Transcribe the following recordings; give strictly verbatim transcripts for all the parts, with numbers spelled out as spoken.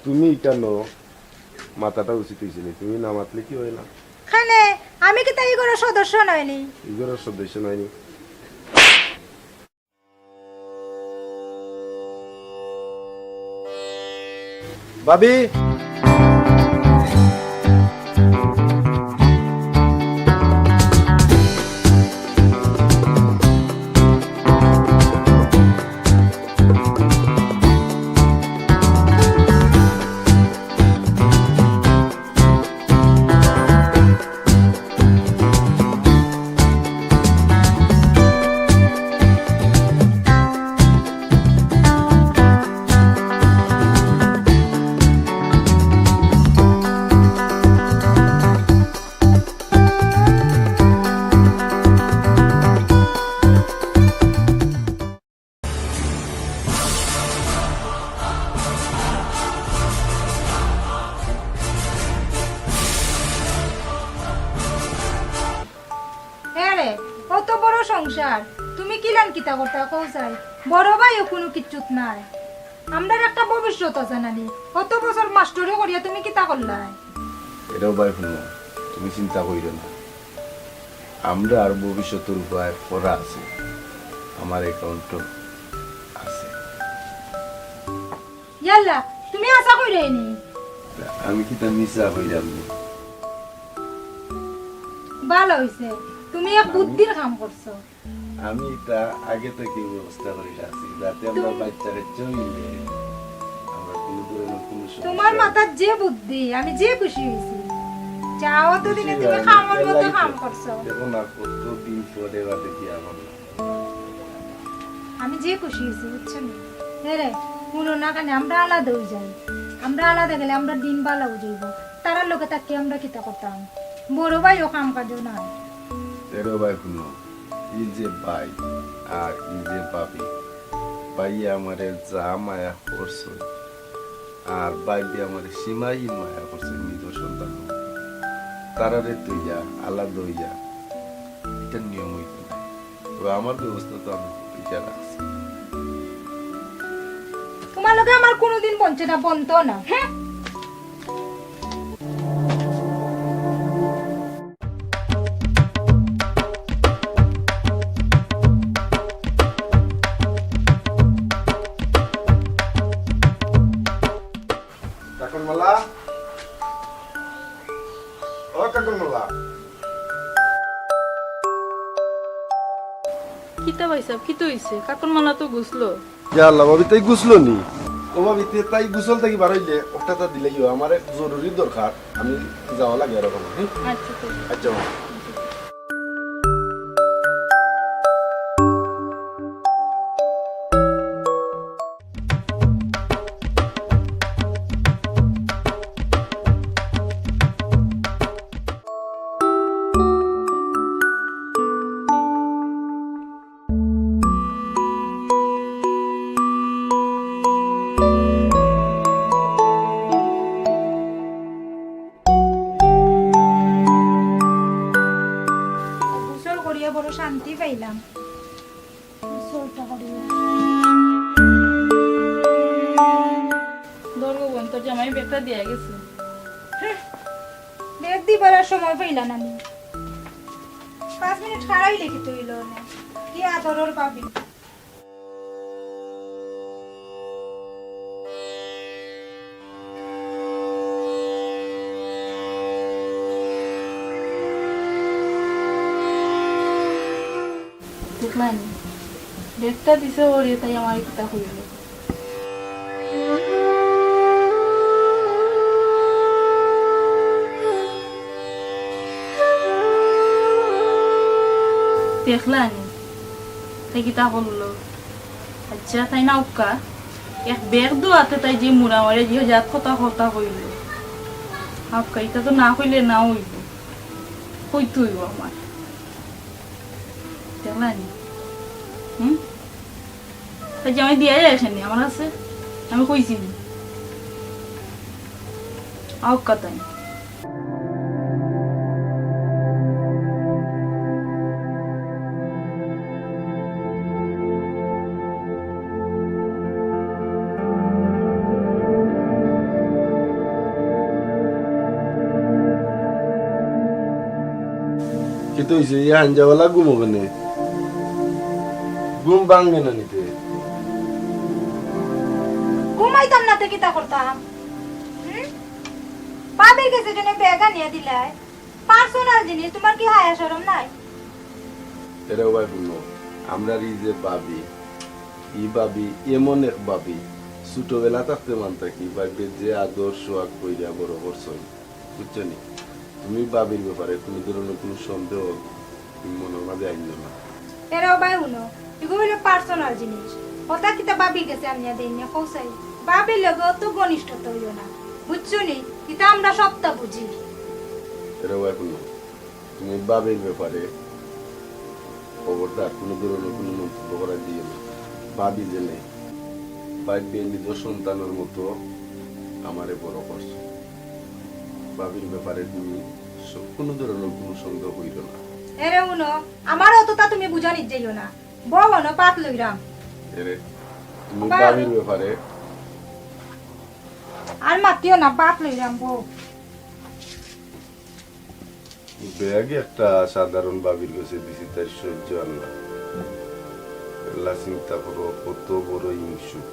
তুমি কেন মাতাটা উচিত অইছে নি? তুমি না মাতলে কি অয় না? কেনে? আমি কিতা ই ঘরর সদস্য নায় নি? ই ঘরর সদস্য নায় নি? ভাবি। হ্যাঁ রে, অত বড় সংসার, তুমি কিলান কিতা করতা কও চাই? বড় ভাইও কুনু কিচ্ছুত নাই। আমরার একটা ভবিষ্যৎ আছে নানি? অত বছর মাস্টরি করিয়া তুমি কিতা করলায়? এরেও ভাই হুনো, তুমি চিন্তা কইরো না। আমরার ভবিষ্যতর উপায় করা আছে, আমার অ্যাকাউন্টও আছে। ইয়াল্লা, তুমি হাছা কইরায় নি? আমি কিতা মিছা কইরাম নি? ভালা অইছে, তুমি এক বুদ্ধির কাম করছো। আমি ইতা আগে থাকি ব্যবস্থা করি রাখছি, যাতে আমরার বাচ্চা কাচ্চা অইলে আমরার কুনু ধরনের কুনু সমস্যা তুমার মাথাত যে বুদ্ধি, আমি যে খুশি অইছি। যাও তো দিনে তুমি কামর মতো কাম করছো। দেখো না, কতদিন পরে বাদে কি আমার আমি যে খুশি অইছি, বুঝছো নি? এরে, হুনো না কেনে, আমরা আলাদা অই যাই। আমরা আলাদা গেলে আমরার দিন ভালা অই যাইবো। তারার লগে থাকি আমরা কিতা করতাম? বড় ভাইও কাম কাজও নাই। এরে ভাই, হুনো, ই যে ভাই আর ই যে ভাবি, ভাইয়ে আমারে যা মায়া করছে, আর ভাবিয়ে আমারে সীমাহীন মায়া করছে নিজর সন্তান। তারারে থইয়া আলাদা অইয়া ইটা নিয়ম অইতো না। তবে আমার ব্যবস্থা তো আমি করিয়া রাখছি। তুমার লগে আমার কুনুদিন বনছে না, বনতো না। হ্যাঁ। কাকনমালা, ও কাকনমালা। কিতা ভাইসাব, কিতা অইছে? কাকনমালা তো গুছলো। ইয়া আল্লাহ, ভাবি তাই গুছলো নি? ও ভাবি, তে তাই গুছল থাকি বারইলে অকটা তা দিলাইও, আমার এক জরুরি দরকার, আমি যাওয়া লাগে আর অখন, হ্যাঁ? আচ্ছা, ঠিক আছে। আচ্ছা, ভাবি। গোসল করিয়া বড় শান্তি পাইলাম। গোসলটা করিয়া। ধর গো বোন, তোর জামাই ব্যাগটা দিয়া গেছে। ব্যাগ দিবার আর সময় পাইলা না নি? পাঁচ মিনিট খাড়াইলে কিতা অইলো না? কি আদরর ভাবি। দেখলায়নি? ব্যাগটা দিছে ওরে, তাই আমারে কিতা কইলো। দেখলায়নি? তাই কিতা করলো? আচ্ছা, তাই না উক্কা, এক ব্যাগ দো আতে তাই যে মুড়া মারে যে জাত কথা কথা কইলো। আক্কা, ইটা তো না কইলে না অইবো। কইতে অইবো আমার। দেখলায়নি? হুম? তাই জামাই দিয়া যায় এখানে, আমার আছে, আমি কইছি নি। আউক্কা তাই। তো অইছে, এই হাঞ্জাওয়ালা ঘুমো কেনে? ঘুম ভাঙে না নিতে। ঘুমাইতাম না তে কিতা করতাম? হুম? ভাবির গেছে যেন ব্যাগ আনিয়া দিলায়। পার্সোনাল জিনিস, তুমার কি হায়া শরম নাই? এরে ও ভাই হুনো, আমরার ই যে ভাবি, ই ভাবি এমন এক ভাবি, ছোটবেলা থাকতে মান থাকি ভাবিয়ে যে আদর সোহাগ কইরা বড় করছইন, বুঝছো নি? তুমি ভাবির ব্যাপারে কুনু ধরনের কুনু সন্দেহ তুমি মনর মাঝে আইনো না। এরে ও ভাই হুনো, ইগু অইলো পার্সোনাল জিনিস। হঠাৎ কিতা ভাবির গেছে আনিয়া দেইন না, কও চাই। ভাবির লগে অত ঘনিষ্ঠতা অইও না, বুঝছো নি? ইতা আমরা সবটা বুঝি। এরে ও ভাই হুনো, তুমি ভাবির ব্যাপারে খবরদার কুনু ধরনের কুনু মন্তব্য করা দিও না। ভাবি যেনে, ভাবিয়ে নিজর সন্তানর মতো আমারে বড় করছো। ভাবির ব্যাপারে তুমি স-, কুনু ধরনের কুনু সন্দেহ কইরো না। এরে হুনো, আমার অতটা তুমি বুঝানিত যাইও না। বও অনো, ভাত লইরাম। এরে, তুমি ভাবির ব্যাপারে আর মাতিও না, ভাত লইরাম, বও। ব্যাগ একটা সাধারণ ভাবির গেছে দিছি, তাইর সহ্য আর না। আল্লাহ চিন্তা করো, কত বড় হিংসুক।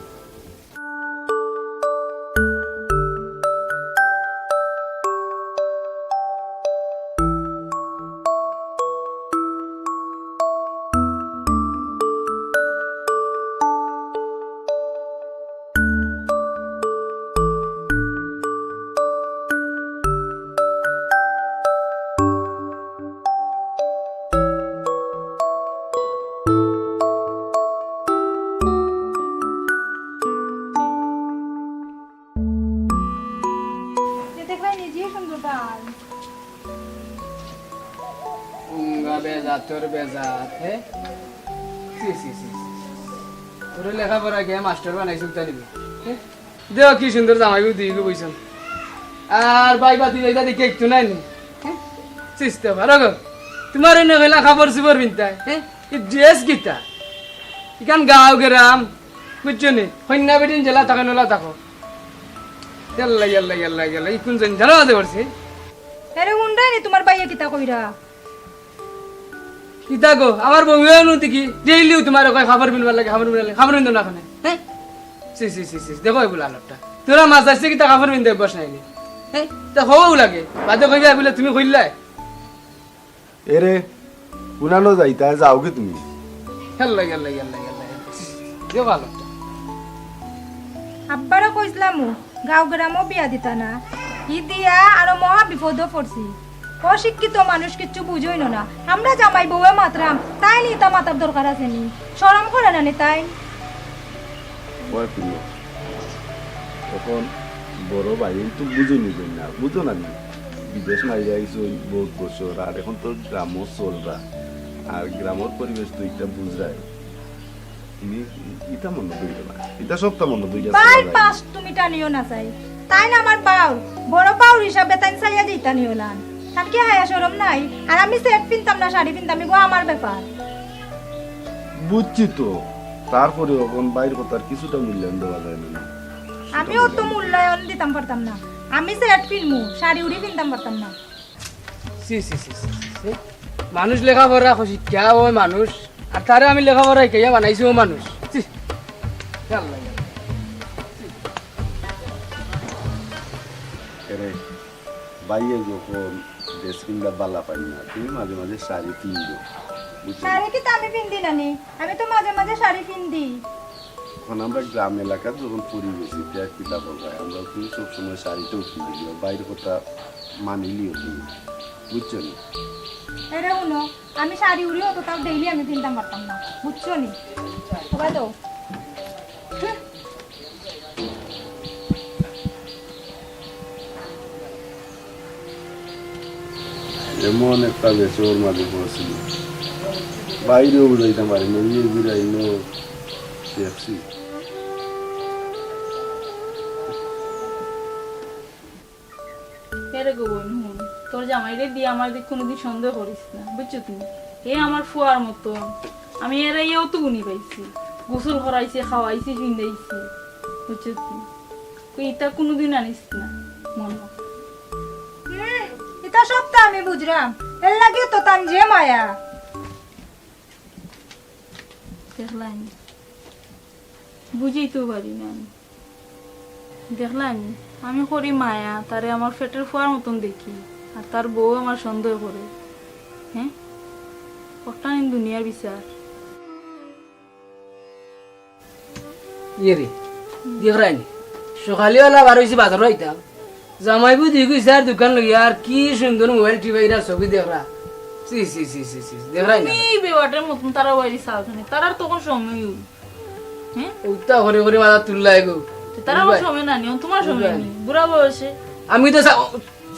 এ দেখলাই নিজেই সুন্দর ডাল। উঙ্গা বেজাত, তোর বেজাত, হে? ছি, ছি, ছি, ছি। তোরে লেখাপড়া গিয়া মাস্টার বানাইছে উতা নিবি, হে? দেও কি সুন্দর জামাই বউ দিগু বইছন। আর ভাই বাতি যাইতা দেখি একটু নাই নি, হে? চিস্তে পারো গো। তুমার এনে কইলা কাপড় চুপড় পিনতায়, হে? ই ড্রেস কিতা? ইখান গাঁও গেরাম, বুঝছো নি? কইন্যা বেটিন যেলা থাকো, নোলা থাকো। ইয়াল্লা, ইয়াল্লা, ইয়াল্লা, ইয়াল্লা, ই কুন জঞ্জাল মাঝে পড়ছে? আরে হুনরায় নি তুমার ভাইয়ে কিতা কইরা? কিতা গো, আমার বউয়ে নু দেখি ডেইলিউ তুমারে কয় কাপড় পিনবার লাগি, কাপড় পিনবার লাগি, কাপড় পিন্দো না কেনে, হে? ছি, ছি, ছি, ছি, দেখো ইগুলা আলাপটা। তোরা মাছ আসছে কিতা কাপড় পিন্দে অভ্যাস নাই নি? হে? তা কওয়াউ লাগে, বাদে কইবা বুলে তুমি কইলায়। এরে, কুনানো যাইতায়, যাওগি তুমি? ইয়াল্লা, ইয়াল্লা, ইয়াল্লা, ইয়াল্লা, ইয়াল্লা। দে ভালো। আব্বারে কইছলামু, গাঁও গেরামো বিয়া দিতা না। ই দিয়া আরো মহা বিপদো পড়ছি। অশিক্ষিত মানুষ কিচ্ছু বুঝইন না। আমরা জামাই বউয়ে মাতরাম, তাইন ইতা মাতার দরকার আছে নি? শরম করে না নি তাইন? অয় হুনো, অখন বড় ভাই তো বুঝইন না, বুঝো না নি? বিদেশ মারিয়া আইছইন বউত বছর, আর অখন তো গ্রামো চলরা, আর গ্রামর পরিবেশ তো ইতা বুঝরায়। তুমি ইতা মনো করিও না, ইতা সবটা মনো করিয়া ভাই, চলা যায়। পাঁচ তুমি টানিও না চাই, তাইন আমার বাউর, বড় বাউর হিসাবে তাইন চাইয়া দিতা নিও লান। তান কি হায়া শরম নাই? আর আমি সেট পিনতাম না, শাড়ি পিনতাম, ইগু আমার ব্যাপার। বুঝছি তো, তারপরে অখন ভাইর কথার কিছুটা মূল্যায়ন দেওয়া যায় না নি? আমি অত মূল্যায়ন দিতাম পারতাম না। আমি সেট পিনমু, শাড়ি উড়ি পিনতাম পারতাম না। ছি, ছি, ছি, ছি, ছি, ছি। মানুষ লেখাপড়া শিক্ষা অয় মানুষ, আর তারে আমি লেখাপড়া শিখাইয়া বানাইছি অউ মানুষ। ছি। ইয়া আল্লাহ, ইয়া আল্লাহ। ছি। এরে, ভাইয়ে যখন ড্রেস পিন্দা বালা পাইন না, তুমি মাঝে মাঝে শাড়ি পিন্দো, বুঝছো? শাড়ি কিতা আমি পিন্দি না নি? আমি তো মাঝে মাঝে শাড়ি পিন্দি। অখন আমরা গ্রাম এলাকাত যখন পড়ি গেছি, তে আর কিতা করবা? আমরা তো সব সময় শাড়িটাউ পিন্দি, বাইর কথা মানিলিও তুমি, বুঝছো নি? এরে হুনো, আমি শাড়ি উড়ি অত তাও ডেইলি আমি পিনতাম পারতাম না, বুঝছো নি? ওবা তো। এমন একটা বেচোর মাঝে পড়ছি, বাইরেও বুঝাইতাম পারি না, ইয়ে বুঝাই নো দেখছি। এরে গো বইন, হুন, তোর জামাইরে দিয়া আমার দিক কুনুদিন সন্দেহ করিস না, বুঝছো তুমি? হে আমার ফুয়ার মতন, আমি এরে ইয়েও তো গুনি পাইছি, গোসল করাইছি, খাওয়াইছি, ফিন্দাইছি, বুঝছো তুমি? তুই ইতা কুনুদিন আনিস না মনো। হুম, ইতা সবতা আমি বুঝরাম। এর লাগি তো তান যে মায়া। দেখলায়নি, বুঝিতো পারি না আমি। দেখলায়নি, আমি করি মায়া, তারে আমার পেটর ফুয়ার মতন দেখি, আর তার বউ আমার সন্দেহ করে। হ্যাঁ, কতটা নিন দুনিয়ার বিচার। ইয়ে রে, দেখরায়নি, সকালে ওলা বার অইছি বাজারো আইতাম, জামাইবু দেখি চার দোকান লইয়া আর কি সুন্দর মোবাইল টিপাইরা ছবি দেখরা। ছি, ছি, ছি, ছি, ছি, দেখরায়নি। তুমি এই বেবাটের মতন তারা বাড়ি চাও কেনে? তারার তখন সময় অই। হ্যাঁ? উতা করে করে মাথা তুললাই গো। তো তারার বুঝবায়? সময় না নিও, তোমার সময় বুঝবায়? নেই। বুড়া বয়সে। আমি তো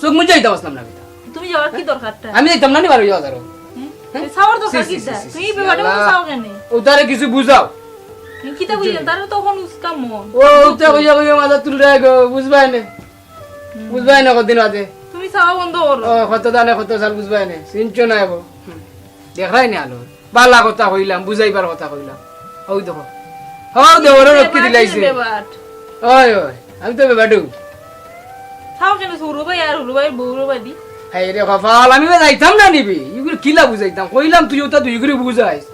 চোখ মুজা আইতাম আসলাম না আমি তো। তুমি যাওয়ার কি দরকারটা? আমি যাইতাম না নি বারো বাজারো। হ্যাঁ? হ্যাঁ? তো চাওয়ার দরকার ছি, ছি, কিতা? ছি, ছি, তুমি ছি, বেবাটের মতো আল্লাহ। চাও কেনে? ও তারে কিছু বুঝাও। তুমি কিতা বুঝলে? তারা তখন উস্কা মন। ও, উতা কইয়া কইয়া মাথা তুললাই গো, বুঝবায় না। হুম। বুঝবায় না কদিন বাদে। তুমি চাওয়া বন্ধ করো। ও, কত দানে কত চাল বুঝবায় না। চিনছো না এবো। হুম। দেখরায়নি আলো। বালা কথা কইলাম, বুঝাইবার কথা কইলাম। হউ দেখো। হউ দেখো, ওরে রক্ষি দিলাইছে। বেবাট। ওই, ওই, আমি তো বেবাটু। চাও কেনে হুরু ভাই আর হুরু ভাইর বউর বাদি? হায় রে কপাল, আমি বা যাইতাম না নিবি। ইগুরে কিলা বুঝাইতাম? কইলাম তুই ওটা দুই করে বুঝাইস।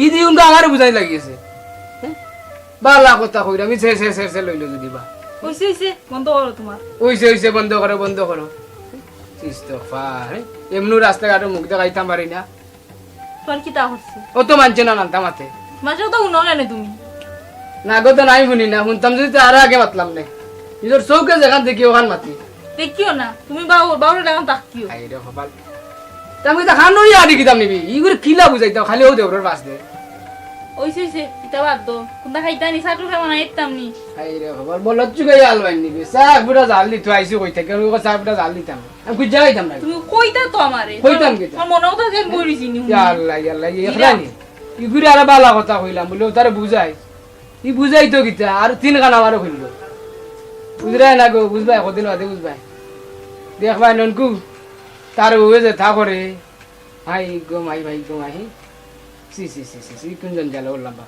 ই দি কিন্তু আমারে বুঝাই লাগিয়েছে। হ্যাঁ? বালা কথা কইলাম, আমি সে, সে, সে, সে লইলো যদি বা। অইছে, অইছে, বন্ধ করো তোমার। অইছে, অইছে, বন্ধ করো, বন্ধ করো। ইস্তফা, হ্যাঁ? এমনু রাস্তাঘাটে মুখ দেখাইতাম পারি না। তোর কিতা করছে? ও তো মানছে না নানতা মাতে। মানছে তো হুনো কেনে তুমি? না গো, তো নাই হুনি না, হুনতাম যদি তো আরো আগে মাতলাম নে। নিজের চোখে যেখান দেখি ওখান মাতি। দেখিও না, তুমি বাউ-, বাউরে লাগান তাকিও। হায় রে কপাল। তা আমি তো খান নড়িয়া আডি কিতাম নিবি। ইগুরে কিলা বুঝাইতাম, খালি ও দেবরর বাস দে। অইছে, অইছে, ইতা বাদ দো। কুনটা খাইতা নি, চা টু খাইবা না, ইতাম নি। হায় রে কপাল, বলত চুকে আলবাইন নিবি। চা ফুটা জাল দিত আইছি কই থেকে, ওই চা ফুটা জাল দিতাম। আমি খুঁজা খাইতাম না। তুমি কইতা তো আমারে। কইতাম কিতা? তোমার মনে কথা যে বইরি চিনি। ইয়া আল্লাহ, ইয়া আল্লাহ, ইয়া ইরা। ইখলানি। ইগুরে আরো বালা কথা কইলাম, বলে ও তারে বুঝাই। ই বুঝাই তো কিতা, আর তিন খান আমারও খুললো। বুঝরায় না গো, বুঝবায়, কদিন বাদে বুঝবায়। দেখবায় ননকু, তার বউয়ে যে থা করে। হাই গো মাই, ভাই গো মাই। সি, সি, সি, সি, সি, কোন জঞ্জাল ওর লম্বা।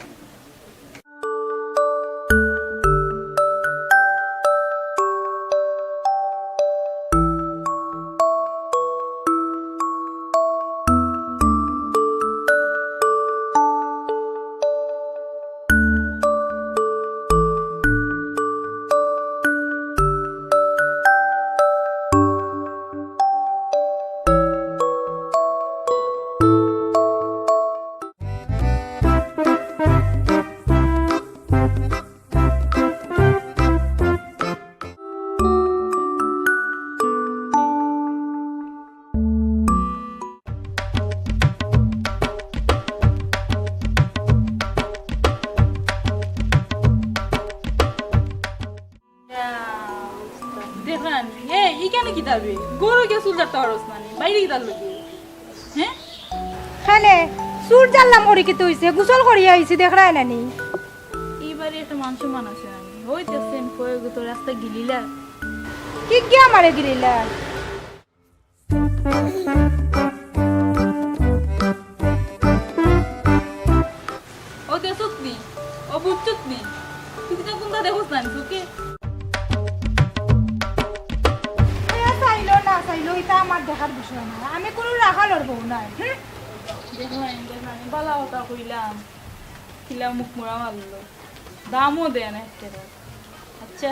দেখরায় নি? এ, ইখানো কিতা বে? ঘরো গিয়া চুল ঝাড়তা পারস না নি? বাইরে কিতার লাগি? হ্যাঁ? কেনে? চুল ঝাড়লাম করি কিতা অইছে? গোসল করিয়া আইছি, দেখরায় না নি? ই বাড়ি একটা মান সম্মান আছে না নি? ওই তো সেন ফয়ে গো তোর রাস্তা গিলিলা। কি গিয়া আমারে গিলিলা? ও দেখছত নি? ও বুঝছত নি? তুই কিতা কুনটা দেখছ না নি চোখে? এ চাইলো না চাইলো, ইটা আমার দেখার বিষয় না। আমি কুনু রাখালর বউ নায়। হুম? দেখলাম, দেখলাম, বালা কথা কইলাম। কিলা মুখ মুড়া মারলো। দামও দেয় না একটা। আচ্ছা।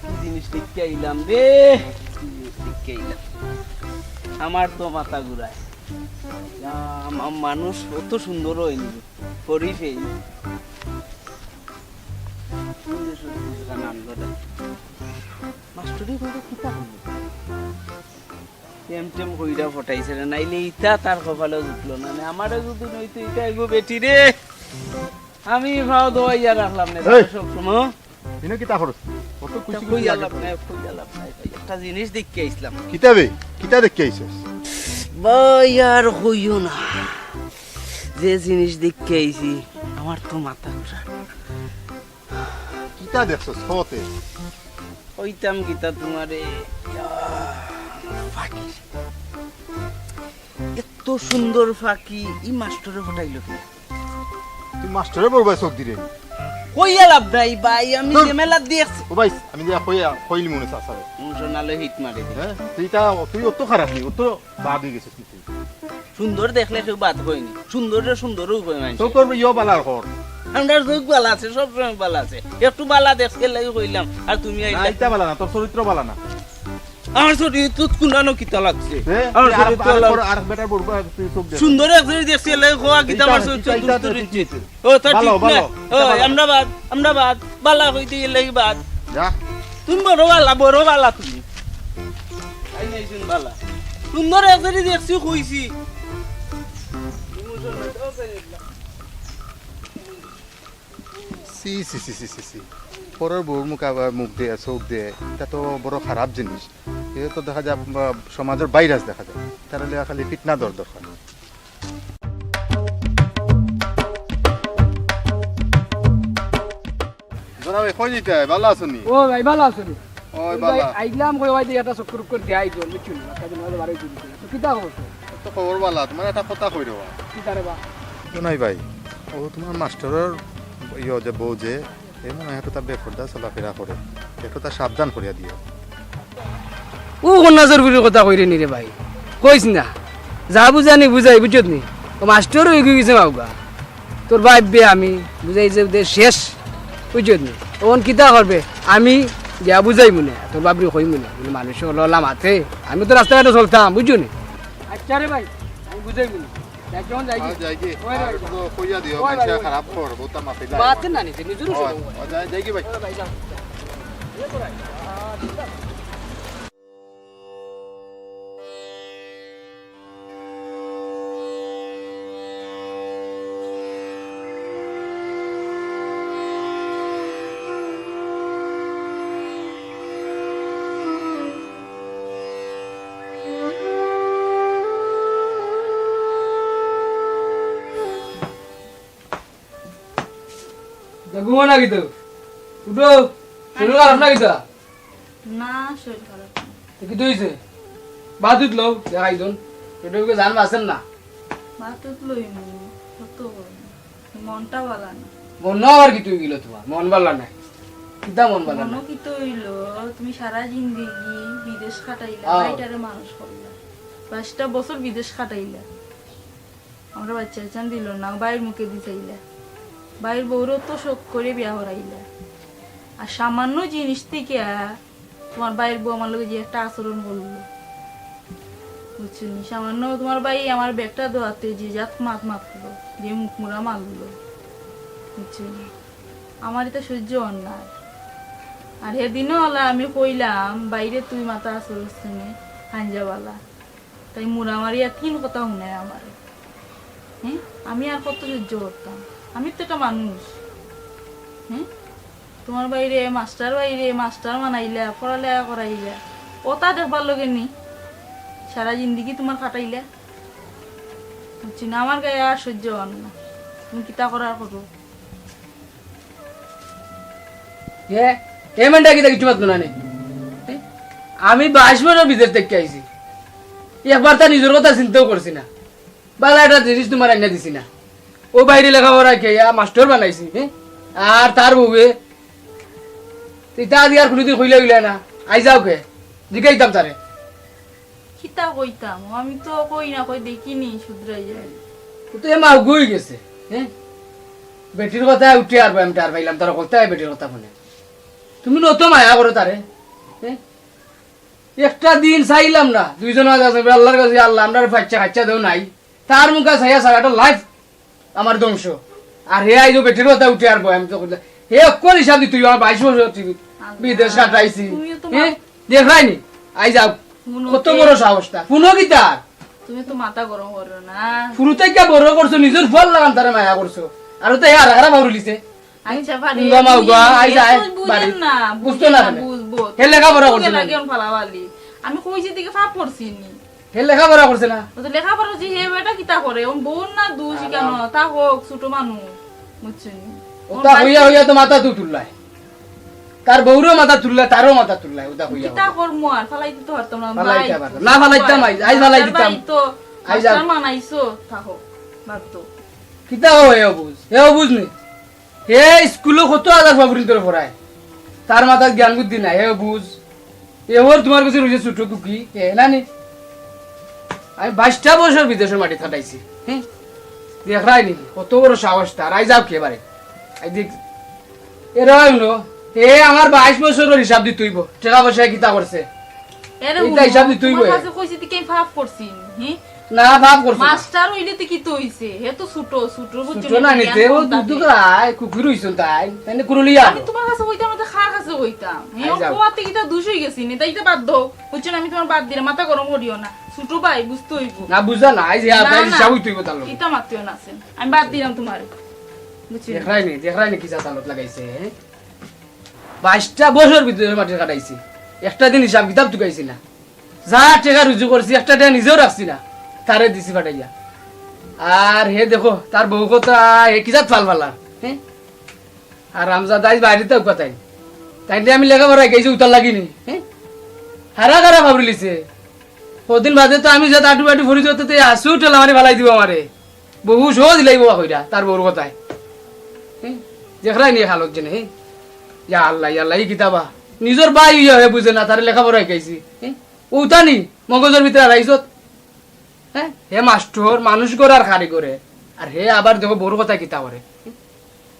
কি জিনিস দেখিয়া আইলাম রে, কি জিনিস দেখিয়া আইলাম। আমার তো মাথা ঘুরায়। ইয়া, মা-, মানুষ অত সুন্দর অয়নি, শরীফ এই। মাস্টরি করে কিতা করবো? টেম টেম কইরা পটাইছে রে, নাইলে ইতা তার কপালো জুটলো না। নে, আমারে যদি নইতো ইতা এগো বেটি রে, আমি ভাও দোয়াইয়া রাখলাম না এই! সব সময়। ইনো কিতা করছ? কত খুশি খুশি কইয়া লাগে লাভ তো। নাই, কইয়া লাভ নাই ভাই। একটা জিনিস দেখিয়া আইছলাম। কিতা বে? কিতা দেখিয়া আইছস? ভাই, আর কইও না। যে জিনিস দেখিয়া আইছি, আমার তো মাথা ঘুরা। কিতা দেখছস? কতে? কইতাম কিতা তোমারে? ইয়া, ফাকির। তো সুন্দর ফাকি, ই মাস্টরে পটাইল কে? তুই মাস্টরে বড় ভাই চোখ দিরে। কইয়া লাভ নাই ভাই, আমি ধুর। যে মেলা দেখছি। ও ভাই, আমি দিয়া কইয়া, কইলি মনে চাচারে। মুসো নালে হিট মারি দি। হ্যাঁ? তুই তা, তুই অত খারাপ নি, অত বাদ হয়ে গেছিস তুই। সুন্দর দেখলে কেউ বাদ হয়নি। সুন্দররে সুন্দরও কয় মানুষ। তো তোর ইয়ো বালার কর। আমরার চোখ বালা আছে, সব সময় বালা আছে। একটু বালা দেখতে লাগি কইলাম, আর তুমি না, আইলা। ইটা বালা না, তোর চরিত্র বালা না। আমার চরিত্র কুনানো কিতা লাগছে? হে? আমার তুই আর, চরিত্র আর, লাগ- আর, আর বেটার বড় ভাই, তুই চোখ দে। সুন্দর এক চরিত্র দেখছি, এলাই খোয়া কিতা ইটা, আমার চরিত্র ইটা, ইটা, দুষ্ট ইটা, রইছে। ইটা। ও, তা ইটা ঠিক বালা, না। বালা, ও, ইটা বালা। আমরা বাদ, আমরা বাদ, বালা কইতে গেলে কি বাদ? যা। তুমি বড় বালা, বড় বালা তুমি। তাই নাই শুন বালা। সুন্দর এক চরিত্র দেখছি, কইছি। সি, সি, সি, সি, সি, সি। পরের বউর মুখ আবার মুখ দে, চোখ দে, ইটা তো বড় খারাপ জিনিস। ইটা তো দেখা যায়, বা, সমাজের ভাইরাস দেখা যায়। তার লাগি খালি ফিটনা দর দরকার। জনাবে, কই যাইতায়? বালা আছো নি? ও ভাই, বালা আছো নি? ওই ওই ভাই, বালা। আইলাম কই ভাই, একটা চক্কর উক্কর দেয় আইতো, বুঝছো নি? একটা দিন হয়তো বারো দিন। তো কিতা খবর তো? তো খবর বালা, তোমার একটা কথা কই রে বা। কিতা রে বা? জনাই ভাই, ও তোমার মাস্টারের ইয়ে যে বউ যে, এমন হয় একটা বেপর্দা চলাফেরা করে, একটু তার সাবধান করিয়া দিও। ও কন্যা চোর বুড়ির কথা কইরে নি রে ভাই, কইস না। যা বুঝানি বুঝাই, বুঝছত নি? ও মাস্টার হয়ে গেছে মাউগা। তোর ভাইবরে আমি বুঝাই যে ওদের শেষ, বুঝছত নি? ওন কিতা করবে? আমি গিয়া বুঝাই মনে, তোর বাপরে কই মনে, বলে মানুষ হলো মাতে, আমি তো রাস্তাঘাটে চলতাম, বুঝছো নি? আচ্ছা রে ভাই, আমি বুঝাই মনে। যাই, যাই কি? ওই আর ভাই। একটু তো কইয়া দিও, ওই ভাই, মানুষে ওই। খারাপ খবর, বউতা মাতে যায়। মাতে না নিতে, নিজেরও ওই, শোনো। ওই, যাই, যাই কি ভাই? ওই ভাই, যাও। ঘুমো না কিতা? উঠো। শরীর খারাপ না কিতা? না, শরীর খারাপ না। তো কিতা হইছে? বাতুত লও, দেখাই দন। পেটে বুকে জান বাঁচের না। বাতুত লই মনে, কত হয়। মনটা ভালা না। মন না আবার কিতা হইগেল তোমার? মন ভালা নাই। কিতা মন ভালা মনও নাই? কিতা হইল, তুমি সারা জিন্দেগি বিদেশ কাটাইলা, হ্যাঁ। বাইটারে মানুষ করলা। বাইশটা বছর বিদেশ কাটাইলা। আমরা বাচ্চা কাচ্চা দিল না, বাইর মুখে দি চাইলা। বাইর বউরও তো শখ করে বিয়া করাইলা। আর সামান্য জিনিস থেকে তোমার বাইর বউ আমার লগে যে একটা আচরণ করলো, বুঝছো নি? সামান্য তোমার ভাই আমার ব্যাগটা ধোয়াতে যে জাত মাত মারলো, যে মুখ মুড়া মারলো, বুঝছো নি? আমার এটা সহ্য অর না আর। আর সেদিনও হলে আমি কইলাম, "বাইরে তুই মাথা আচরণ হাঞ্জাবালা।" তাই মুড়া মারিয়া তিন কথা হুনায় আমারে। হ্যাঁ, আমি আর কত সহ্য করতাম? আমি তো একটা মানুষ। হ্যাঁ, তোমার বাইরে মাস্টার, বাইরে মাস্টার বানাইলা, পড়ালেখা করাইলা, ওটা দেখবার লগে নি সারা জিন্দেগি তোমার কাটাইলা। বুঝছি না, আমার গায়ে আর সহ্য অর না। তুমি কিতা করার করো। এ, এ মেয়েটা কিতা কিচ্ছু মাতলো না নে? এ, আমি বাইশ বছর বিদেশ থাকি আইছি, একবার তার নিজের কথা চিন্তাও করছি না। বালা একটা জিনিস তোমার আইনা দিছি না। ও বাইরে লেখাপড়া কে ইয়া মাস্টার বানাইছি, হ্যাঁ? আর তার বউয়ে, তুই তা আজ আর কোনোদিন কইলা উইলা না। আই যাও কে? জিগাইতাম তারে। কিতা কইতাম? আমি তো কই না কই দেখিনি, শুধরাই যায়। ও তো এ মাউগা অই গেছে, হ্যাঁ? বেটির কথা উঠে আর আমি টার পাইলাম, তারা কোথায় বেটির কথা শুনে? তুমি নত মায়া করো তারে, হ্যাঁ? একটা দিন চাইলাম না, দুইজন আজ আছে, আল্লাহর কাছে, "আল্লাহ, আমরারে বাচ্চা কাচ্চা দেও নাই।" তার মুখে চাইয়া সারাটা life আমার ধ্বংস। আর হে আইজো বেটির কথা উঠে আর বয়, আমি তো কইলে, হে অকল হিসাব দি তুই আমার বাইশ বছর তুই বিদেশ কাটাইছি। তুমি তো হে? মা- দেখায়নি? আই যাও। হুনো কত তে- বড় সাহস তার। হুনো কি তার? তুমি তো মাথা গরম করো না। শুরু থেকে বড় করছো, নিজের ফল লাগান তারে মায়া করছো। আর তো হে আর খারাপ হরিলিছে। আচ্ছা, বাড়ি উঙ্গা মা উঙ্গা, আই যায়, এত বুঝেন বাড়ি। না, বুঝতো বুঝেন না না, কেনে? বুঝবো। হে লেখাপড়া করছে না। লাগে ফালাওয়ালি। আমি কইছি দিকে ফাপ করছি নি। হে লেখাপড়া করছে না। ও তো লেখাপড়া করছে, হে বেটা কিতা করে? ও বউর না দোষ আর কেন? আম- তা হোক, ছোট মানুষ, বুঝছো নি? ও ওর তা বাড়ি হইয়া হইয়া তো মাথা তো তুললায়। তার বউরও মাথা তুললায়, তারও মাথা তুললায়, ও তা হইয়া কিতা হইয়া। করমু আর? ফালাই দিতে পারতাম না, ফালাই ভাই দিতে তো। পারতাম। না, ফালাই দিতাম, আই, আই ফালাই আমার দিতাম। ভাই তো আই যাও। মাস্টার মানাইছো, থাকো, বাদ দেও। কিতা অয় হে অবুজ? হে অবুজ নি? হে স্কুলো কত হাজার ফুয়া-ফুরিন্তরে পড়ায়। তার মাথাত জ্ঞান বুদ্ধি নাই, হে অবুজ। এ ওর তুমার গেছে রইছে ছোট কুকি, এ না নি? আমি বাইশটা বছর বিদেশর মাটিত কাটাইছি, হুম? দেখরায় নি, কত বড় সাহস তার। আই যাও কে বারে। আই দেখ, এরা অইলো, এ আমার বাইশ বছরর হিসাব দিতে অইবো, টেকা পয়সা কিতা করছে। এরে ইটা হুনো, হিসাব দিতে অইবো। তুমার কাছে কইছি দেখি আমি পাপ করছি, হুম? না, পাপ করছো না। মাস্টার অইলে তে কিতা অইছে? হে তো ছোট, ছোট বুঝছো ছোট নি, না নি, জ্ঞান তে ও কম তার। দুধ খায়, কুকুর অইছন তাই, তাইলে কুরুলিয়া আমি আনো। তুমার কাছে কইতাম না তে কার কাছে কইতাম? হে আই যাও। অপোয়াতে কিতা দুষ অইগেছে নি, তাই তো বাদ দেও। বুঝছো নি, আমি তুমার বাদ দিলাম, মাথা গরম করিও না। ছোট ভাই, বুঝতে অইবো। না, বুঝা না, আই যে না, আপনার না। হিসাব অইতে অইবো তার লগে। কিতা মাতিও না আছেন? আমি বাদ দিলাম তুমারে। বুঝছো নি? দেখরায় নি, দেখরায় নি কিতা আদালত লাগাইছে, হে? বাইশটা বছর বিদেশর মাটিত কাটাইছি, একটা দিন হিসাব কিতাব তুকাইছি না। যা টেকা রুজি করছি, একটা টেকা নিজেও রাখছি না, তারে দিছি পাঠাইয়া। আর হে দেখো, তার বউ কথা, হে কি জাত ফালফালা, হে? আর হারামজাদা আইজ বাইরে তো কথা তাই। তাইন দে আমি লেখাপড়া হিকাইছি, উতার লাগি নি, হে? হারা খারাপ ভাবরিলিছে। কদিন বাদে তো আমি যে আটু বাটু ফুরি দিতে তে আসু ঠেলা মারি ফালাই দিবো আমারে। বউ সহ দিলাইবো কইরা, তার বউর কথায়। হে? দেখরায় নি হালত যেন, হে? ইয়া আল্লাহ, ইয়া আল্লাহ, ই কিতা বা? নিজর ভাই অইয়া হে বুঝে না, তারে লেখাপড়া হিকাইছি। হে? উতা নি, মগজর ভিতরে হারাইছত। হে? হে মাস্টর, মানুষ গড়ার কারিগরে। আর হে আবার দেখো বউর কথায় কিতা করে। হে?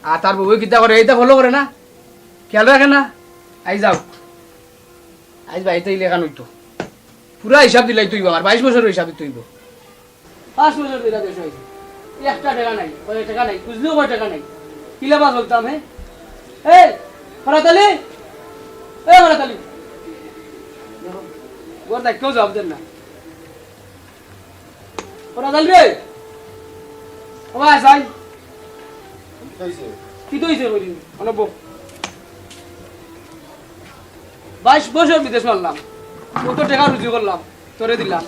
আর তার বউয়ে কিতা করে, ইতা follow করে না? খেয়াল রাখে না? আই যাও। আইজ বাড়িত আইলে কান অইতো। পুরা হিসাব দিলাইতে অইবো আমার, বাইশ বছরর হিসাব দিতে অইবো। পাঁচ বছর ধরি দেশো আইছি। একটা টেকা নাই, কয় টেকা নাই, খুঁজলেও কয় টেকা নাই। কিলা বা চলতাম, হে? এই, ফরাত আলী! এই, ফরাত আলী! দেখো, ঘর থাকি কেউ জবাব দেন না। ফরাত আলী রে! ও ভাই, যাই। কিতা অইছে? কিতা অইছে কইলি? অনো বউ। বাইশ বছর বিদেশ মারলাম, কত টেকা রুজি করলাম, তোরে দিলাম।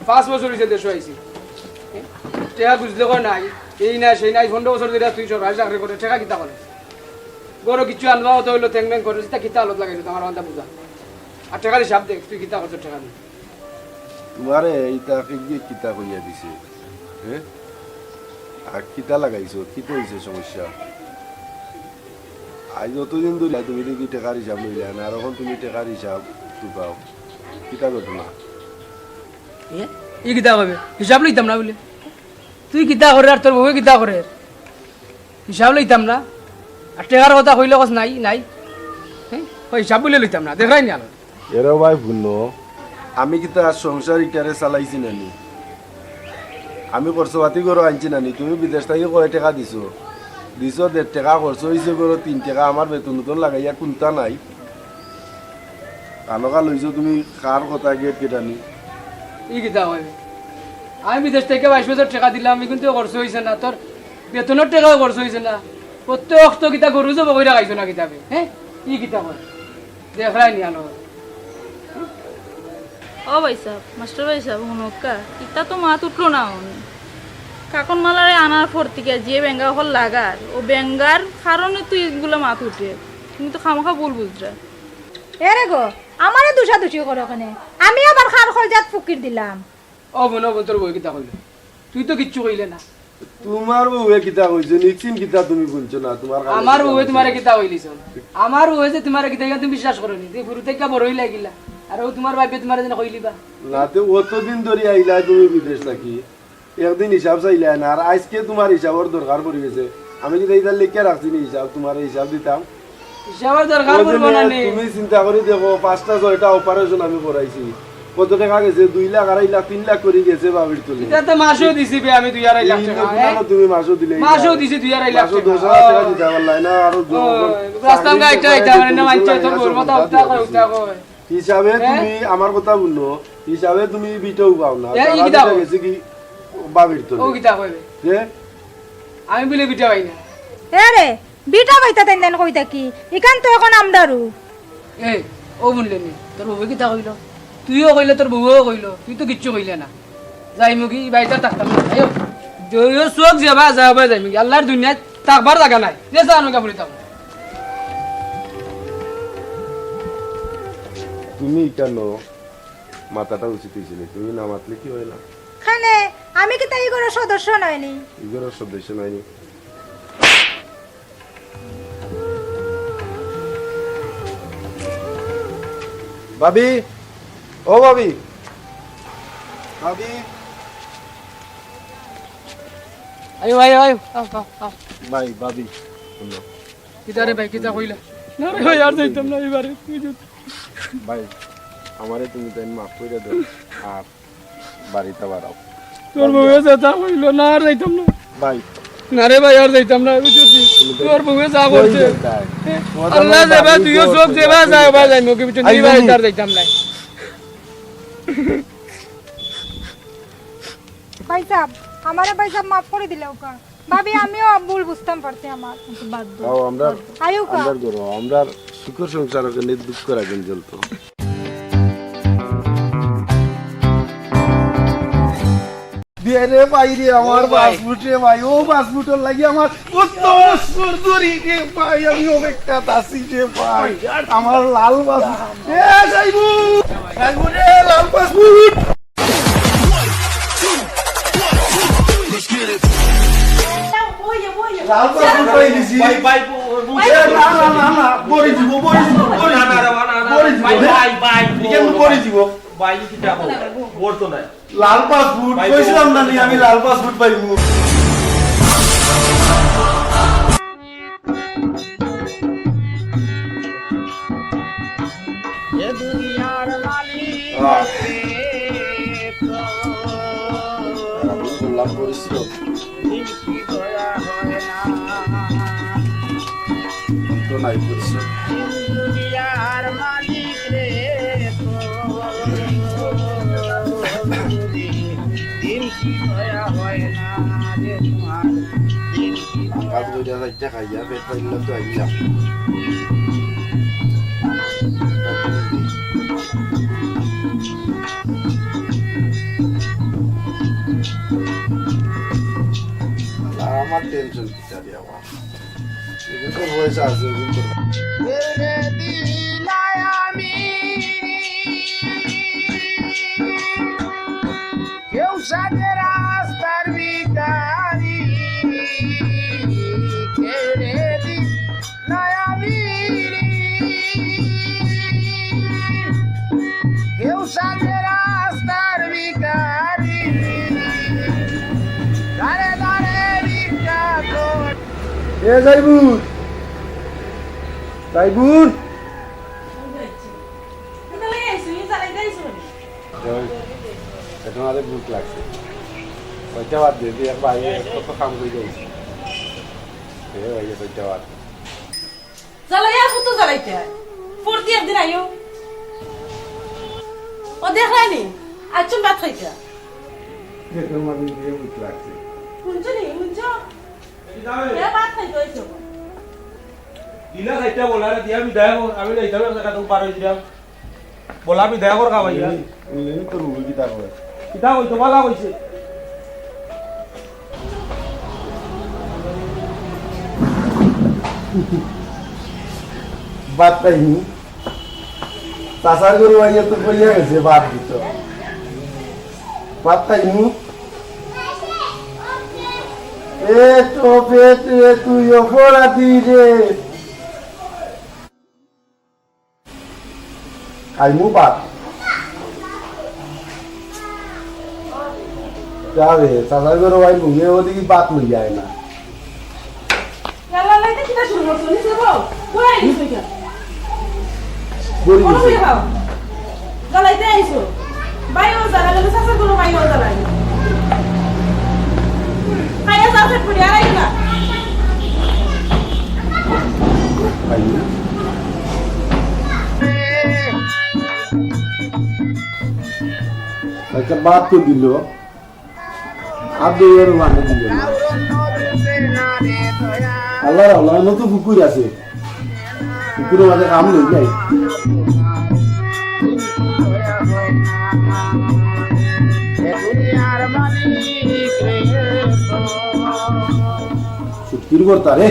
পাঁচ বছর অইছে দেশো আইছি, টেকা খুঁজলে কয় নাই, এই নাই, সেই নাই। পনরো বছর ধরি তুই সরকারি চাকরি করে, টেকা কিতা করে? ঘরো কিচ্ছু আনবা অত অইলো, ঠ্যাং ব্যাং করে, ইতা কিতা হালত লাগাইছো, আমার মাথা বুঝা। আর টেকার হিসাব দেখ, তুই কিতা করছস টেকা দিয়া? তুমারে ইতা কেগিয়ে কিতা কইয়া দিছে? হে? আর কিতা লাগাইছো? কিতা অইছে সমস্যা? আইজ অতদিন ধরি তুমি দেখি টেকার হিসাব লইলায় না, আর অখন তুমি টেকার হিসাব তুকাও। কিতা ঘটনা? এ? ই কিতা কইবে? হিসাব লইতাম না বুলে? তুই কিতা করের আর তোর বউয়ে কিতা করের? হিসাব লইতাম না। আর টেকার কথা কইলে কস নাই, নাই। হে? কয় হিসাব বুলে লইতাম না। দেখরায় নি আলো। এরে ভাই হুনো, আমি কিতা আর সংসার ইটারে চালাইছি না নি? আমি খরচপাতি ঘরো আনছি না নি? তুমি বিদেশ থাকি কয় টেকা দিছো? দিছো দেড় টেকা, খরচ অইছে ঘরো তিন টেকা, আমার বেতন উতন লাগাইয়া কুন্তা নাই। কানো কা লইছো তুমি কার কথা গেট গেটানি? ই কিতা কইবে? আমি বিদেশ থাকি বাইশ বছর টেকা দিলাম, ইগুন তো খরচ অইছে না, তোর বেতনর টেকাও খরচ অইছে না। প্রত্যেক অক্ত কিতা গরু জব কইরা খাইছো না কিতাবে, হে? ই কিতা কয়? দেখরায় নি আলো। ও ভাইসাব, মাস্টার ভাইসাব, হুনউক্কা, ইতা তো মাত উঠলো না অনে। কাকন মালারে আনার পর থাকি যে বেঙ্গা অকল লাগার, অউ বেঙ্গার কারণে তো ইগুলা মাত উঠে। তুমি তো খামোখা ভুল বুঝরা। এরে গো, আমারে দুষাদুষি করো কেনে? আমি আবার কার কলজাত ফুকির দিলাম? ও বোন, ও বোন, তোর বউয়ে কিতা কইলো? তুই তো কিচ্ছু কইলে না। তুমার বউয়ে কিতা কইছে? নিশ্চিন কিতা তুমি হুনছো না? তুমার কানে আমার কিতা বউয়ে কইছে? তুমারে কিতা কইলিছইন? আমার বউয়ে যে তুমারে কিতা কইলা তুমি বিশ্বাস করো নি? তুমি হুরু থাকি বড় অইলায় গিলা। আর অউ তুমার বাইফে তুমারে যেন কইলিবা। না তে অতদিন ধরি আইলায় তুমি বিদেশ থাকি। একদিন হিসাব চাইলায় না, আর আইজকে তুমার হিসাবর দরকার পড়ি গেছে। আমি কিতা ইতা লেখিয়া রাখছি নি হিসাব? তুমারে হিসাব দিতাম। হিসাবর দরকার পড়বো না নি? তুমি চিন্তা করি দেখো, পাঁচটা ছয়টা operation আমি করাইছি। কত টেকা গেছে? দুই লাখ, আড়াই লাখ, তিন লাখ করি গেছে ভাবির তলে। ইতা তো মাসেও দিছি বে আমি দুই আড়াই লাখ টেকা, হে? তুমি মাসেও দিলে মাসেও দিছি দুই আড়াই লাখ টেকা। দশ হাজার টেকা দিতে পারলাই না, আরো ও, রাস্তার গায়ে একটা এটা মানে না মানছে, তোর বউর মাথা উঠা কয়, উঠা কয়। হিসাবে তুমি আমার কথা হুনো, হিসাবে তুমি বিটাও পাও না। এ, ই কিতা কয়? গেছে কি ভাবির তলে? ও কিতা কইবে? আমি বুলে বিটা পাই না। এ রে, বিটা পাইতা তাইন তাইন কই থাকি? ইখান তো অখন আমরারউ। এ, ও বুললে নি, তোর বউয়ে কিতা কইলো? তুইও কইলে, তোর বউয়েও কইলো, তুই তো কিচ্ছু কইলে না। যাইমুগি, ই বাড়িত আর থাকতাম না। আইও, যইও চোখ যাবা, যাবা যাইমুগি। আল্লার দুনিয়াত থাকবার জাগা নাই। যে যা নগা ফুরিতাম। তুমি কেন মাথাটা উচিত অইছে নি? তুমি না মাতলে কি অয় না? কেনে, আমি কিতা ই ঘরর সদস্য নায়নি? ই ঘরর সদস্য নায়নি। ভাবি, ও ভাবি, ভাবি। আইও, আইও, আইও। আও, আও, আও। ভাই, ভাবি, হুনো। কিতা রে ভাই, কিতা কইলা? না রে ভাই, আর যাইতাম না ইবারে। ভাই, আমারে তুমি তাইন মাফ কইরা দেও। আর বাড়িত বাড়াও। তোর বউয়ে যেতা কইলো, না, আর যাইতাম না। ভাই। না রে ভাই, আর যাইতাম না, বুঝছস নি? তুমি তো তোর বউয়ে যা কই করছে। যাইতায়? এ, তোমার আল্লাহ তো যাবা, বাড়ি তুইও ঘর সব তো যাবা, যাবা, যাইতায়। যাইমু, কি বুঝছস নি? আইজনি। বাড়িত আর যাইতাম না। ভাইসাব, আমারে ভাইসাব মাফ করি দিলাউক্কা। ভাবি, আমিও ভুল বুঝতাম পারছি আমার। আচ্ছা, বাদ দেও। আও, আমরা, বাদ দেও। আইও কা। আমরা ঘরো, আমরা সুখর সংসার অখানে দুঃখর আগুন জ্বলতো। দে রে ভাই রে, আমার ও ভাই। পাসপোর্ট রে ভাই, ও পাসপোর্টর লাগি আমার কত বছর ধরি রে ভাই, আমি অপেক্ষাত আছি রে ভাই। আমার লাল পাসপোর্ট। এ যাইবো, যাইবো রে, লাল পাসপোর্ট। লাল পাসপোর্ট পাই দিছি। ভাই, ভাই, ব-, ব-, এ, না, না, না, না, পড়ি দিব, পড়ি দিব, পড়ি না, না, দিব। না, না, না, না, পড়ি দিব, ভাই, হে? ভাই, ভাই, ইখান পড়ি দিব। ভাই, কিতা কও? পড়তো নায়। লাল পাসপোর্ট, ভাই, কইছিলাম না নি আমি লাল পাসপোর্ট পাইমু। এ দুনিয়ার মালিক আহ। রে প্রভু। আমি করলাম পরিশ্রম। কিন্তু দয়া হয় না। তো নাই পরিশ্রম। দুনিয়ার মালিক রে প্রভু। কিন্তু দয়া হয় না রে তোমার। কিন্তু কাজ করিয়া যাইতে খাইয়া পেট পাইলে তো আইলাম। আমার টেনশন কিতা রে আবার? এগুলো তো পয়সা আছে, ওগুলো তো ছেড়ে দিলাই আমি। কেউ সাথে রাস্তার ভিখারি, ছেড়ে দিলাই আমি। কেউ সাথে রাস্তার ভিখারি, দাঁড়ে দাঁড়ে ভিক্ষা করে। এ যাইবুর, যাইবুর। কোথায় আইছো? এই জ্বালাইতে আইছো কেনে? ওই, এখন আরে ভুক লাগছে। ওইটা বাদ দে, তুই এক ভাই, এক কত কাম করে যাইস। এ ভাই, ওইটা বাদ। জ্বালাইয়া কত জ্বালাইতে হয়? প্রতি একদিন আইও। ও দেখলায়নি? আইছো ভাত খাইতে। যে তোমার দিয়ে ভুক লাগছে। শুনছো নি? শুনছো? এ ভাত খাইতে আইছো। ইলা খাইতে বলা রে, দিয়া বিদায় কর, আমি যাইতাম এক জাগা, তুমি পার হই দিলাম। বলা বিদায় কর খাওয়াইয়া। এমনি, এমনি তো রুগী কিতা কয়? কিতা কইতো, বালা কইছে। ভাত খাইনি। চাচার ঘরো আইয়া তো কইয়া গেছে ভাত দিত। ভাত খাইনি। এ তো পেট রে, তুই অপরাধী রে। খাইমু ভাত। যা রে, চাচার ঘরো আইমু, এ ওদিকে ভাত লইয়া আয় না। ইয়াল্লা, লাইতে কিতা শুরু করছো? নিচে বও। কই আইছো এটা? বড়ি বড়ি দিছে। বড়ি খাও। জ্বালাইতে আইছো। বাইও জ্বালাইলে, চাচার ঘরো বাইও জ্বালাই। খাইয়া যা, পেট ভরিয়া আর আইও না। খাইও। আচ্ছা, ভাত তো দিল। আর দুইবার মানে দিল না। আল্লাহ, আল্লাহ, নতুন পুকুর আছে। পুকুরের মাঝে কাম নেই, যাই। ছুটকির কর্তা রে।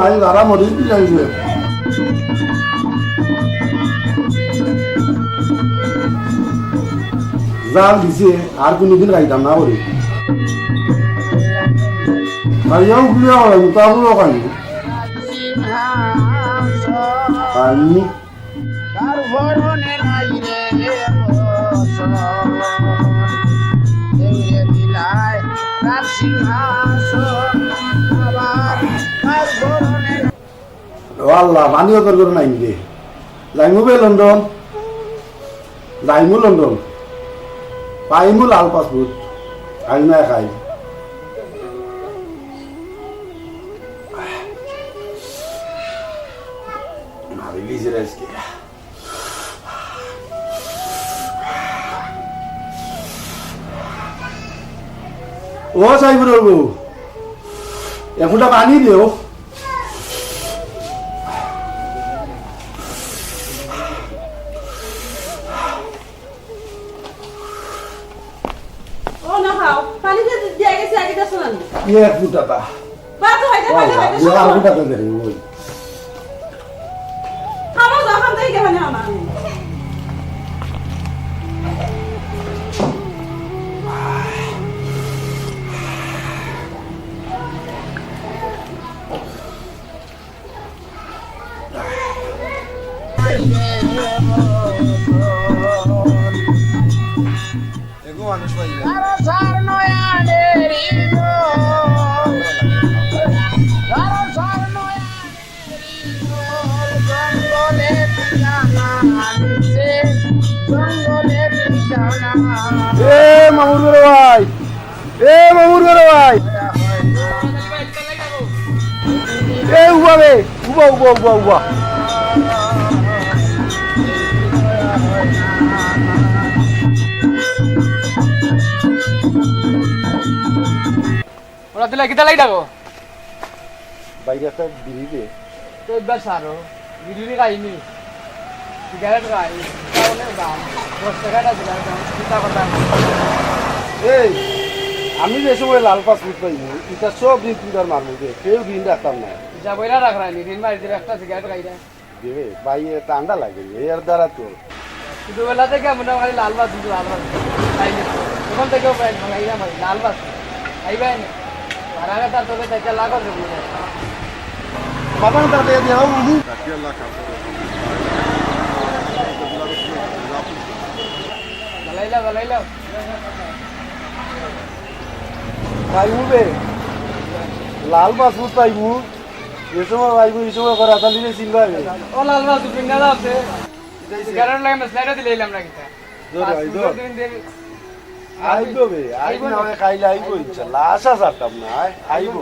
আমি যারা মরিচ বিলাইছে। জাল দিছে, আর কোনোদিন খাইতাম না করি। খাইয়াও গুলিয়া খাইব, তারপরেও খাইব। খাইনি। ও আল্লাহ, পানি অতর করে নাই রে। যাইমু বে লন্ডন, যাইমু লন্ডন, পাইমু লাল পাসপোর্ট, খাই না খাই। মারি লিজে আজকে। ও সাইবুর বউ, এ ফুটা পানি দেও। ও না খাও, পানি দিয়ে, দিয়ে গেছি, আগে দেখছো না নি? ইয়ে, ফুটাটা। বাদ হইতে, বাদ হইতে, সব আর ফুটাটা দেরি, ওই। খাবো, যখন তাই কেমন আমার। এগো মানুষ পাইলে। এ মামুর ঘরে ভাই, এ মামুর ঘরে ভাই। এ উবা বে, উবা, উবা, উবা, উবা। ওরা দিলে কিতা লাগি ডাকো? বাইরে একটা বিড়ি দে। তো একবার সারো, বিড়ি খাইনি। সিগারেট খাই, ইটা অনেক দাম। দশ টাকা একটা দিলাম, দাম, চিন্তা করলাম। এই, আমি যে সময় লাল পাসপোর্ট পাইনি, ইটা সব ঋণ তুই তার মারবো দে, কেউ ঋণ রাখতাম না। হিসাব কইরা রাখরানি, ঋণ মারি দিলে একটা সিগারেট খাইরা। দে, ভাই, এ ঠান্ডা লাগে রে, এর দ্বারা তো। ছোটবেলা থেকে মনে হয় খালি লাল বাস, শুধু লাল বাস। তাই না? তখন থেকে প্রায় ভাঙাইয়া মারি, লাল বাস। খাইবাই না। আর আগে তার তোকে চাচা লাগল রে বুঝে। বাবা, তার দিয়ে দাও, বুঝি। জ্বালাইলা, জ্বালাইলা। পাইমু বে। লাল বাস পাইমু। যে সময় আইবো, এই সময় করা তালি রে চিনবা রে। ও লাল বাস পিন্ডা আছে। সিগারেট লাগে না, স্লাইডে দিলাইলাম না কিতা। ধর ভাই, ধর। আইবো বে, আইবো না, খাইলে আইবো ইনশাআল্লাহ। আশা ছাড়তাম না, আই-, আইবো।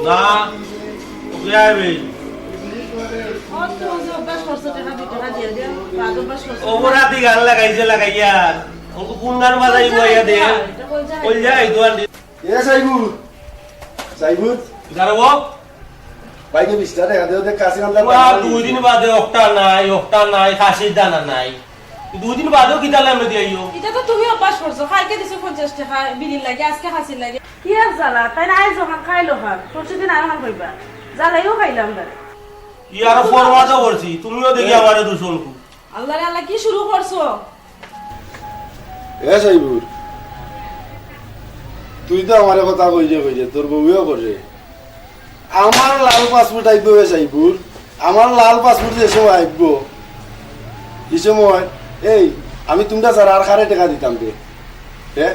না, ওকে আইবে। অত যে অভ্যাস করছো, টাকা দুই টাকা দিয়া দিয়া, বাদ অভ্যাস করছো। অপরাধী গান লাগাইছে, লাগাইয়া। ও তো কোন গান বাজাইবো, ইয়া দে। এটা কই যায়? কই যায়, দোয়ান দি। এ সাইবুর, সাইবুর। যারা ও? ভাইকে বিশটা টাকা দেও, দেখ, কাশি আনতে ওয়া, পারবো না। দুই দিন বাদে অকটা নাই, অকটা নাই, খাসির দানা নাই। দুই দিন বাদেও কিতা লামে দিয়াইও? এটা তো তুমি অভ্যাস করছো। কালকে দিছো পঞ্চাশ টাকা বিড়ির লাগে, আজকে খাসির লাগে। কি আর জ্বালা, তাই না? আইজ অখান, কাইল অখান, পরশু দিন আর অখান কইবা। জ্বালাইও খাইলাম তারে। কি আরো ফরমাদও করছি, তুমিও দেখি আমারে দূষণ কু। আল্লাহ রে আল্লাহ, কি শুরু করছো? এ সাইবুর, তুই তো আমারে কথা কইরে কইরে, তোর বউয়েও করে। আমার লাল পাসপোর্ট আইবো বে সাইবুর, আমার লাল পাসপোর্ট যে সময় আইবো, ই সময়, এই, আমি তুমরা ছাড়া আর কারে টাকা দিতাম বে? হে?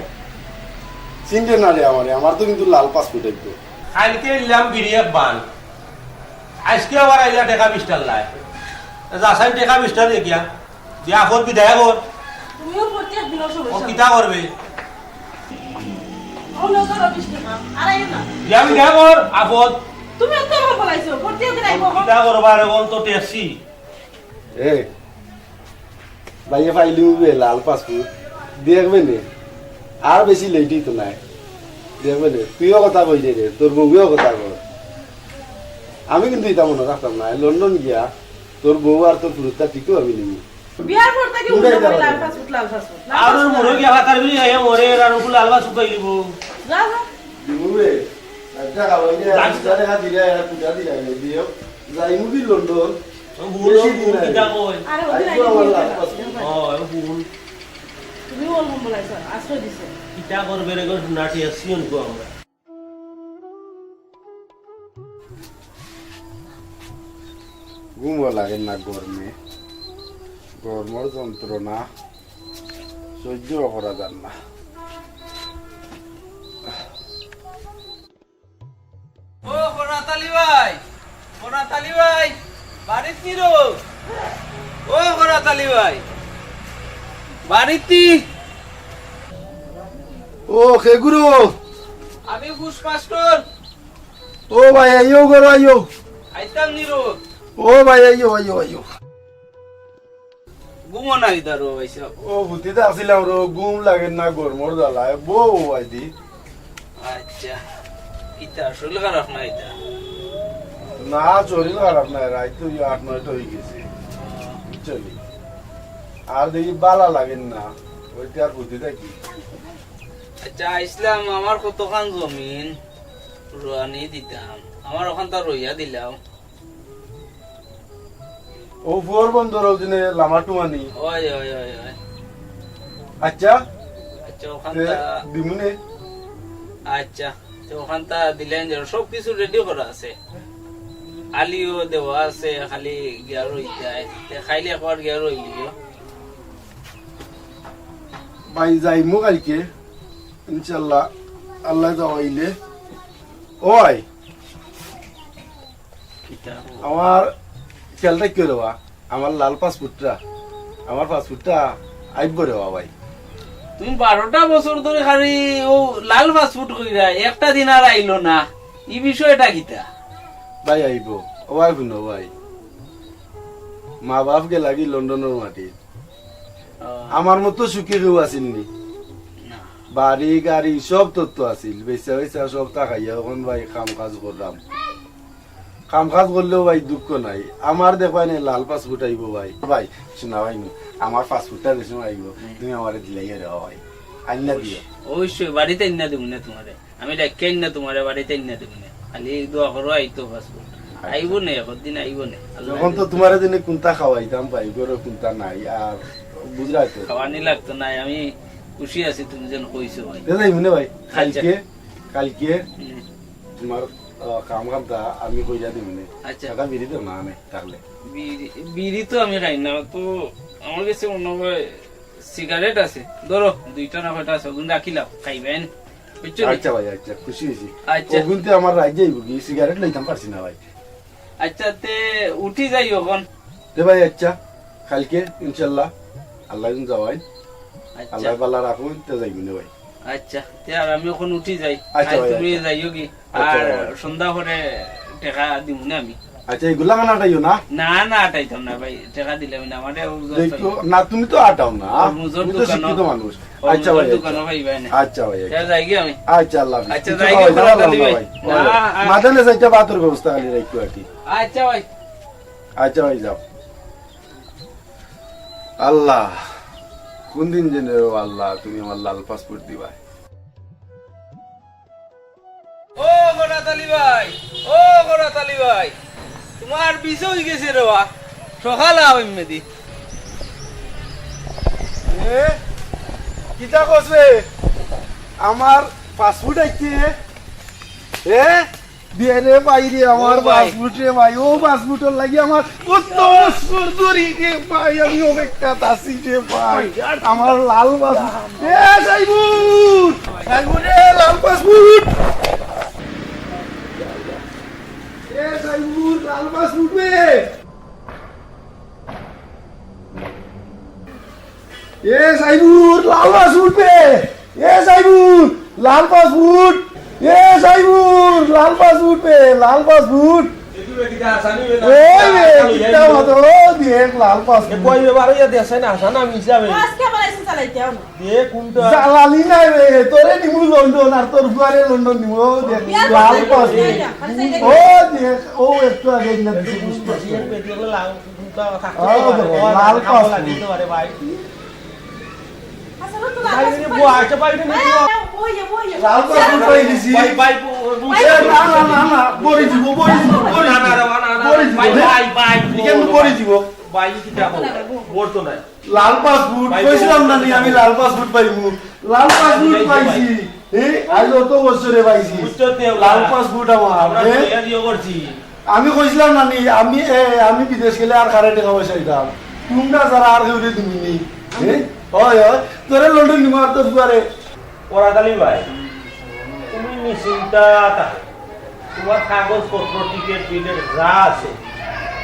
চিনরে না রে আমারে, আমার তো কিন্তু লাল পাসপোর্ট আইবো। কালকে ইলাম বিড়ি এক বান, আজকে আবার আইলা টাকা বিশটার লাই। যাচাই টাকা বিশটা দেখিয়া। ইয়া, আফত বিদায় কর। তুমিও প্রত্যেক দিন অসুবিধা। ও কিতা করবে? ও নজর অফিস থেকে। আর আইও না। ইয়া, বিদায় কর, আফত। তুমি অত বড় বলাইছো, প্রত্যেক দিন আইবো। কিতা করবা রে, বল তো ট্যাক্সি। এ, ভাইয়ে ফাইলু বে লাল পাসপোর্ট। দেখবে নে। আর বেশি লেট হইতো নাই। দেখবে নে। তুইও কথা কই দে রে, তোর বউয়েও কথা কর। আমি কিন্তু ইতা মনে রাখতাম না। লন্ডন গিয়া তোর বউ আর তোর ফুরুতটা ঠিকও আমি নিমু। বিয়ার পর থাকি উল্টা করে লাল পাসপোর্ট, লাল পাসপোর্ট, লাল আর ওর পাসপোর্ট। মনে গিয়া ভাতার বিলি খাইয়া মরে, আর ওগুলো আলবা শুকাই দিব। যা, যা। দিমু রে। একটা খাওয়াই দে, আর দুটা দেখা দিলে, আর দুটা দিলে, দিও। যাইমু কি লন্ডন? ও, ভুল, বেশি দিন ভুল, নাই। কিতা কয়? আরে, ওদিন আইবো আগে আমার দিয়ে লাল গেলাম। পাসপোর্ট। ও, ও, ভুল। তুমি ওর নম্বর আইছো, আশ্রয় দিছো। কিতা করবে রে গো, নাটি আসি অনকো আমরা। ঘুমও লাগে না গরমে, গরমর যন্ত্রণা সহ্য করা যার না। ও খরাত আলী ভাই, খরাত আলী ভাই, বাড়িত নি রো? ও খরাত আলী ভাই, বাড়িত নি? ও, কে গুরু? আমি ঘোষ মাস্টার। ও ভাই, আইও ঘরো, আইও। আইতাম নি রো? ও ভাই, আইও, আইও, আইও। ঘুমও নাই তার, ও ভাই সাহেব। ও, হুতিতে আছিলাম রো, ঘুম লাগে না, গরমর জ্বালায়, বউ আইদি। আচ্ছা, কিতা শরীর খারাপ না ইতা? না, শরীর খারাপ না, রাইত তো আট নয়টা হয়ে গেছে, বুঝছো নি? আর দেখি বালা লাগে না, ওইটা আর হুতি থাকি। আচ্ছা, আইসলাম, আমার কতখান জমিন রুয়ানি দিতাম, আমার ওখান তো রইয়া দিলাম। ও ফুয়ার বন্দর ওদিনে লামা টুমানি। ওই, ওই, ওই, ওই। আচ্ছা। আচ্ছা, ওখান তে তা দিমুনে। আচ্ছা, তো ওখান তা দিলেন যে সব কিছু রেডি করা আছে। আলিও দেওয়া আছে, খালি গিয়া রইতে হয়। তে খাইলে একবার গিয়া রইলিও। ভাই যাইমু কালকে, ইনশাল্লাহ, আল্লাহ যাওয়াইলে। ওই, কিতা? আমার খেয়াল রাখিও রে বা, আমার লাল পাসপোর্টটা, আমার পাসপোর্টটা আইব রে বা ভাই। তুমি বারোটা বছর ধরে খালি ও লাল পাসপোর্ট কইরা, একটা দিন আর আইলো না, ই বিষয়টা কিতা? ভাই আইব, ও ভাই হুনো ভাই, মা বাপ গেলাগি লন্ডনর মাটি, ও। আমার মতো সুখী কেউ আছিল নি? না। বাড়ি গাড়ি সব তত্ত্ব আছিল, বেচা বেচা সব টাকাইয়া এখন ভাই কাম কাজ করলাম। কাম কাজ করলেও ভাই দুঃখ নাই। আমার দেখবায় নে লাল পাসপোর্ট আইব ভাই। ভাই, শোনা ভাই নু, আমার পাসপোর্টটা যে সময় আইব, হুম। তুমি আমারে দিলাইয়া দেওয়া ভাই। আইনা দিও। অবশ্যই, বাড়িত আইনা দিমু নে তোমারে। আমি ডাকিয়া আইনা তোমারে, বাড়িত আইনা দিমু নে। খালি দোয়া করো, আইতো পাসপোর্ট। আচ্ছা। আইব নে, একদিন আইব নে। আল্লাহ এখন তো দিলে। তোমারে দিনে কোনটা খাওয়াইতাম ভাই, ঘরে কোনটা নাই। আর বুঝরায় তো। খাওয়ানি লাগতো নাই, আমি খুশি আছি তুমি যেন কইছো ভাই। তে যাইমু নে ভাই, আচ্ছা। কালকে, কালকে হুম। তোমার, আহ, কাম কামটা আমি কইরা দিমু নে। আচ্ছা। টাকা বিড়ি দেও না, আনে, থাকলে। বিড়ি, বিড়ি তো আমি খাই না, তো আমার কাছে মনে হয় সিগারেট আছে। ধরো, দুইটা না কয়টা আছে, ওগুন রাখিলাও, খাইবেন। বুঝছো নি? আচ্ছা ভাই, আচ্ছা, খুশি হইছি। আচ্ছা। ওগুন তো আমার রাইত যাইব কি, সিগারেট লইতাম পারছি না ভাই। আচ্ছা, তে উঠি যাই এখন। তে ভাই, আচ্ছা, কালকে ইনশাল্লাহ আল্লাহ দিন যাওয়াই, আচ্ছা। আল্লাহ বালা রাখুন, তে যাইব নে ভাই। আচ্ছা, তে আর আমি এখন উঠি যাই। আচ্ছা আর ভাই, তুমি আচ্ছা। যাইও কি? আচ্ছা আর ভাই। সন্ধ্যা করে টেকা দিমু না আমি। আচ্ছা, এগুলা মানে আটাইও না? না, না, আটাইতাম না ভাই, টেকা দিলাম না, আমারে ওজন দেখো, চলে। না, তুমি তো আটাও না। ওর মুজোর তুমি তো দোকানও, শিক্ষিত মানুষ। ওর আচ্ছা মুজোর ভাই, আচ্ছা। দোকানও পাইবায় না। আচ্ছা ভাই, আচ্ছা। তে যাই গি আমি? আচ্ছা, আল্লাহ হাফিজ। আচ্ছা, কিছু যাই গি খাওয়াই দাও, খরাত আলী আল্লাহ ভাই। ভাই। না, ভাই। আ- মাদানে যাইতে ভাতর ব্যবস্থা খালি রাখিও আর কি। আচ্ছা ভাই। আচ্ছা ভাই, যাও। আল্লাহ, কোন দিন যেন রে আল্লাহ, তুমি আমার লাল পাসপোর্ট দিবায়। ও খরাত আলী ভাই, ও খরাত আলী ভাই, তোমার ভিসা হই গেছে রে বা, সকাল আও এমনি দি। এ, কিতা কস রে? আমার পাসপোর্ট আইছে। এ, বিয়ারে ভাই রে, আমার ও ভাই। পাসপোর্ট রে ভাই, ও পাসপোর্টর লাগি আমার কত বছর ধরি রে ভাই, আমি অপেক্ষাত আছি রে ভাই, আমার লাল পাসপোর্ট। এ সাইবুর, সাইবুর রে, লাল পাসপোর্ট। এ সাইবুর, লাল পাসপোর্ট রে। এ সাইবুর, লাল পাসপোর্ট পে। এ সাইবুর, লাল পাসপোর্ট। এ সাইবুর, লাল পাসপোর্ট পে, লাল পাসপোর্ট। ওই রে, কিতা মাতো, দেখ, লাল পাসপোর্ট। কই রে, বারো ইয়া দেশে না, আসানা, আমি হিসাবে। আজকে আবার এসে চালাইতে হবে। দে, কোনটা? জ্বালানি নাই রে, তোরে নিমু লন্ডন, আর তোর ফুয়ারে লন্ডন নিমু, ও দেখ, লাল পাসপোর্ট। ও দেখ, ও একটু আগে না দিছে, বুঝতে পারছি। লাল পাসপোর্ট। লাল পাসপোর্ট পাই গেছি। এ, না, না, না, না, পড়ি দিব, পড়ি দিব, পড়ি দিব। পড়ি দিব। লাল পাসপোর্ট, কইছিলাম না নি আমি লাল পাসপোর্ট পাইমু। লাল পাসপোর্ট পাইছি। এ, আজ অত বছরে পাইছি। লাল পাসপোর্ট আমার, এ? আমি কইছিলাম না নি, আমি, এ, আমি বিদেশ গেলে আর কারে টেকা পয়সা দিতাম। তুমরা ছাড়া আর কেউরে দিমু নি। এ? অয়, অয়। তোরে লন্ডন নিমু আর তোর ফুয়ারে। পরাতালি ভাই, তুমি নিশ্চিন্তা থাকো। তোমার কাগজপত্র, টিকিট ফিকেট যা আছে,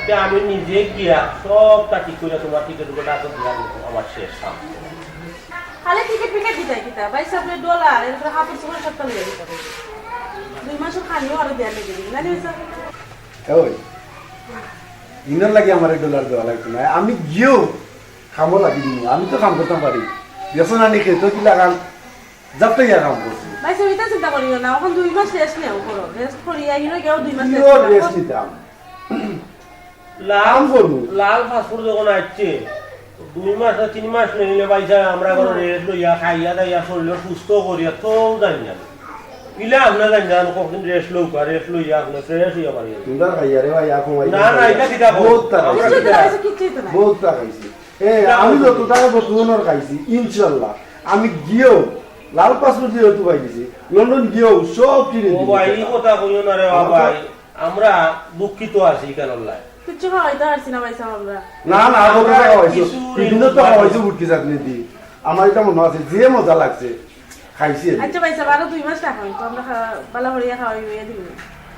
এটা আমি নিজে গিয়া সবটা ঠিক করে তোমার টিকিট উকিট আছে দিয়া দিব, আমার শেষ কাম। খালি টিকিট ফিকেট দিতায় কিতা? ভাইসাবরে ডলার, এরপরে কাপড় চোপড় সবটা লইয়া দিতায়। দুই মাসর খানিও আরো দেয়া লাগে, না নি ভাইসাব? ওই, ইনোর লাগি আমারে ডলার দেওয়া লাগতো না। আমি গিয়াউ কামো লাগি দিমু। আমি তো কাম করতাম পারি। গেছো না নি খেতো কি লাগান? যাত্রা গিয়া কাম করছি। ভাইসাব, ইতা চিন্তা করিও না। অখন দুই মাস রেস্ট নেও, করো। রেস্ট করিয়া ইনো গিয়াউ দুই মাস কিওর রেস্ট নিতাম? লাল, কাম করমু। লাল পাসপোর্ট যখন আইছে, দুই মাস না তিন মাস নিলে ভাইসাব, আমরা ঘরো রেস্ট লইয়া, খাইয়া দাইয়া, শরীর সুস্থ করিয়া, তো জানি না। ইলা আপনে জানি না, কতদিন রেস্ট লউকা, রেস্ট লইয়া আপনে ফ্রেশ হইয়া পারি। তোমরা খাইয়া রে ভাই, এখন ভাই না, না, ইটা কিতা কও? বহুত টাকা আমরা খাইছি। কিতা? বহুত টাকা খাইছি। এ, আমি যত টাকা বর্তমানে খাইছি, ইনশাল্লাহ, আমি গিয়াউ, লাল পাসপোর্ট যেহেতু পাই গেছি, লন্ডন গিয়াউ সব কিনে ও দিব ভাই, এই টাকা। কথা কইও না রে বাবা, আমার তো ভাই। আমরা দুঃখিত আছি কেন লাই? কিচ্ছু খাওয়াইতে পারছি না ভাইসাব আমরা। না, না, কত আমরা টাকা খাওয়াইছো? কিছু টিফিনও তো ঋণ খাওয়াইছো, বুটকি চাটনি দি। আমার এটা মনে আছে, যে মজা লাগছে, খাইছি আমি। আচ্ছা ভাইসাব, আরো দুই মাস রাখো, তো আমরা খা-, বালা করিয়া খাওয়াই হইয়া দিব।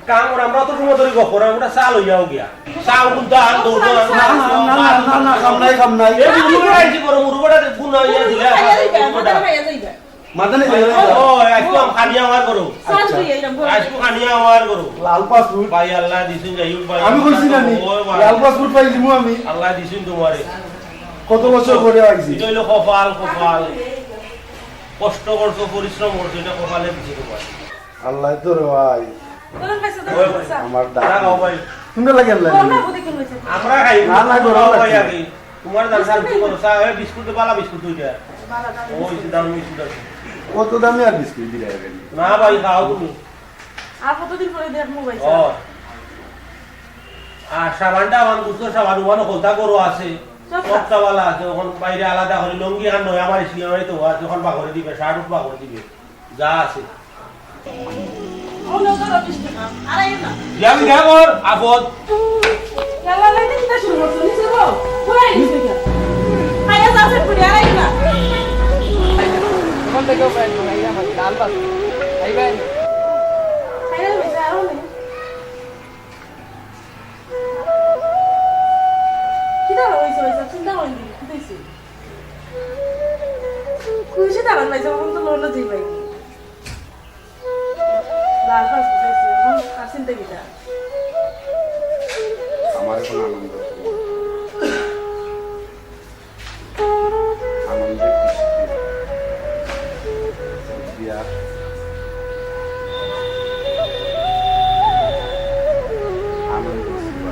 কাম করে, আমরা তো সময় ধরে গপ করে, আমরা চা লইয়াও গিয়া। চা উঠুন তো আন, দৌড় আন। না, না, না, না, না, না, খাম নাই, খাম নাই। এই মুরুবটা আইছি বড়, মুরুবটা গুণ হইয়া দিলে। খাইয়া যাইবা, মাথা খাইয়া যাইবা। মাথা নিয়ে যাইবা। ও, আজকে আমি খানি আমার করো। চা আচ্ছা। লইয়া এলাম, বড়। আজকে খানি আমার করো। লাল পাসপোর্ট। ভাই আল্লাহ দিছুন, যাই হোক ভাই। আমি কইছি না নি? ও ভাই। লাল পাসপোর্ট পাই দিমু আমি। আল্লাহ দিছুন তোমারে। কত বছর পরে আইছি। এটা হইলো কপাল, কপাল। কষ্ট করছো, পরিশ্রম করছো, এটা কপালে দিছে তোমার। আল্লাহ তো রে ভাই। গরম পাইছো তো? ওই ভাই। চা। আমার দাদা। না, খাও ভাই। তোমরা লাগে আল্লাহ। গরম না, বুঝে কেন হয়েছে? আমরা খাই। না, না, গরম খাও ভাই লাগছে। আগে। তোমার দাদা বিস্কুট শান্তি করো। চা, এই বিস্কুট দে, বালা বিস্কুট দুইটা। বালা দামি ওই বিস্কুট। দামি বিস্কুট আছে। কত দামি আর বিস্কুট দিলে এখানে? না ভাই, খাও তুমি। আর কতদিন পরে দেখমু ভাই ও। চা? আর সাবানটা আমার গুছলো সাবান, ওখানে হলতা করো আছে। সবটা। সবটা বালা আছে, ওখানে বাইরে আলাদা করে লুঙ্গি আর নয়া আমার সিলেমারি তো আছে, ওখানে বাগরে দিবে, শার্ট উঠ বাগরে দিবে। যা আছে। ও, লো, ধরো, বিশ টাকা। আর আইও না। ইয়া, আমি যা কর, আফত। ইয়াল্লা, লাইনে কিতা শুরু করছো? নিচে বল। পুরাই নিচে গিয়া। খাইয়া যা, সে পুরি, আর আইও না। ওখান থেকেও প্রায় শোনা, ইয়া, ভাই, লাল বাস। এই ভাই। খাইয়া লইছে, আরো নেই। কিতা হইছে, হইছে? চিন্তা করি দিবি, কিতা হইছে? খুশি থাকার লাগছে, এখন তো লড়লো যেই ভাই। লাল পাস উঠেছে, এখন আর চিন্তা কিতা? আমার এখন আনন্দ হচ্ছে। আনন্দে খুশিতে দিয়া আনন্দ উৎসব।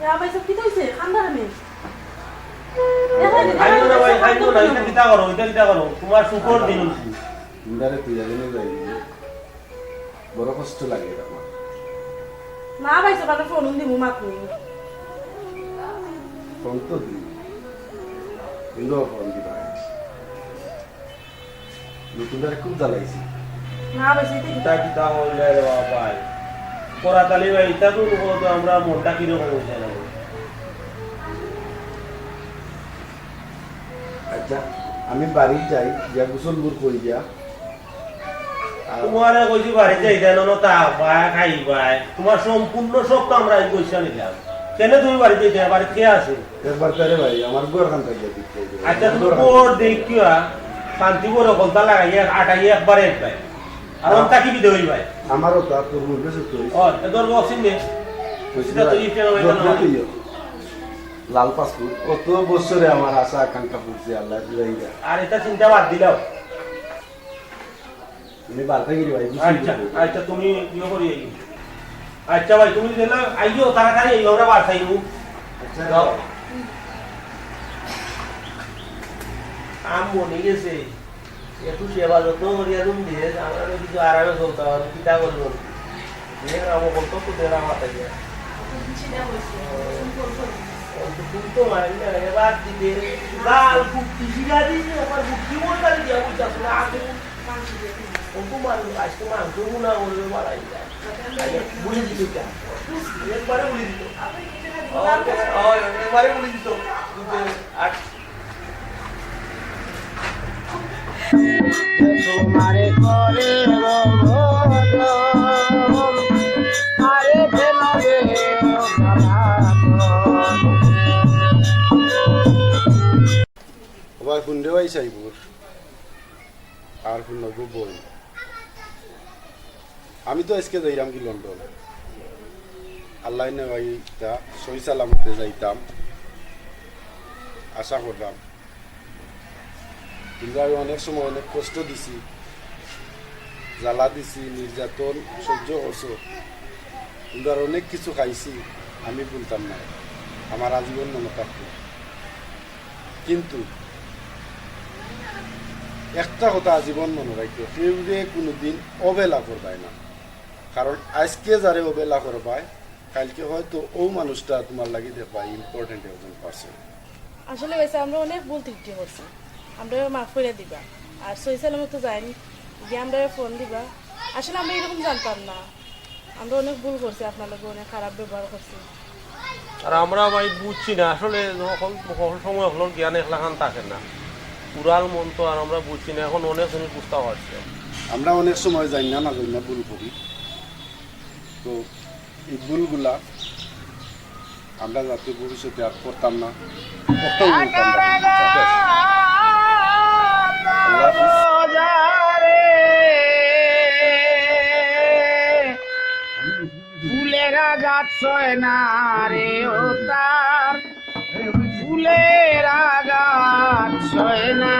ইয়া ভাই, সব কিতা হইছে? কান্দা কেনে? দেখা যায়, দেখা যায়, খাইও না ভাই, খাইও না, ইটা কিতা করো, ইটা কিতা করো? তোমার শুকর দিন। ইন্দারে তুই আগে নিয়ে যাই। বড় কষ্ট লাগে এটা আমার। না ভাই, সব আগে ফোন দিমু, মাত নেই। ফোন তো দিই। কিন্তু ফোন দিবা। নতুনটারে খুব জ্বালাইছি। না, বেশি তো ইতা কিতা হইল রে বাবা ভাই? করাতালি ভাই, ইতা তো লোক তো আমরা মনটা কিরকম হইছে না? আচ্ছা, আমি বাড়ি যাই, গিয়া গোসল মুর করি গিয়া। তোমারে কইছি বাড়িত যাইতায় না, না থাকবায়, খাইবায়। তোমার সম্পূর্ণ সব তো আমরা আইজ কইয়া নিলাম। কেনে তুমি বাড়িত যাইতায় না? বাড়িত কে আছে? একবার তারে ভাই, আমার ঘর খান থাকিয়া দিতে হইবে। আচ্ছা, তুমি ঘর দেখিয়া শান্তি করে কলতা লাগাইয়া আটাইয়া একবারে একবারে। আর ওটা কি বিদে হই ভাই? আমারও তো আর তোর মুখে সত্য হইছে। ও, এ তোর বক্সিং নে। কইছি এটা তো ভাই, ইফতার হইতো না। লাল পাসপোর্ট, কত বছরে আমার আশা আকাঙ্ক্ষা বুঝছে আল্লাহ দিলাইরা। আর এটা চিন্তা বাদ দিলাও। আমি বার্তা গিরি ভাই, বুঝছি আচ্ছা, বুঝছি। আচ্ছা, তুমি ইয়ে করি আইও। আচ্ছা ভাই, তুমি দিলে আইও, তাড়াতাড়ি আইও, আমরা বার্তা আইব। আচ্ছা, যাও। কাম বনি গেছে। একটু সেবা যত্ন করিয়া রুম দিয়ে, আমরা তো কিছু আরামে চলতাম, আমি কিতা করবো? যে কাম করতো তো দেনা মাথায় দিয়া। অন্ত তুমি তো মারি না, এবার দিতে। লাল বুদ্ধি শিখা দিই, আমার বুদ্ধি মন কালি দিয়া বুঝতে আসলে আগে। অন্ত মানুষ আজকে মাংস গুণা করবে বাড়াই যায়। বলে দিত কেন? একবারে বলে দিত। ওই, ওই, একবারে বলে দিত। আর তোমারে করে রোদন, আরে কেন রে ও ভাই, হুন রে ভাই সাইবুর, আর হুন নবু বই। আমি তো আজকে যাইরাম কি লন্ডন। আল্লাহ নেওয়াইতা সহি সালামতে যাইতাম, আশা করলাম। কিন্তু আমি অনেক সময় অনেক কষ্ট দিছি, জ্বালা দিছি, নির্যাতন সহ্য করছো। কিন্তু আর অনেক কিছু খাইছি, আমি ভুলতাম না, আমার আজীবন মনে থাকবো। কিন্তু একটা কথা আজীবন মনে রাখিও, কেউরে কোনোদিন অবহেলা করবায় না, কারণ আজকে যারে অবহেলা করবায়, কালকে হয়তো ও মানুষটা তোমার লাগি দেখবায় important একজন person। আসলে ভাইসাব, আমরা অনেক ভুল ত্রুটি করছি, আমরা মাফ করে দিবা। আর সহি সালামত তো যাইন, গিয়া আমরা ফোন দিবা। আসলে আমরা এরকম জানতাম না, আমরা অনেক ভুল করছি, আপনার লগে অনেক খারাপ ব্যবহার করছি। আর আমরা ভাই বুঝছি না, আসলে হকল, হকল সময় হকলর জ্ঞান একলাখান থাকে না, উড়াল মন তো আর আমরা বুঝছি না, এখন অনেক জিনিস বুঝতে পারছি। আমরা অনেক সময় জানি না, না জানি না ভুল করি, তো এই ভুলগুলা আমরা যাতে ভবিষ্যতে আর করতাম না, করতাম না আমরা। আল্লাহ হাফিজ। ফুলের আঘাত সয় না রে ও তার, ফুলের আঘাত সয় না।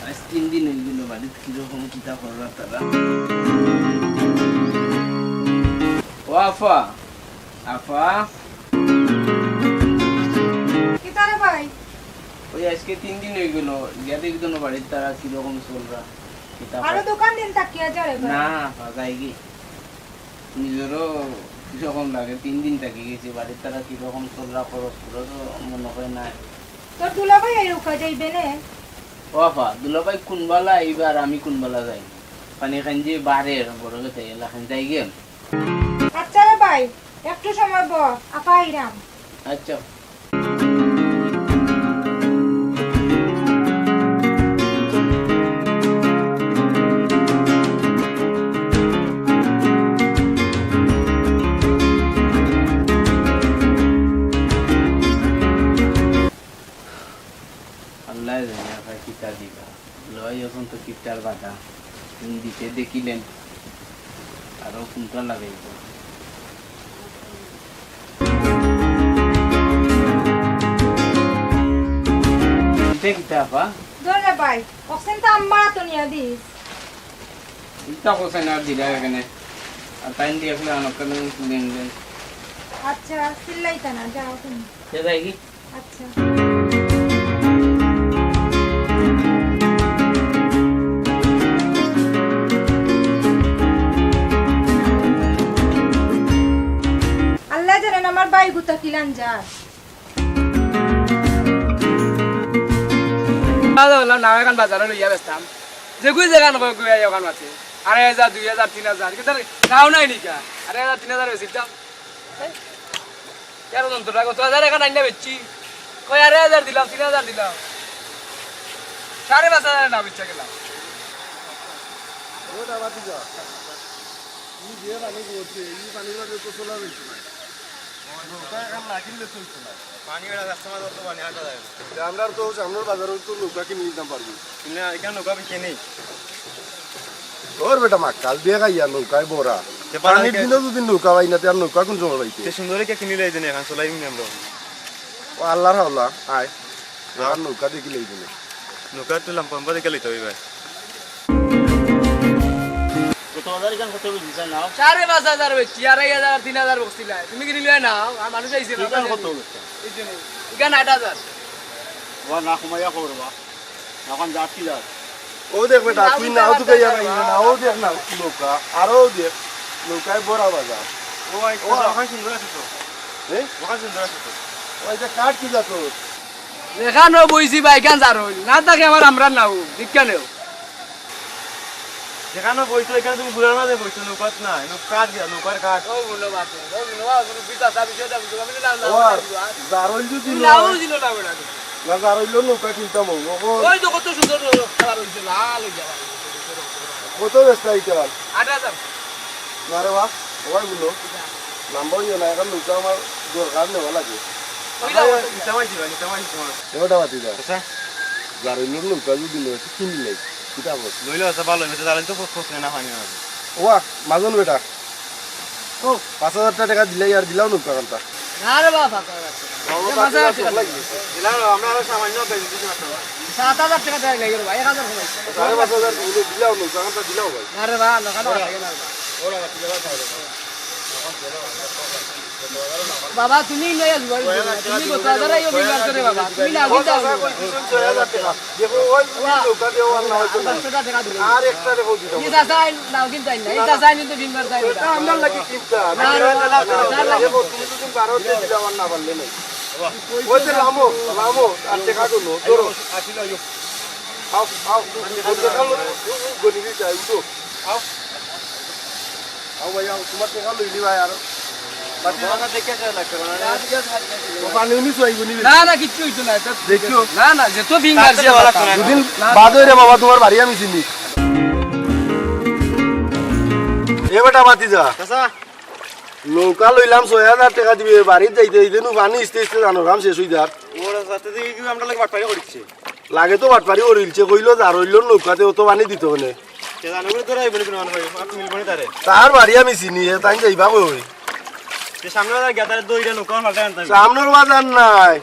আইজ তিন দিন অইগেলো, বাড়িত কিরকম কিতা কররা তারা। ও আফা, আফা। কিতা রে ভাই? ওই আইজকে তিন দিন অইগেলো, গিয়া দেখি তো বাড়িত তারা কিরকম চলরা, কিতা আরো করে। দোকান দিন থাকিয়া যা রে ভাই। না, আফা, যাইগি। নিজরও কিরকম লাগে, তিন দিন থাকি গেছি, বাড়িত তারা কিরকম চলরা খরচ করে তো মনে হয় না। তোর দুলাভাই আইরুক্কা যাইবে নে? ও আফা, দুলাভাই কুনবালা আইবা আর আমি কুনবালা যাই? পানি খান যে বাড়ের বড় কথা এলাখান যাই গেল। আচ্ছা রে ভাই, একটু সময় ব, আফা আইরাম। আচ্ছা। আল্লাহ জানে আফা কিতা দিবা। লয় এখন তো কিপটার বাধা। তুমি দিতে দেখিলেন। আরো কোনটা লাগাইব? এটা কিতা আফা? ধর রে ভাই, অক্সিজেন তো আম্মা তো নিয়া দিস। ইতা কোথায় না দিলা এখানে? আর তাইন দিয়ে আসলে অনেকক্ষণ দিন দিন। আচ্ছা, চিল্লাইতা না, যাও তুমি। কে যায় কি? আচ্ছা। আল্লাহ জানেন আমার ভাই গুতা কিলান যার। আরে বললাম না, এখন বাজারো লইয়া বেচতাম। যেগুই জাগা নেবো, গুয়া ওখান আছে। আড়াই হাজার, দুই হাজার, তিন হাজার। কিন্তু তার নাও নাই নিকা। আড়াই হাজার, তিন হাজার বেশি দাম। এই, তেরো জন তো রাখো, তো হাজার এখন আইনা বেচছি। কই আড়াই হাজার দিলাম, তিন হাজার দিলাম। সাড়ে পাঁচ হাজার না বেচা গেলাম। ওটা বাদ দিয়া। এই যে পানি পড়ছে, এই পানির মাঝে তো চলা যাইছে না। নৌকা এখন না কিনলে চলছে না। পানি বেড়া রাস্তার মাঝে অত পানি হাঁটা যায় না। তে আমরা তো সামনের বাজারো তো নৌকা কিনে নিতাম পারবো। কিনে এখানে নৌকা বিকে নেই। ওর বেটা মাক্কাল দিয়ে খাইয়া নৌকায় ভরা। তে পানির পানি দিনও যদি নৌকা পাই না, তে আর নৌকা কোন সময় পাইতে? তে সুন্দরী কে কিনিলে এই দিনে এখন চলাই নি আমরা। ও আল্লাহর হাওলা, আয়। আর নৌকা দেখিলে এই দিনে। নৌকা তো লাম্পা লাম্পা দেখে লইতে হবে ভাই। কত হাজার এখান কত বেশি চাই না? সাড়ে পাঁচ হাজার বেচছি, আড়াই হাজার আর তিন হাজার বকছিলা। তুমি কিনি লইয়া নাও, আর মানুষ আইছে না। এখান কত বেচছে? এই জন্য। এখান আট হাজার। ওয়া না কমাইয়া করবা। এখন যাচ্ছি যার। ও দেখ বেটা, তুই নাও তো গইয়া পাই না, ও দেখ না নৌকা, আরো দেখ, নৌকায় ভরা বাজার। ও ভাই, ও। ওখানে সুন্দর আছে তো। এ? ওখানে সুন্দর আছে তো। ওই যে কাঠ কি যা তোর? যেখানো বইছি বা এখান যার হইল, না থাকে আমার আমরা নাও, দীক্ষা নেও। যেখানো বইছো, এখানে তুমি বুড়ার মাঝে বইছো, নৌকাত নাই, নৌকাত গিয়া, নৌকার কাঠ। ও গুলো বাদ দে, ও গুলো বাদ দে, বিতা সাহেব, বিষয়টা বুঝো, আমি না, না, ও আর না, যার হইল যদি তুমি না, নাও। ওই দিল না, বেটা। না, যার হইল নৌকা কিনতাম হবো। ও, ওই তো কত সুন্দর নৌকা খাবার হইছে, লাল হইছে আবার। কত বেচতা এটা? আট হাজার। না রে বা, ওই গুলো। লম্বা হইও না, এখন নৌকা আমার দরকার নেওয়া লাগে। ওই দাও, ওই দাও। নিতাম আইছি ভাই, নিতাম আইছি তোমার। এ বেটা বাতি দাও। আচ্ছা। যার হইল নৌকা যদি নয়, তো কিনি লাই। কিতা বল? লইলে আছে ভালো, এমনিতে জ্বালানি তো খোঁজ নেই না, পানি না। ওয়া, মাজন বেটা। ও, পাঁচ হাজার টেকা দিলাই আর দিলাও নৌকা কান্তা। না রে বাবা, পাঁচ হাজার টেকা। বাবা, এ, পাঁচ হাজার টেকা দিলাম। দিলাও, আমরা আরো সামান্য বেশি দিতে পারতাম না। সাত হাজার টেকা দেয় লাগে রে ভাই, এক হাজার কমাই। সাড়ে পাঁচ হাজার দিলে দিলাও নৌকা কান্তা দিলাও ভাই। না রে বাবা, নৌকা না লাগে না রে বাবা। ওরা বাকি যাওয়া খাওয়া দাওয়া। বাবা, তুমি লইয়া জুয়ারি দিও না। তুমি গত হাজার আইও বিমার করে বাবা। তুমি না দিতা হবে। ছয় হাজার টেকা। দেখো, ওই তুমি নৌকা দেও আর না হয়তো না। দশ টাকা দিলে। আর একটা রেখো দিতে হবে। এই চাচা আইন নাও কিন্তু আইন না। এই চাচা আইন কিন্তু বিমার চাই না। এটা আমরা লাগি চিন্তা। না, না, না, না, না। দেখো, তুমি যদি বারো দিলে আমার না পারলে নাই। ওই যে লামো, লামো, আর টেকা গুলো, ধরো। আও, আও, ওই টেকা লো, গনিবি চাই, উঠো। আও। আও ভাই, আও, তোমার টেকা লইলি ভাই, আর বাতি বাবা দেখে আসা লাগছে, বাবা। ও পানি উনি চুয়াইব নি? না, না, কিচ্ছু হইতো না, এটা দেখছো? না, না, যে তো বিং মারছে বাবা। দুদিন বাদ হইরে বাবা, তোমার বাড়ি আমি চিনি। এ বেটা, বাতি যা। চাচা। নৌকা লইলাম ছয় হাজার টেকা দিবে, বাড়িত যাইতে যাইতে নু পানি ইস্তে ইস্তে জানো, কাম শেষ হই যার। ওরা সাথে দেখি কি আমরা লাগে বাটপারি করিচ্ছে। লাগে তো বাটপারি করিলছে, কইলো যার হইল নৌকাতে অত পানি দিত কেনে? তে জানো করে তোরা এই বলে কোনো মানুষ পাইবো, আপনি মিলবো না তারে। তার বাড়ি আমি চিনি, এ তাই যাইবা কই? তে সামনে বাজার গিয়া তারে দইটা নৌকা পাল্টা আনতে হবে। সামনের বাজার নাই,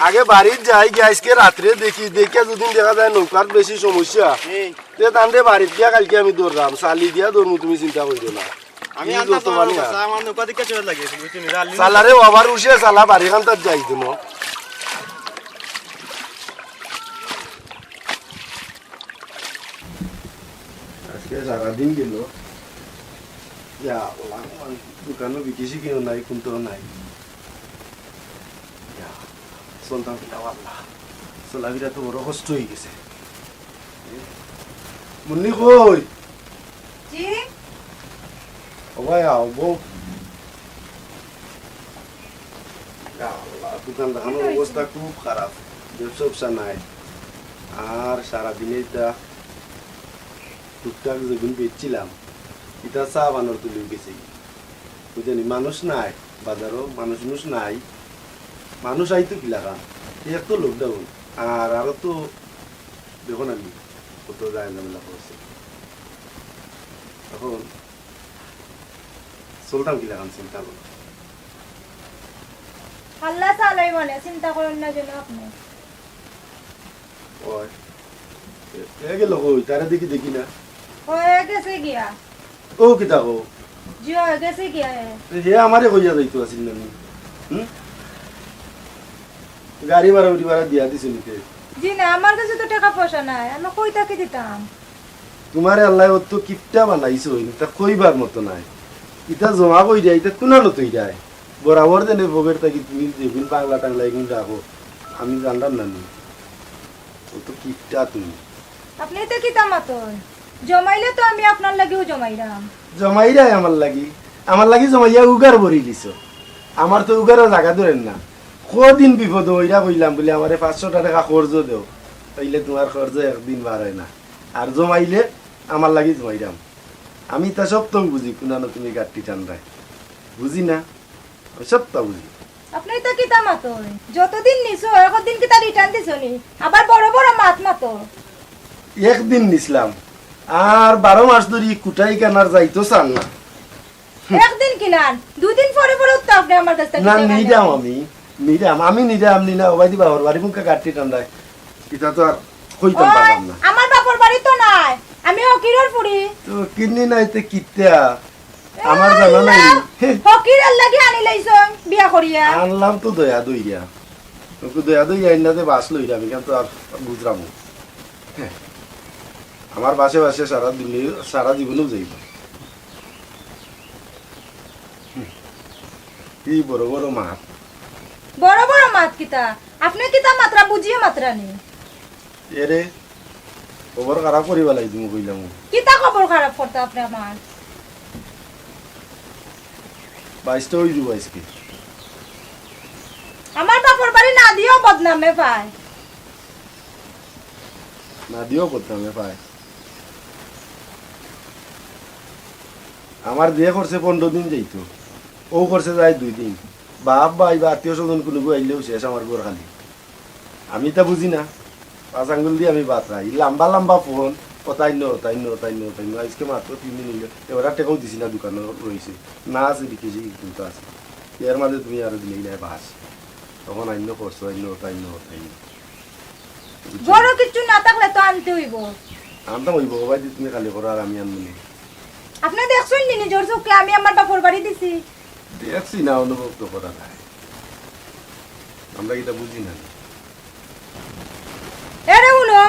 আগে বাড়িত যাই গিয়া আজকে রাত্রে দেখি, দেখিয়া যদি দেখা যায় নৌকার বেশি সমস্যা, এই। তে তানরে বাড়িত গিয়া কালকে আমি ধরলাম, চালি দিয়া ধরমু, তুমি চিন্তা করিও না। আমি কি আনতাম যত পারলাম পারি না, আর। চাচা, আমার নৌকা দিকে চলে লাগে, বুঝছো নি? জালি চালারে বাবার উঠে চালা বাড়ি খান তার যাই দিন। আজকে সারাদিন গেল। ইয়া আল্লাহ, দোকানও বিদেশি কেউ নাই, কোনটাও নাই। ইয়া, চলতাম কিলা আল্লাহ। চলাফেরা তো বড় কষ্ট হয়ে গেছে। মুন্নি কই? জি? ও ভাই, আও, বউ। ইয়া আল্লাহ, দোকান দেখানোর অবস্থা খুব খারাপ, ব্যবসা ব্যবসা নাই। আর সারাদিনে এটা টুকটাক যেগুন বেচছিলাম, এটা চা বানর তুলে গেছে। বুঝলি, মানুষ নাই, বাজারও মানুষ মানুষ নাই, মানুষ আইতো কিলাখান, এক তো lockdown, আর আরো তো দেখো না নি, কত যায় ঝামেলা করছে। এখন চলতাম কিলাখান চিন্তা করো। আল্লাহ চালাই মানে চিন্তা করেন না যেন আপনি। ওই, এ, এ গেল কই? তারে দেখি, দেখি না। অয় গেছে গিয়া। ও কিতা কও? জি, অয় গেছে গিয়া হে। হে আমারে কইয়া যাইতো আছিল না নি? হুম? গাড়ি ভাড়া উড়ি ভাড়া দিয়া দিছে নিতে। জি না, আমার কাছে তো টেকা পয়সা নাই, আমি কই থাকি দিতাম? তুমারে আল্লায় অত কিপটা বানাইছইন, ইতা কইবার মতো নায়। ইতা জমা কইরা, ইতা কুনানো থইরায়। বরাবর যেনে পকেট থাকি তুমি যেগুন বাংলা টাংলা এগুন রাখো, আমি জানতাম না নি। অত কিপটা তুমি। আপনে ইতা কিতা মাতইন? জমাইলে তো আমি আপনার লাগিও জমাইরাম। জমাইরায় আমার লাগি? আমার লাগি জমাইয়া উগার ভরি দিছো। আমার তো উগারও জাগা ধরের না। কদিন বিপদো অইরা কইলাম বুলি আমারে পাঁচশো টেকা কর্জ দেও, অইলে তুমার কর্জ একদিন বার অয় না। আর জমাইলে আমার লাগি জমাইরাম। আমি ইতা সবতাউ বুঝি, কুনানো তুমি গাট্টি টানরায়। বুঝি না? আমি সবতা বুঝি। আপনে ইতা কিতা মাতইন? যতদিন নিছো, একদিন কিতা return দিছো নি? আবার বড় বড় মাত মাতো। একদিন নিছলাম, আর বারো মাস ধরি কুটাই কানার যাইতো চার না। একদিন কিলান, দুই দিন পরে পরে উঠতো আপনে আমার কাছ থাকি না, টেকা নিরাম নেন। আমি, নিরাম, আমি নিরাম, নি না, ওবায়দি বাফর বাড়ি মুখা গাট্টি টানরায়। ইতা তো আর কইতাম পারলাম না। আমার বাফর বাড়ি তো নায়, আমি ফকিরর ফুড়ি। তো কিন্নি নাই তে কিতা? আমার জানা নাই। ফকিরর লাগি আনি লাইছইন বিয়া করিয়া। আনলাম তো দয়া দইয়া। তোকে দয়া দইয়া আইন না যে বাস লইরা, আমি কেন তো আর বুঝরাম না। হ্যাঁ। আমার বাসে বাসে সারা দিনে, সারা জীবনেও যাইব। হুম। কি বড় বড় মাত। বড় বড় মাত কিতা? আপনে কিতা মাতরা বুঝিয়া মাতরা নি? এরে, খবর খারাপ করি বালাই তুমি কইলাম। কিতা খবর খারাপ করতা আপনে আমার? বাইশটা অই যাইব আইজকে। আমার বাফর বাড়ি না দিও বদনামে পায়। না দিও বদনামে পায়। আমার যে করছে পনরো দিন যাইতো, অউ করছে যায় দুই দিন। বাপ ভাই বা আত্মীয় স্বজন কুনুগু আইলেও শেষ আমার ঘর খালি। আমি ইতা বুঝি না, পাঁচ আঙ্গুল দি আমি বাতরাই। ই লাম্বা লাম্বা ফোন, অতাইন, অতাইন, অতাইন, অতাইন। আইজকে মাত্র তিন দিন অইলো, এবার আর টেকাও দিছি না, দোকানো রইছে। না আছে বিক্রি, সেই কিন্তু আছে। এর মাঝে তুমি আরো দিলে ইলায় বাস। তখন আইন খরচ, আইন, অতাইন, অতাইন। বড় কিচ্ছু না থাকলে তো আনতে অইব। আনতাম অইব, ওবায়দি তুমি খালি করো আর আমি আনমু নে। আপনে দেখছইন নি নিজর চউখে আমি আমার বাফর বাড়ি দিছি? দেখছি না, অনুভব তো করা যায়। আমরা ইতা বুঝি না। এরে হুনো,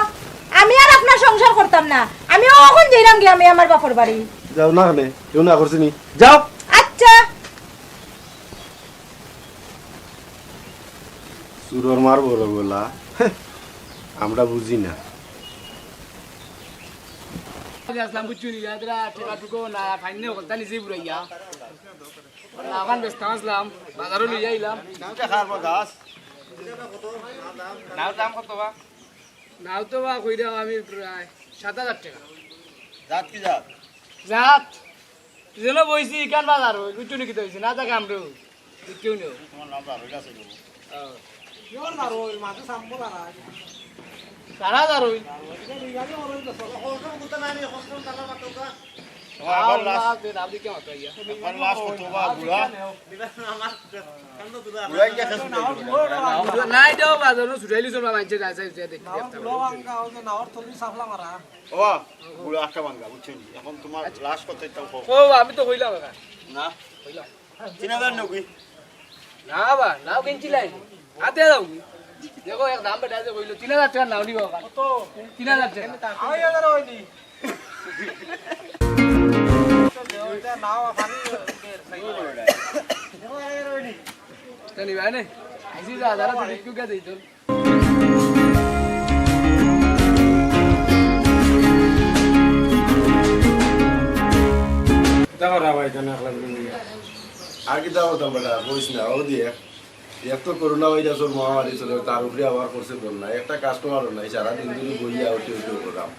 আমি আর আপনার সংসার করতাম না। আমি অখন যাইরাম গিয়া আমি আমার বাফর বাড়ি। যাও না কেনে, কেউ না করছে নি? যাও। আচ্ছা। চুরর মার বড় গলা, আমরা বুঝি না। আসলাম বুঝছো নি, যারা টেকা টুকো না, ফাইন নে, হকলতা নিজেই বুড়াইয়া। না, এখন ব্যস্ত আসলাম, বাজারও লইয়া আইলাম। নাও দাম কত বা? নাও তো বা কইরাম আমি প্রায় সাত হাজার টেকা। জাত কি জাত? জাত? যেন বইছি, ইখান বাজার অইল, বুঝছো নি কিতা অইছে? না থাকে আমরাও। বুঝছো নি? তোমার নাম বারো আছে গো। হ্যাঁ। ইয়র বারো অইল, মাঝে সাম্বল আর আগে। সারা বারো অইল। ও, আবার আও, লাস্ট। না, দে, না, দে, কেমন তো ইয়া? একবার লাস্ট কত বা বুড়া? বুড়া ইয়া খেয়ে শুরু করবে। নাই, যাও, বাজারও ছুটাইলি চলবা, মানছে, যায়, যায়, যায়, দেখি, নাও, দেখতে বুড়া হবে। ভাঙ্গা, ওই যে নাওর তলি সাফলা মারা। ও, বুড়া আটটা ভাঙ্গা, বুঝছো নি? এখন তোমার লাস্ট কত ইচ্ছা কও? ও, আমি তো কইলাম এখন। না? কইলাম। তিন হাজার নব্বই। না বা, নাও কিনছিলাই। হাতে দাও। দেখো, এক দাম বেটা আছে, কইলো, তিন হাজার টেকা নাও নিবা। কত? তিন হাজার টেকা। আড়াই হাজার অয়নি। ওইটা নাও, খালি। দেখো, আড়াই হাজার অয়নি। তা নিবা নে? আইসি যা, যারা তো বিক্রি করে দিই তোর। কিতা করা ভাই, কেন একলা বলি? আর কিতা করতাম বেটা, কইস না, ও দিয়ে। এক তো করোনা ভাইরাসর মহামারী চলে, তার উপরে আবার করছে বন্যা। একটা কাস্টমারও নাই, সারা দিন ধরে বইয়া উঠে উঠে করলাম।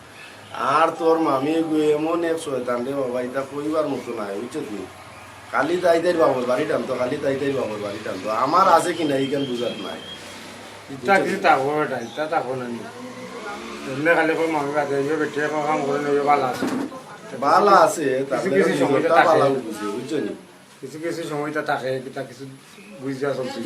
আর তোর মামি গো এমন এক শয়তান রে বাবা, ইতা কইবার মতো নাই, বুঝছো তুই? খালি তাই তাইর বাপর বাড়ি টানতো, খালি তাই তাইর বাপর বাড়ি টানতো। আমার আছে কি না, ইখান বুঝাত নাই। ইতা কিছু থাকবো বেটা, ইতা থাকবো না নি। এমনি খালি কই মামি বাদে, এই বেটিয়ে কই কাম করে নেবে, ভালা আছে। ভালা আছে, কিছু তারপরে কিছু সময় তো নিজরটা থাকে। ভালা বুঝে, বুঝছো নি? কিছু কিছু সময় তো থাকে, কিতা কিছু বুঝা চলছে।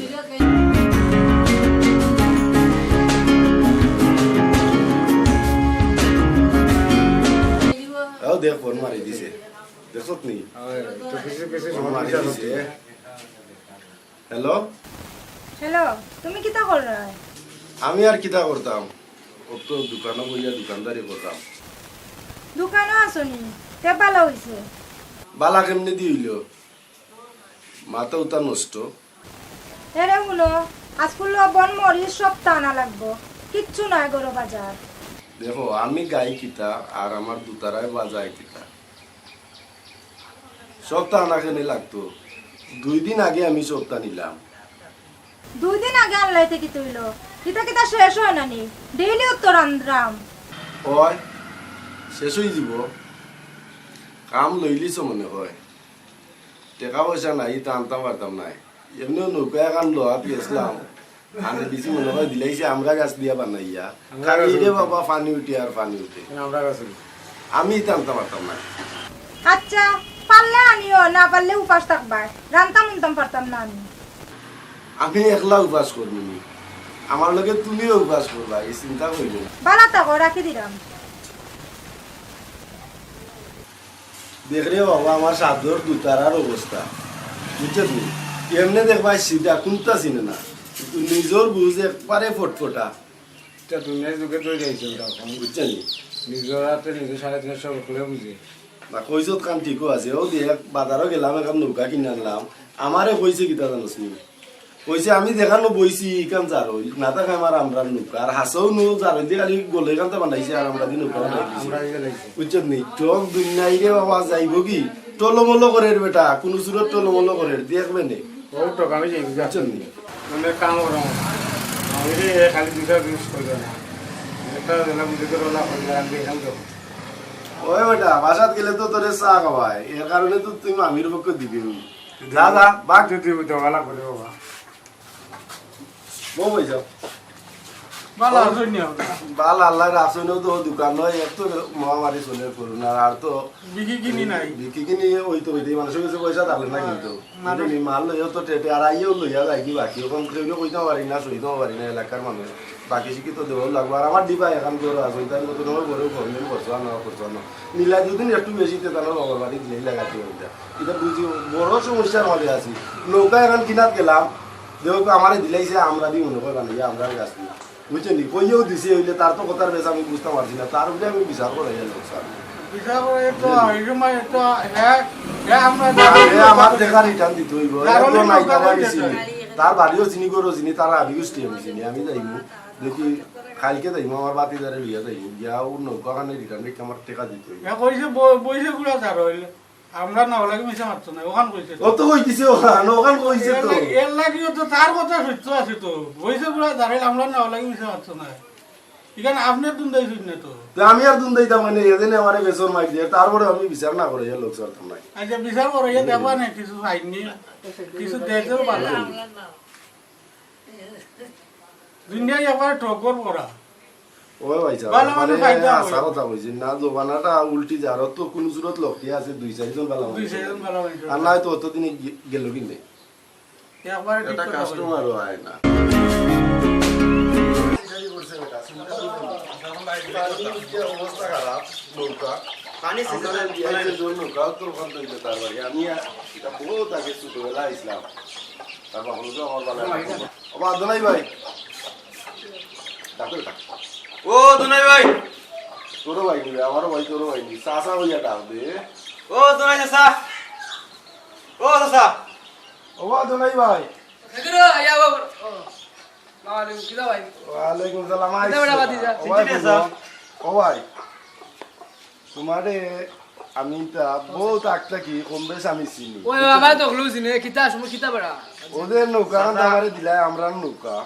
ও, দে ফোন মারি দিছে, দেখছত নি? হয়, তো কিছু কিছু ফোন মারি সমস্যা দিছে। হচ্ছে। হ্যালো, হ্যালো, তুমি কিতা কররায়? আমি আর কিতা করতাম? অত দোকানো বইয়া দোকানদারি করতাম। দোকানো আছো নি? তে ভালা অইছে। বালা কেমনে দি অইল? মাথা উতা নষ্ট। এরে হুনো, আজকুর লবণ মরিচ সবতা আনা লাগবো, কিচ্ছু নাই ঘরো বাজার। দেখো, আমি গাই কিতা আর আমার দুতারায় বাজায় কিতা? সবতা আনা কেনে লাগতো? দুই দিন আগে আমি সবতা নিলাম। দুই দিন আগে আনলাইতে কিতা অইল? কিতা কিতা শেষ অয় না নি? ডেইলি উত্তর আনরাম। অয়, শেষ অই যিবো। কাম লইলিছো মনে অয়। টেকা পয়সা নাই, ইতা আনতাম পারতাম নায়। এমনেও নৌকা এখান লওয়াত গেছলাম। আনে দিছি মনে অয় দিলাইছে আমরার গাছ দিয়া বানাইয়া। খালি রে বাবা, পানি উঠে আর পানি উঠে। আমরা গেছি। আমি ইতা আনতাম পারতাম নায়। আচ্ছা, পারলে আনিও, না পারলে উপাস থাকবায়। রানতাম উনতাম পারতাম না আমি। আমি একলা উপাস করমু নি, আমার লগে তুমিও উপাস করবায়, ই চিন্তা করিও না। ভালা থাকো, রাখি দিরাম। দেখ রে বাবা, আমার সাধর দুতারার অবস্থা, বুঝছত নি? এমনে দেখবায় সিধা, কুন্তা চিনে না, কিন্তু নিজর বুঝ একবারে ফটফটা। এটা দুনিয়ার যুগে তো যাইছে ওরকম। বুঝছত নি? নিজের হাতে নিজে সাড়ে তিনশো বকলে বুঝে। না, কইছত খান ঠিকও আছে। অউ দেখ, বাজারো গেলাম, এখান নৌকা কিনে আনলাম। আমারে কইছে কিতা জানোস নি? কইছে, "আমি যেখানো বইছি, ইখান জারইল, না থাকে আমার আমরার নৌকা।" আর হাছাউ নু জারইল দি খালি গলে এখানতা বানাইছে, আর আমরা দি নৌকা বানাই দিছে। আমরা এই যে যাইছে। বুঝছত নি? চোখ দুনিয়াই রে বাবা, যাইবো কি? টলমলো করের বেটা, কুনু সুরত টলমলো করের, দেখবে নে। ও তো আমি যাই বুঝা। বুঝছত নি? মানে কাম করো। আমি রে খালি দুইটা জিনিস করবে না। একটা জেলা বুঝে করে ওলা করবে, আমি এখান যাবো। ওই বেটা, বাসাত গেলে তো তোরে চা খাওয়ায়, এর কারণে তো তুই মামির পক্ষ দিবি। যা, যা, বাঘ। তুই তুই বুঝে ওলা করে বাবা। বউ হয়ে যাও। ভালা আছইন নি আপনি? বালা আল্লাহর আছইন, অউ তো দোকান নাই, এক তো মহামারী চলে করোনা, আর তো বিকি কিনি নাই। বিকি কিনি অইতো অইতো, মানুষর কাছে পয়সা থাকে না কিন্তু। মানুষ কিন্তু নি মাল লইও তো টেটে, আর আইও লইয়া যায় কি বাকি, অখন কেউরে কইতাম পারি না, সইতাম পারি না এলাকার মানুষ। বাকি শিক্ষিত দেওয়া লাগবো। আর আমার ডিবা এখান ঘর আছে, তার মতো তোমার ঘরেও গভর্নমেন্ট করছো আর না করছো আর না। মিলাই দুদিন একটু বেশি তে তাহলে বাবার বাড়ি দিলেই লাগাতে হবে। এটা বুঝি বড় সমস্যার মাঝে আছি। নৌকা এখান কিনাত গেলাম, দেখো আমারে দিলাইছে, আমরা দি মনে করে বানাইয়া আমরার গাছ দি। বুঝছেন নি? কইয়াও দিছে, অইলে তার তো কথার বেশ আমি বুঝতাম পারছি না, তার উপরে আমি বিচার করাইয়া লোক স্যার। বিচার করে তো এই সময় তো এক, এক আমরা আরে আমার টেকা রিটার্ন দিতে হইব। যার এত হলে নাই, নৌকা তারা আমি বাড়ি চিনি। যেতে তার বাড়িও চিনি, ঘরও চিনি, তার আবি গোষ্ঠী আমি চিনি। আমি যাইমু, দেখি কালকে যাইমু, আমার বাতিজারে লইয়া যাইমু, গিয়া ও নৌকা খানে রিটার্ন রেখে আমার টেকা দিতে হইব। এ কইছে ব-, বইছে গুড়া যার হইলে। আমরা না হলে মিশে মারতো না, ওখান কইছে। ও তো কইতেছে ওখান, ওখান কইছে তো। এর লাগিও তো তার কথা সত্য আছে তো। বইছে গুড়া যার হইলে আমরা না হলে মিশে মারতো না। এখানে আপনি দুন্দাই শুন না তো। তো আমি আর দুন দিতাম মানে, এদিনে আমারে বেসর মাইক দিয়ে, তারপরে আমি বিচার না করে লোক ছাড়তাম নাই। আচ্ছা, বিচার করে ইয়ে দেখবা না, কিছু পাইনি, কিছু দেখতেও পারলাম। দুনিয়া একবারে ঠকর পড়া। ও ভাই সাহেব, ভালো মানে মানুষ আইতে হবে। আশা কথা কইছি না, জমানাটা উল্টি যার তো কোন সুরত লক্ষ্য আছে, দুই চারজন ভালো দুই মানুষ। চারজন ভালো মানুষ। আর নাই তো অতদিন গে-, গেল কিনে। একবারে ঠিক এটা কথা বলছো। কাস্টমারও হয় না। অবস্থা খারাপ, নৌকা। পানি আমরা যে বিয়াইতে জোর নৌকা, তো ওখান থেকে তার বাড়ি। আমি আর এটা বহুত আগে ছোটবেলা আইছিলাম। তার বাবা বলছে, "আমার বালা।" ও বা, দোলাই ভাই। ডাকো, ডাকো। ও দুনাই ভাই। তোরও ভাই নিবে, আমারও ভাই, তোরও ভাই নিবে। চাচা ভাইয়া ডাক দে। ও দুনাই চাচা। ও চাচা। ও বা, দোলাই ভাই। এদিকে আয়, আয়, আয়। ও, আসসালামু আলাইকুম, কিতা ভাই? ওয়ালাইকুম সালাম। কিতা বেটা বাতি যা? ও ভাই, চিনছি না, স্যার। ও ভাই, তোমারে আমি তা বহুত আগ থাকি কম বেশ আমি চিনি। ওই বাবা তো হলো চিনে, কিতা সময় কিতা বেটা? ওদের নৌকা খান আমারে দিলাই, আমরার নৌকা।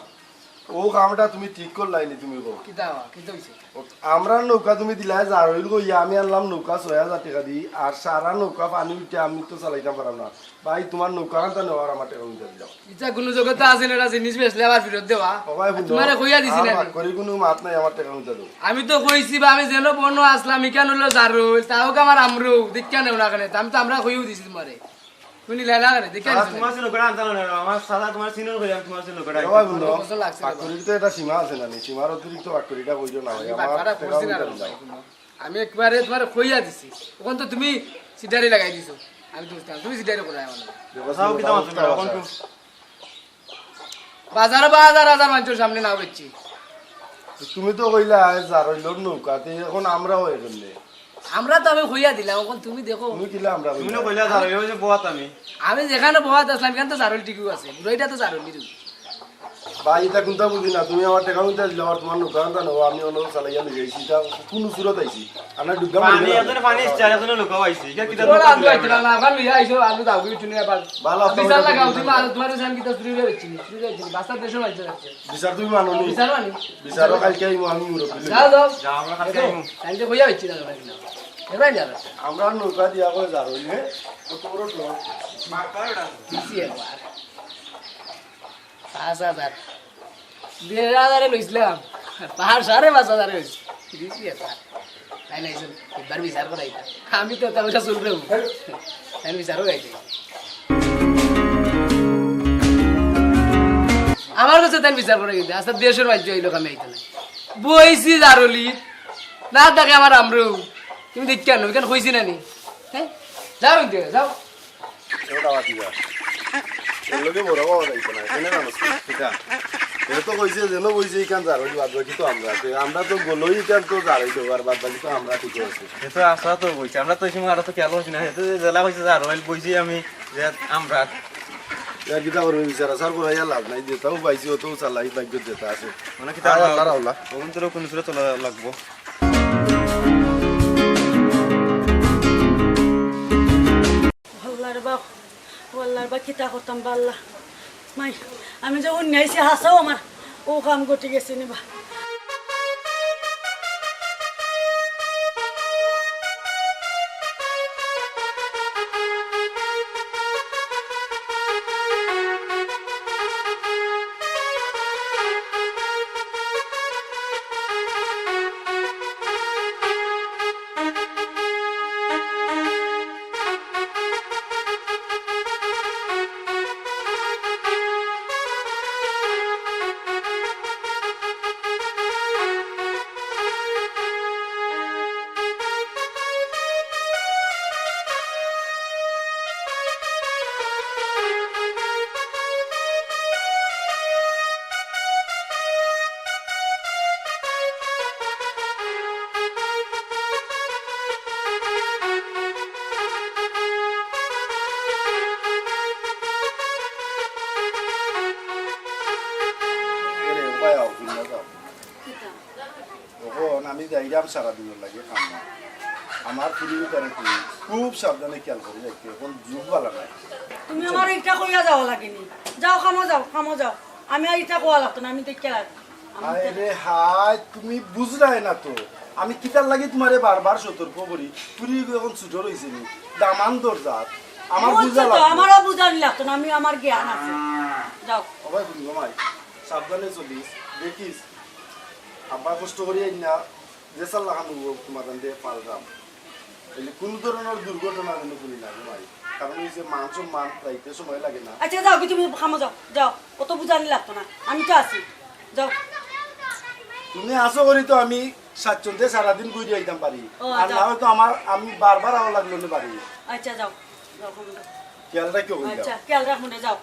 ও কামটা তুমি ঠিক করলাই নি, তুমি কও। কিতা, কিতা হইছে? ও, আমরার নৌকা তুমি দিলাই, যার হইল গো, ইয়া আমি আনলাম নৌকা ছয় হাজার টেকা দি, আর সারা নৌকা পানি উঠে আমি তো চালাইতাম পারাম না। ভাই, তোমার নৌকা খানটা নেওয়ার আমার টেকা উঠে দিলাম। ইটা কোনো জগতে আছে না, এটা জিনিস বেচলে আবার ফেরত দেওয়া। ও ভাই, আর তোমারে কইয়া দিছি না। ভাগ করি কোনো মাত নাই, আমার টেকা উঠে দেবো। আমি তো কইছি বা আমি যেন বন্য আসলাম, ইখান হলো জারুল, তাও কি আমার আমরু, দীক্ষা নেও না কেনে, আমি তো আমরা কইও দিছি তোমারে। তুমি নিলে না কেনে, দীক্ষা আর নিছো না। তোমার সে নৌকা আনতে না, আমার সাদা তোমার সিনিয়র হয়ে যাবে, তোমার সে নৌকাটা ও ভাই, বন্ধু, আমার পছন্দ লাগছে না। ভাগ করির তো একটা সীমা আছে না নি? সীমার অতিরিক্ত ভাগ করিটা বইল না ভাই, আমি আমার বাটপারা টেকা করছি না উঠে রে দিলাম। ভাই। আমি একবারে তুমারে কইয়া দিছি, অখন তো তুমি সিটারি লাগাই দিছো। আমি তো বুঝতাম, তুমি সিটারি করায় আমার। দেখো, চাও কিতা মাতছো, অখন তো বাজারো হাজার হাজার মানষর সামনে নাও বেচছি। তুমি তো কইলা, "আয় জারইলর নৌকা", তে অখন আমরাও এখানে। আমরা তো আমি কইয়া দিলাম, অখন তুমি দেখো। তুমি কিলা আমরা তুমি কইলা? না কইলা জারইল, ওই যে বওয়াত আমি। আমি যেখানো বওয়াত আছলাম, ইখান তো জারইল ঠিকউ আছে, বুড়াইটা তো জারইল। ভাই, ইতা কুনতা বুঝি না, তুমি আমার টেকা কুনতা দিলাও, আর তুমার নৌকা আনতা না, আমি অন্য চালাইয়া লই আইছি, ইতা কুন সুরত আইছি? আমরা ডুবগা পানি, মারি গেলাম। এজন্য পানি ইচ্ছে, আর এজন্য নৌকা আইছি। ইটা কিতা ওরা আলু আইতে না, আবার লইয়া আইছো, আলু দাও, তুমি চুনি আবার। ভালো, বিশাল লাগাও, তুমি আলু, তুমার সামনে কিতা চুরি করে বেচছি নি? চুরি করে বেচছি নি? বাস্তা দেড়শো মাইল যাচ্ছে। বিচার তুমি মানো নি? বিচার মানি? বিচারও কালকে আইমু, আমি মুরব্বি লই। যাও, যাও। যাও, আমরা কালকে আইমু। কালকে কইয়া হইছি না, তোমরা কিনা? এবার যাবে। আমরা নৌকা দিয়া কই জারইল, হ্যাঁ? কত বড় শহর। দিছি একবার। পাঁচ হাজার। দেড় হাজারে লইছিলাম। পাঁচ, সাড়ে পাঁচ হাজারে হইছে। দিছি একবার। তাই না, একজন একবার বিচার করাইতা। আমি তো তেমন চলবে। তাই বিচারও গাইতে। আমার কাছে তাই বিচার করাই কিন্তু। আচ্ছা, দেড়শোর রাজ্য এই লোক আমি আইতে না। বইছি জারইল। না থাকে আমার আমরু। তুমি দেখ কেন? কেন কইছি না নি? হ্যাঁ? যাও ইনতে, যাও। ওটা বাকি যা। এর লগে বড় বাবা যাইতো না, এখানে জানোস না। কিতা? এ তো কইছে যেন কইছে ইখান জারইল, বাদ বাকি তো আমরা। তে আমরা তো গেলেউ ইখান তো জারইল, আর বাদ বাকি তো আমরা ঠিক আছে। এ তো আশা তো কইছে, আমরা তো এই সময় আরো তো খেয়াল করছি না। এ তো জেলা কইছে জারইল, বইছি আমি যে আমরা। ইয়া কিতা করবে বিচার আচার করাইয়া লাভ নাই, যেটাও পাইছি অতও চালাই, ভাগ্য যেটা আছে। মানে কিতা আয় আল্লাহ রাওলা। অরুণ তোরও কোনো সুরে চলা লাগবো। আল্লাহ রে বা, ও আল্লাহ রে বা, কিতা করতাম বা আল্লাহ। মাই, আমি যে অন্য আইছি হাছাউ আমার ও কাম ঘটি গেছে নি বা। এরে, উবাই আও, ফিরিয়া যাও। অখন আমি যাইরাম সারাদিনর লাগি কামো। আমার ফুরির উপরে তুমি খুব সাবধানে খেয়াল করি রাখতে, অখন যুগ ভালা নাই। তুমি আমারে ইটা কইয়া যাওয়া লাগেনি। যাও, কামো যাও, কামো যাও। আমি আর ইটা কওয়া লাগতো না, আমি দেখিয়া লাগি। আমি হায় রে হায়, তুমি বুঝরায় না তো। আমি কিতার লাগি তুমারে বারবার সতর্ক করি। ফুরি অখন ছোট রইছে নি, দামান দরজাত। আমার বুঝা লাগতো। আমারও বুঝানি লাগতো না, আমি আমার জ্ঞান আছে। যাও। ও ভাই, ফুরি গো মাই, সাবধানে চলিস, দেখিস। আব্বা কষ্ট করি আইন না, যে সাল লাগানো তোমার দিয়ে পারলাম। এই যে কোনো ধরনের দুর্ঘটনা যেন করি না, গো মাই। কারণ এই যে মান সম্মান রাইতে সময় লাগে না। আচ্ছা, যাও, তুমি কামো যাও, যাও। অত বুঝানি লাগতো না, আমি তো আছি। যাও। তুমি আছো করি তো আমি স্বাচ্ছন্দ্যে সারাদিন ঘুরি আইতাম পারি। ও, আর যাও। না হয় তো আমার, আমি বারবার আওয়া লাগলো না বাড়ি। আচ্ছা, যাও, যাও, কামো যাও। খেয়াল রাখিও, কই যাও। আচ্ছা, খেয়াল রাখবো না, যাও।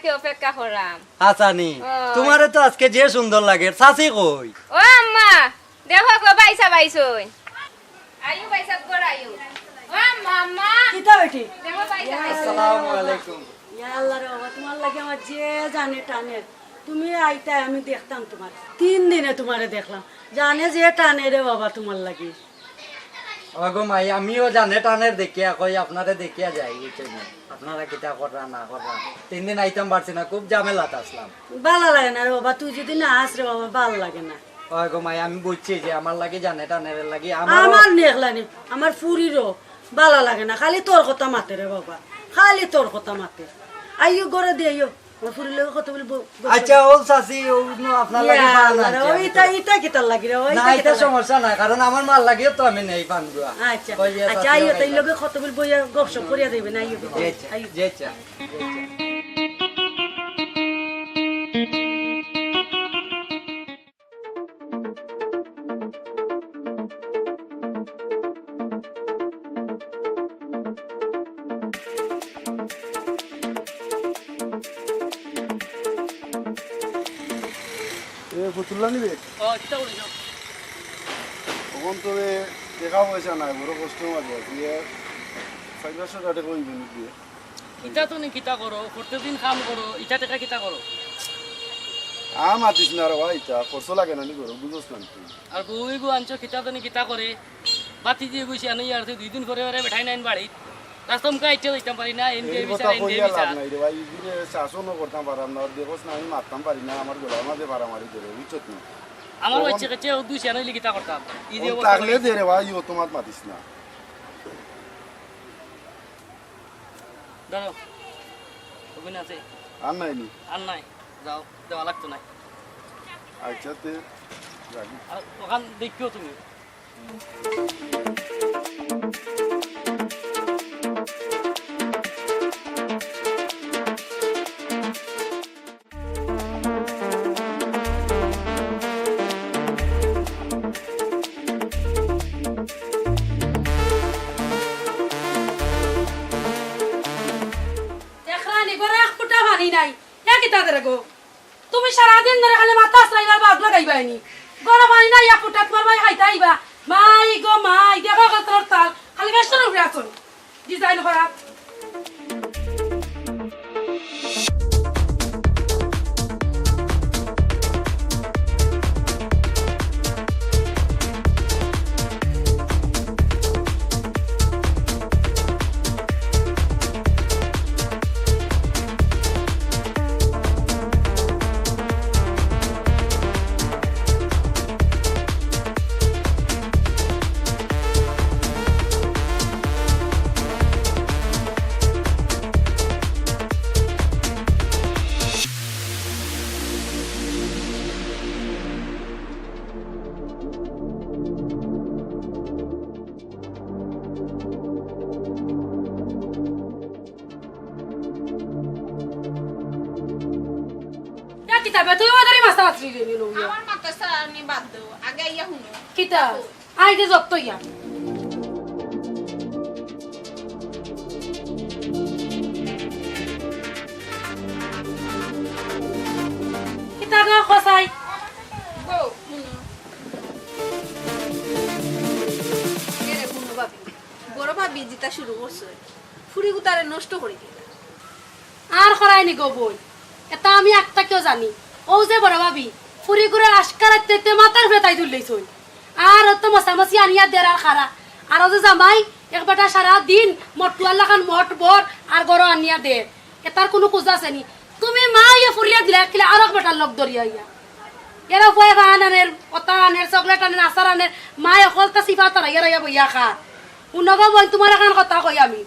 কে অপেক্ষা করাম। আচ্ছা নি, ওই। তুমারে তো আজকে যে সুন্দর লাগে, চাচি কই? ও আম্মা, দেখো গো, বাইসা বাইসই। আইও বাইসা, ঘর আইও। ও আম্মা, আম্মা। কিতা বেটি? দেখো বাইসা বাইসই। আসসালামু আলাইকুম। ইয়া আল্লাহ রে বাবা, তুমার লাগি আমার যে জানে টানে। তুমি আইতায় আমি দেখতাম তুমার। তিন দিনে তুমারে দেখলাম। জানে যে টানে রে বাবা তুমার লাগি। ওগো মাই, আমিও জানে টানের দেখিয়া কই, আপনারে দেখিয়া যাই, বুঝছইন নি? আপনারা কিতা কররা না কররা। তিন দিন আইতাম পারছি না, খুব ঝামেলাত আছলাম। বালা লাগে না রে বাবা, তুই যদি না আস রে বাবা, বালা লাগে না। ওগো মাই, আমি বুঝছি যে আমার লাগি জানে টানের লাগি, আমারও আমার নি একলা নি, আমার ফুরিরও বালা লাগে না, খালি তোর কথা মাতে রে বাবা, খালি তোর কথা মাতে। আইও, ঘরে দি আইও। ও ফুরির লগে কত বলি ব-, ব-, আচ্ছা, ও চাচি, ও ন আপনার লাগি ইয়া পান আল্লাহ রে, আনছি ও আমি ইতা, তো। ইতা কিতার লাগি রে? ও না, ইতা ইতা কিতার লাগি? সমস্যা না, কারণ আমার মার লাগিও তো আমি নেই পান গুয়া। আচ্ছা, ওই যে আচ্ছা, চাচি আইও, ওখানে তাই যাবে। লগে কত বলি বইয়া গপশপ করিয়া যাইবে না, আইও। জি আচ্ছা, আইও। জি আচ্ছা, জি আচ্ছা। এ, ফতুল্লা নিবে? ও, কিতা করিস? অখন তো এ, টেকা পয়সা নাই, বড় কষ্টর মাঝে আছি। এ, চাইর পাঁচশো টেকা অইবো নি দিয়া? কিতা তুমি কিতা করো? প্রত্যেকদিন কাম করো, ইতা টেকা কিতা করো? আ, মাতিস না রে ভাই, ইতা খরচ লাগে না নি করো, বুঝোস না তুই। আর বউ এগু আনছো, কিতা তুমি কিতা করে? বাতি দিয়ে গুছি আনো, ইয়ার দুই দিন পরে পরে বেঠাই নাইন বাড়ি। রাস্তা মুখে আইতে যাইতাম পারি না, এন এই দিয়ে কথা বিচার, এন দিয়ে কইয়া লাভ বিচার। নাই রে ভাই, ইগুরে শাসনও করতাম পারাম না, দেখোস না, আমি মারতাম পারি না, আমার গলার মাঝে মারামারি করে, বুঝছত না? আমার তখন বাচ্চা কাচ্চা ও দুই সিয়ান হইলে কিতা করতাম? ই যে ও অবস্থা থাকলে হইছে। দে রে ভাই, ও তোমার মাতিস না। ধরো, ওখানে আছে। আর নাই নি? আর নাই, যাও, দেওয়া লাগতো নাই। আচ্ছা, তে রাখি। আর ওখান দেখিও তুমি। দেখরানি, ঘরো এক ফুটা পানি নাই। এ কিতা দের গো? তুমি সারাদিন ধরে খালি মাথা আছড়াইবার বাদ লাগাইবায় নি। ঘরো পানি নাই, এক ফুটা তোমার মাই খাইতা আইবা। মাই গো মাই, দেখো কত তাল। খালি বেষ্টন উঠে আছো। ডিজাইন করা। ইয়া কিতা বে, তুই ওদের মাথা আছড়ি রে নিল ইয়া। আমার মাথা সারানি বাদ দেও, আগে ইয়া হুনো। কিতা? আই যে যত ইয়া। কিতা গো কসাই? গো, হুনো। এরে হুনো ভাবি। বড় ভাবি জিতা শুরু করছে। ফুরি গুতারে নষ্ট করে দিলা। আর করায়নি গো বইন, এটা আমি আগ থাকিও জানি। ও যে বড় ভাবি, ফুরি গুরে আশকা রাখতে তে মাথার ফেতাই তুললেই চই। আর অত মশামশি আনিয়া দের আর খারা। আর ও যে জামাই, এক বেটা সারা দিন মটুয়ার লাখান মট বর আর গরো আনিয়া দের। এটার কুনু কুজ আছে নি? তুমি মায়ে ফুরিয়া দিলা, কিলা আরক বেটার লগ ধরিয়া ইয়া। এরা উপায় আন আনের, অতা আনের, চকলেট আনের, আচার আনের, মায়ে অকলতা সিফা তারা ইয়ারা ইয়া বইয়া খা। উনগো বইন, তোমার এখান কথা কই আমি।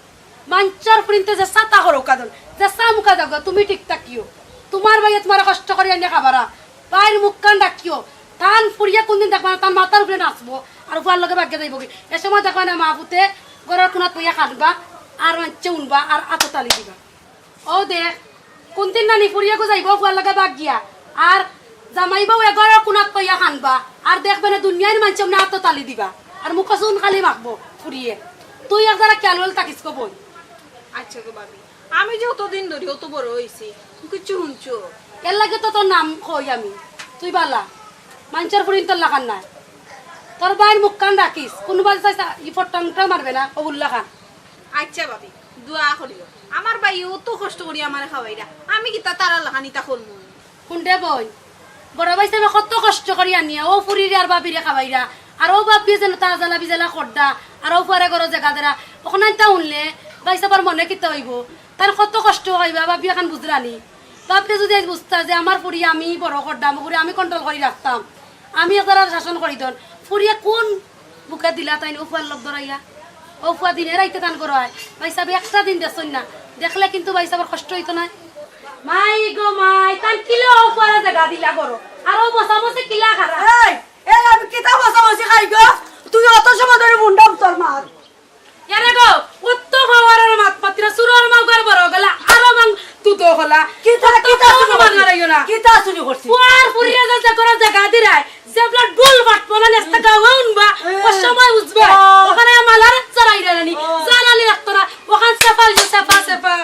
মাঞ্চর ফুরিন্তে যে সাতা করো কাদন, যে সা মুখা দাও গো, তুমি ঠিক থাকিও। তোমার ভাইয়ে তোমার কষ্ট করি আনিয়া খাবারা। ভাইর মুখখান রাখিও। তান ফুরিয়া কোনদিন দেখবা না, তান মাথার উপরে নাচবো। আর উপার লগে বাগে যাইবো কি। এ সময় দেখবা না মা পুতে ঘরর কোনাত বইয়া খানবা, আর মাঞ্চে উনবা, আর আতো তালি দিবা। ও দেখ, কোনদিন নানি ফুরিয়ে গো যাইবো ফুয়ার লগে বাগ গিয়া, আর জামাই বউ এগর কোনাত পাইয়া কানবা, আর দেখবে না দুনিয়ার মানষে না আতো তালি দিবা, আর মুখো চুন খালি মাখবো ফুরিয়ে। তুই এক যারা খেয়াল হল থাকিস গো বই। আচ্ছা গো ভাবি, আমি যে অতদিন ধরি অত বড় হইছি, কিচ্ছু হুনছো? এরলাগি তো তোর নাম কই আমি। তুই বালা। মানষর ফুরিন তোর লাখান নায়। তোর ভাইর মুখখান রাখিস। কুনুবায় চাইস ই ফট্টাংটা মারবে না, অবুর লাখান। আইচ্ছা ভাবি, দোয়া করিও। আমার ভাইয়ে অত কষ্ট করি আমারে খাওয়াইরা। আমি কিতা তারার লাখান ইতা করমু? হুন রে বইন, বড় ভাইসাবে কত কষ্ট করি আনিয়া অউ ফুরিরে আর ভাবিরে খাওয়াইরা। আর অউ ভাবিয়ে যেন তার জ্বালা বিজ্বালা কররা। আর অউ ফুয়ারে ঘরো জাগা দেরা। অখন ইতা হুনলে ভাইসাবর মনে কিতা অইবো? তার কত কষ্ট অইবা, ভাবি অখান বুঝরা নি? ভাবিয়ে যুদি আইজ বুঝতা যে আমার ফুরি আমি বড় কররাম, ফুরি আমি control করি রাখতাম, আমি একজনর শাসন করি দন, ফুরিয়ে কুন বুকে দিলা তাইন অউ ফুয়ার লগ ধরাইয়া? অউ ফুয়া দিনে রাইতে তান ঘরো আয়। ভাইসাবে একটা দিন দেখছইন না, দেখলে কিন্তু ভাইসাবর কষ্ট অইতো নায়। মাই গো মাই, তান কিলা অউ ফুয়ারে জাগা দিলা ঘরো? আর অউ মশামশি কিলা খারা? এই, এই, আমি কিতা মশামশি খাই গো? তুই অত সময় ধরি মুন্ডাম তোর মার। ইয়ারে গো, অত পাওয়ারর মাত মাতিরা, চুরর মাউগার বড় গলা, আরো মাং তুতো হলা। কিতা, অত কিতা পাওয়ার চুরি মাত করছি? মারাইও না। কিতা চুরি করছি? ফুয়ার ফুরিয়ে যে যে করে জাগা দিরায়, যে বলা ডুল ফাটবো না, নেস্তা গাওয়া উনবা, এ। অউ সময় বুঝবা। ও। অখানে মালার চড়াইরা নানি, ও। জানালি রাখতো না, অখান সেফাল যে সেফা, সেফা।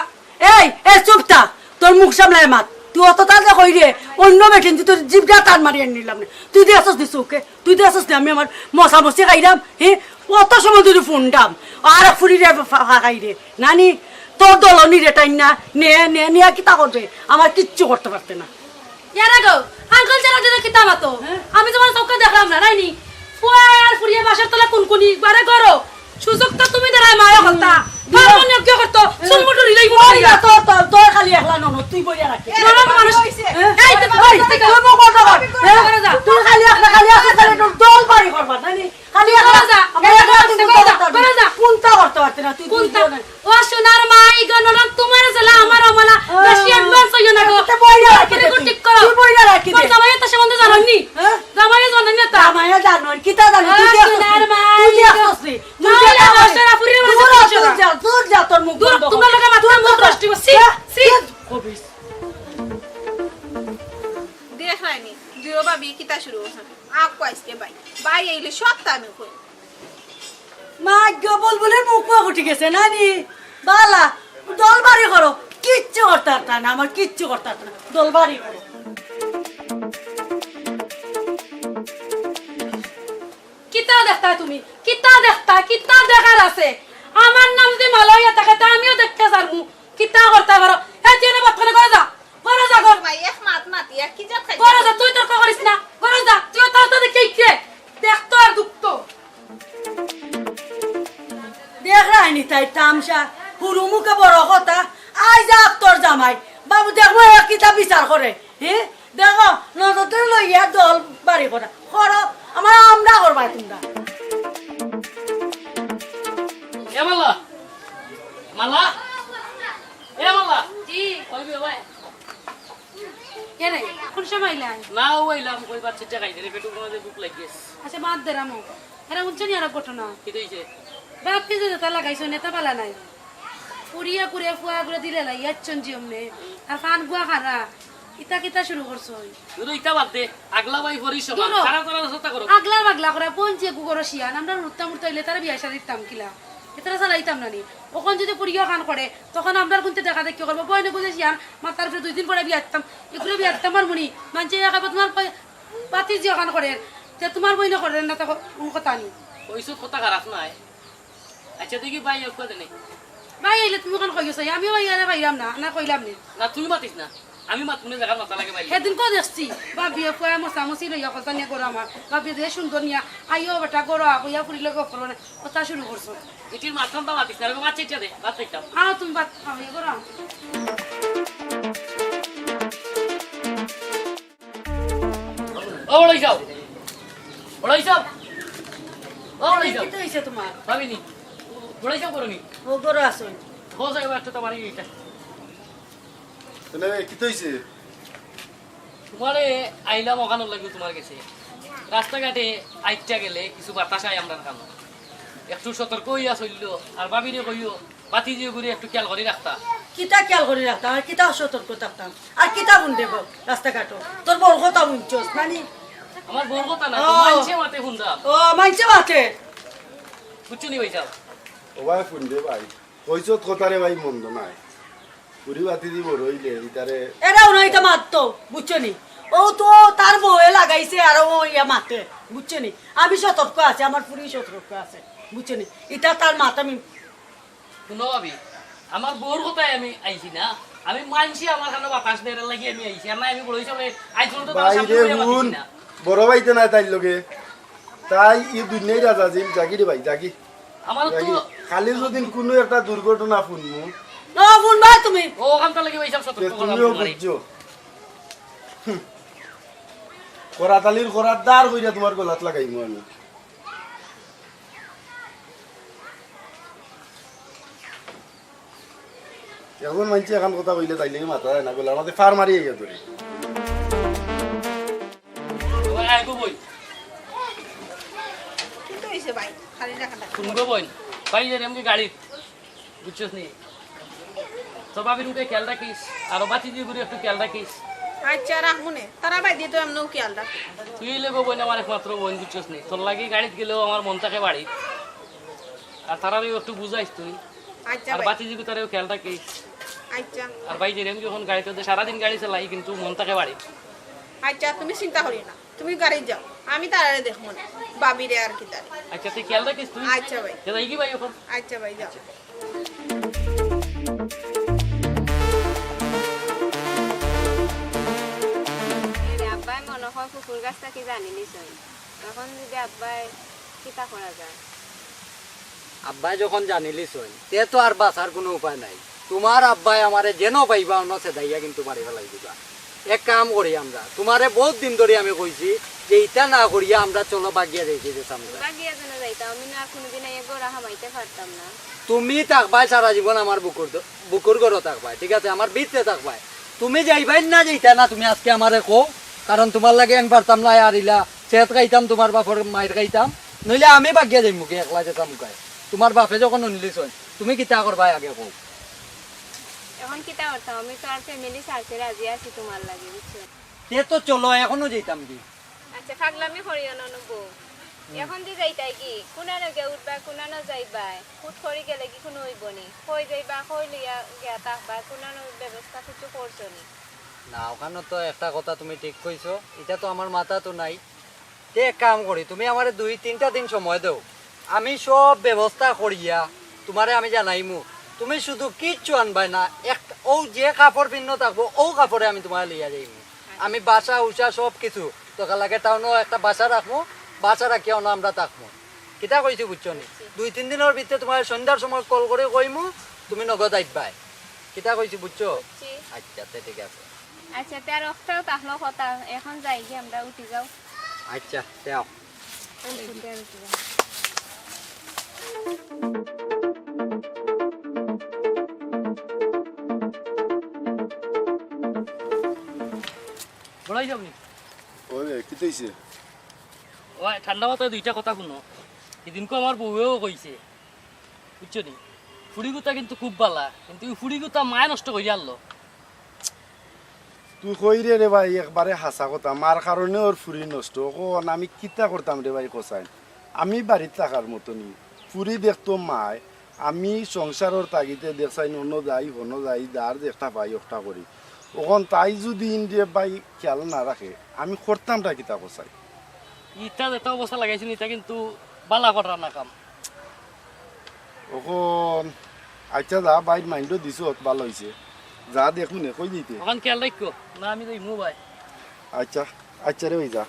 এই, এই, চুপ থাক। তোর মুখ সামলায় মাত। তুই অত তাড়াতাড়ি কইরে, অইন্য বেটিন তুই তোর জিভটা টান মারি আনিলাম নে। তুই দেখছস নি চউখে? তুই দেখছস নি আমি আমার মশামশি খাইরাম? হে, অত সময় ধরি ফোন দাম। আর এক ফুরিরে ফা-, ফা-, খাইরে। নানি, তোর দলনি রে টাইন না। নে, নে, নিয়া কিতা করবে? আমার কিচ্ছু করতে পারতে না। ইয়ারে গো, আঙ্কল ছাড়া দিলে কিতা মাতো? হ্যাঁ? আমি তোমার চউখে দেখলাম না, নাইনি? ফুয়া আর ফুরিয়ে বাসার তলা কুনকুনি, বারে ঘরো। সুযোগ তো তুমি দেরায় মায়া কথা। হুম। তার মনে কি করতো? হ্যাঁ। চুলমুল রিলাই ওই না, তোর, তোর, তোর খালি একলা ননদ, তুই বইয়া রাখিস। ননদ মানুষ। হ্যাঁ? এই তো, এই, তুই মুখ বন্ধ কর। হ্যাঁ? ঘরো যা। তুই খালি একলা, খালি আসিস, খালি একটু দল বাড়ি করবার, নানি? খালি একলা, ঘরো যা। আমার একলা তুই ঘরো যা। কুন্তা করতে পারতে না, তুই, তুই কুন্তা? জীবনে। ও সোনার মাই গো, ননদ তোমার জ্বালা, আমার অমলা। ও। বেশি advance অইও না গো। তে বইয়া রাখি দে তুই। ঠিক করো। তুই বইয়া রাখি দে। তোমার জামাইয়ে তো সম্বন্ধে জানইন নি? হ্যাঁ? জামাইয়ে জানইন না তা? জামাইয়ে জানইন, কিতা জানইন? ও তুই যে আসছিস, সোনার মাই তুই যে গো। আসছিস, তুই যে আসছিস। দূর হ, দূর যা, দূর যা, তোর মুখ বন্ধ কর। দূর, তোমরা লোকে মাত্র মুখ নষ্ট করছি। ছি, ছি। কবিস। দেখরায়নি, দুইও ভাবি কিতা শুরু করছে। আক্কু আইজকে ভাই। ভাই আইলে সবতা আমি কই। মা গো, বুলবুলির মুখ ফুটি গেছে, নানি? বালা, দল বাড়ি করো। কিচ্ছু করতে পারতা না, আমার কিচ্ছু করতে পারতা না। দল বাড়ি করো। কিতা দেখতা তুমি? কিতা দেখতা? কিতা দেখার আছে? আমার নাম যদি মালা অইয়া থাকে, তা আমিও দেখতে পারমু। কিতা করতা পারো? এ, তুই এনে ভাত খানে ঘরো যা। ঘরো যা, ঘর। ভাই, এক মাত মাতি, এক কি জাত খাই? ঘরো যা, তুই তর্ক করিস না। ঘরো যা, তুই অত অত দেখে ইচ্ছে। দেখতো আর দুখতো। দেখরায়নি তাই তামশা, হুরু মুখে বড় কথা, আইজ আপ তোর জামাই। বাবু দেখবো এ কিতা বিচার করে, হে? দেখো, নজর লইয়া দল বাড়ি করা। করো, আমার আমরা করবায় তোমরা। এ মালা, মালা, এ মালা। জি। কই গো ভাই? কেনে? কুন সময় আইলায়? না, অউ আইলাম, কই বাচ্চা জাগাই দে রে, পেটর মাঝে ভুক লাগি গেছে। আচ্ছা, বাদ দে রামু। এরা হুনছো নি আরো ঘটনা? কিতা অইছে? বাপ কি যে যেতা লাগাইছো, নেতা বালা নায়। পুড়িয়া পুড়িয়া ফুয়া গুলা দিলে লাই, ইয়াচ্ছন জি অমনে। আর ফান গুয়া খারা। ইতা কিতা শুরু করছো? দুরু ইতা বাদ দে, আগলা ভাই পরি সমান, দূরো। খারা করার চেষ্টা করো। আগলা বাগলা করা, বোন যে গুগরো শিয়ান, আমরা মুর্তা মুর্তা অইলে তারা বিয়া শাদি দিতাম কিলা? এতারা চালাইতাম না নি। অখন যদি পুড়িয়া খান করে, তখন আমরার গুনতে দেখা দেখি করবো, বইনে গুজে শিয়ান, মাতার উপরে দুই দিন পরে বিয়া দিতাম, এগুলো বিয়া দিতাম পারমু নি? মানষে ইয়া খাইবো তোমার পয়-, বাতি জিয়া খান করে, তে তোমার বইনে করে না, তখন কোন কথা নি? কইছো কথা খারাপ নায়। আচ্ছা, দেখি ভাই, এক কথা নেই। ভাই, আইলে তুমি কোন কইছো? আমিও ভাই আরে পাইলাম না, না কইলাম নি। না, তুই মাতিস না। আমি মাত মনে জায়গার মাথা লাগে ভাই। সেদিন কো দেখছি, ভাবিয়ে ফুয়া মশা মশি লইয়া কথা নিয়ে করো আমার। ভাবিয়ে যে সুন্দর নিয়া, আইও বেটা করো, আইয়া ফুরি লগে করো না। কথা শুরু করছো। এটির মাথাটা মাতিস না, আমি মাছ চেঁচা দে, ভাত খাইতাম। আও তুমি ভাত খাও, ইয়ে করো। ও বড় হিসাব, বড় হিসাব, ও বড় হিসাব। কিতা অইছে তোমার? ভাবিনি, বড় হিসাব করো নি। ও ঘরো আছো। বস, এবার একটা তো বাড়ি এটা। তাহলে কিতা অইছে? তোমারে আইলাম অখানর লাগি তোমার গেছে। রাস্তাঘাটে আইটা গেলে কিছু বাতাস আয় আমরার কানো। একটু সতর্ক অইয়া চললো। আর ভাবিরে কইও, বাতি দিয়ে ঘুরে একটু খেয়াল করি রাখতা। কিতা খেয়াল করি রাখতাম? আর কিতা সতর্ক থাকতাম? আর কিতা হুনতে গো রাস্তাঘাটো? তোর বউর কথা হুনছস না নি? আমার বউর কথা না, ও। মানষে মাতে হুনতাম। ও, মানষে মাতে। বুঝছো নি ভাই সাহেব? ও ভাই, হুন দে ভাই। কইছত কথা রে ভাই, মন্দ নায়। ফুরি বাতি দি বড় অইলে ইতারে এরাও না, ইতা মাততো, বুঝছো নি? ও তো তার বউয়ে লাগাইছে, আর ও ইয়া মাতে, বুঝছো নি? আমি সতর্ক আছি, আমার ফুরি সতর্ক আছে, বুঝছো নি? ইতা তার মাত আমি হুনো ভাবি, আমার বউর কথায় আমি আইছি না, আমি মানছি আমার কানো বাতাস দেওয়ার লাগি আমি আইছি, আর না আমি বড় হিসাবে আইছি তো তার সামনে বাইরে বইয়া মাতিছি হুন, না। বড় ভাইতে নাই তাইর লগে, তাই ই দুনিয়ার রাজা জিম জাগি রে ভাই, জাগি। আমার তো জাগি। খালি যদি কোনো একটা দুর্ঘটনা শুনমু। না, শুনবা তুমি। ও ওখান থেকে ভাই সব সতর্ক তে করা তুমিও আমার। বুঝছো। হুম। করাতালির করার দার কইরা তোমার গলাত লাগাইমু আমি। এখন মানছি এখন কথা কইলে তাইলে মাথা যায় না, গলার মাঝে ফার মারি আইয়া ধরে। ওই আয় গো বই। কিন্তু হইছে ভাই, খালি না খালি। শুন গো বই, ভাই এর এমনি গাড়ি, বুঝছস নি? তোর ভাবির মুখে খেয়াল রাখিস, আর বাতি দিয়ে ঘুরে একটু খেয়াল রাখিস। আচ্ছা, রাখমু নে। তারা ভাই দিয়ে তো এমনও খেয়াল রাখে। তুই লেগো বই আমার একমাত্র বই, বুঝছস নি? তোর লাগি গাড়িত গেলেও আমার মন থাকে বাড়ি, আর তারারেও একটু বুঝাইস তুই। আচ্ছা আর ভাই। বাতি দিয়ে তারেও খেয়াল রাখিস। আচ্ছা। আর ভাই যে এমনি এখন গাড়িতে সারাদিন গাড়ি চালাই, কিন্তু মন থাকে বাড়ি। আচ্ছা, তুমি চিন্তা করিও না, তুমি গাড়ি যাও, আমি তারারে দেখমু না, ভাবিরে আর কি তারে। আচ্ছা, তুই খেয়াল রাখিস তুই। আচ্ছা ভাই। তে যাই কি ভাই এখন? আচ্ছা ভাই, যাও। এরে আব্বায় মনে হয় কুকুর গাছটা কি জানি নিছইন। এখন যদি আব্বায় কিতা করা যায়? আব্বায় যখন জানিলিছইন, তে তো আর বাঁচার কোনো উপায় নাই। তোমার আব্বায় আমারে যেন পাইবা, অন্য সেদাইয়া কিন্তু মারি ফেলাই দিবা। এক কাম করি আমরা, তোমারে বহুত দিন ধরি আমি কইছি যে ইতা না করিয়া আমরা চলো বাগিয়া যাইতে যেতাম। বাগিয়া যেন যাইতাম, আমি না কোনোদিন এই ঘরে হামাইতে পারতাম না। তুমি থাকবায় সারা জীবন আমার বুকুর দ-, বুকুর ঘরো থাকবায়, ঠিক আছে? আমার ভিতরে থাকবায়। তুমি যাইবায় না, যাইতা না, তুমি আজকে আমারে কও, কারণ তোমার লাগি আমি পারতাম না আর ইলা চেত খাইতাম, তোমার বাপর মাইর খাইতাম, নইলে আমি বাগিয়া যাইমু কি একলা যেতাম মুখায়। তোমার বাপে যখন হুনলিছইন, তুমি কিতা করবায় আগে কও। এখন কিতা করতাম, আমি তো আর ফ্যামিলি ছাড়তে রাজি আছি তোমার লাগি, বুঝছো? তে তো চলো, এখনো যাইতাম কি? আচ্ছা, ফাগলামি করিও না নু বউ। হুম। এখন দি যাইতায় কি? কুনানো গিয়া উঠবায়, কুনানো যাইবায়? হুট করি গেলে কি কুনু অইবো নি? কই যাইবা, কই লইয়া গিয়া থাকবায়, কুনানো ব্যবস্থা কিছু করছো নি? না, ওখানো তো একটা কথা তুমি ঠিক কইছো, ইটা তো আমার মাথাত নাই। তে এক কাম করি, তুমি আমারে দুই তিনটা দিন সময় দেও, আমি সব ব্যবস্থা করিয়া তোমারে আমি জানাইমু। তুমি শুধু কিচ্ছু আনবায় না, এক, অউ যে কাপড় পিন্নো থাকবো, অউ কাপড়ে আমি তোমারে লইয়া যাইমু। আমি বাসা উষা সব কিছু, দরকার লাগে টাউনো একটা বাসা রাখমু, বাসা রাখিয়া অনো আমরা থাকমু। কিতা কইছি বুঝছো নি? দুই তিন দিনর ভিতরে তোমারে সন্ধ্যার সময় কল করি কইমু, তুমি নগদ আইবায়। কিতা কইছি বুঝছো? বুঝছি। আচ্ছা, তে ঠিক আছে। আচ্ছা, তে আর একটাও তাহলে কথা, এখন যাই গিয়া আমরা, উঠি যাও। আচ্ছা, তে আও। আচ্ছা, তে আর কি। বড়াই যাবনি? ওই রে, কিতা অইছে? ওই ঠান্ডা মাথায় দুইটা কথা হুনো। হিদিনকু আমার বউয়েও কইছে, বুঝছো নি? ফুড়িগুতা কিন্তু খুব বালা, কিন্তু ই ফুড়িগুতা মায় নষ্ট করিয়া আনলো। তুই কইরে রে ভাই, একবারে হাছা কথা, মার কারণে ওর ফুড়ি নষ্ট। অখন আমি কিতা করতাম রে ভাই, কছাইন? আমি বাড়িত থাকার মতো নি, ফুড়ি দেখতো মায়, আমি সংসারর তাগিদে দেখছাইন অনো যাই, হনো যাই, যার যেটা পাই ওটা করি। অখন তাই যদি ইন রে ভাই খেয়াল না রাখে, আমি করতামটা কিতা কছাইন? ইতা যেটা অবস্থা লাগাইছে, ইটা কিন্তু বালা করার না কাম। অখন আচ্ছা যা, ভাইর মাইন্ডও দিছো, ভালা অইছে। যা দেখমু নে, কই দিতে? অখন খেয়াল রাখিও। না, আমি যাইমু ভাই। আচ্ছা, আচ্ছা রে ভাই, যা।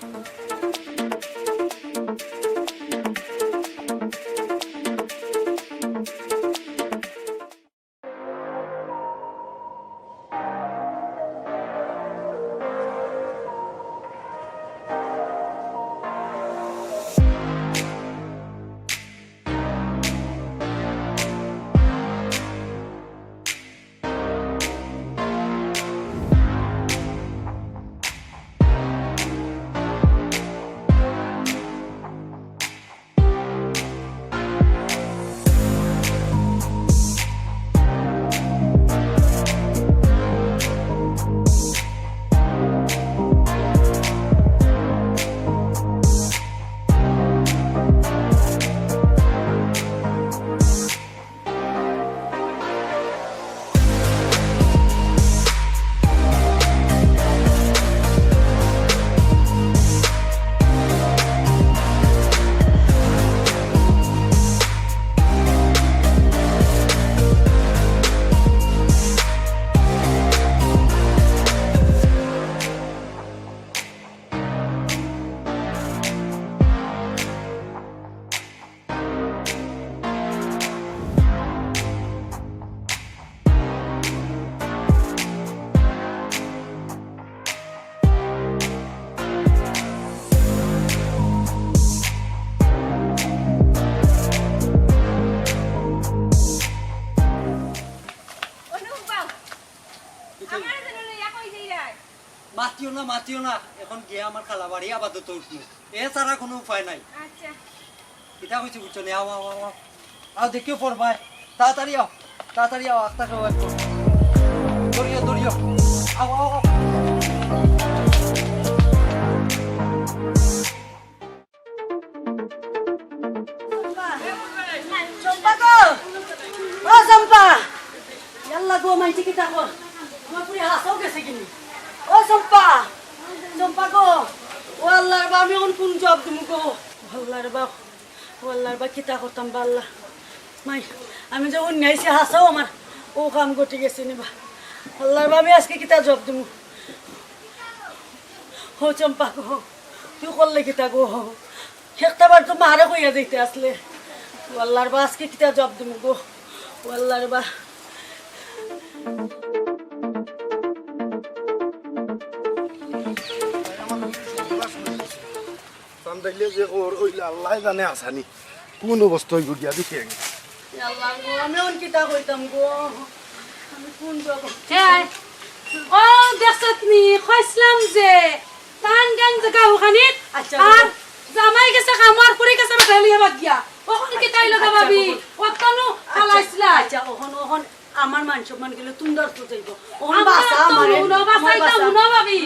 মাতিও না, এখন গিয়া আমার খালা বাড়ি আপাতত উঠমু। এ ছাড়া কোনো উপায় নাই। আচ্ছা। কিতা কইছি বুঝছো নি? আও, আও, আও, আও। আও, দেখিও পড়বায়। তাড়াতাড়ি আও, তাড়াতাড়ি আও, আস্তা সবাই পড়। দৌড়িও, দৌড়িও। আও, আও, আও। চম্পা গো, ও চম্পা, ইয়াল্লা গো, মাইনষে কিতা কর, আমার ফুরি হাছাউ গেছে গি নি? ও চম্পা, চম্পা গো, ও আল্লার বা, আমি অখন কুন জবাব দিমু গো? আল্লার বা, ও আল্লার বা, কিতা করতাম বা আল্লা। মাই, আমি যখন নিয়া আইছি হাছাউ আমার অউ কাম ঘটি গেছে নি বা। আল্লার বা, আমি আজকে কিতা জবাব দিমু? ও চম্পা গো, তুই করলে কিতা গো? একটা বার তো মারে কইয়া যাইতে আছলে। ও আল্লার বা, আজকে কিতা জবাব দিমু গো? ও আল্লার বা। চান্দাইলে যে ওর অইলে আল্লায় জানে আছানি। কোন অবস্থা অইবো গিয়া দেখি আগে। এ আল্লা গো, আমি অখন কিতা কইতাম গো? আমি কুন জবাব? হে, ও দেখছত নি, কইছলাম যে তান গান জাগা অখানিত, আচ্ছা। আর জামাই গেছে কামো আর ফুরি গেছে বেটা লইয়া বাদ গিয়া। অখন কিতা অইলো গো আচ্ছা, ভাবি? অখন অতনু আচ্ছা, ফালাইছলা। আচ্ছা, অখন, অখন আমার মান সম্মান গেলে তুমরার তো যাইবো। অখন বাঁচা তো আমারে, হুনো, আমার বাঁচাই তো বাঁচা। হুনো ভাবি।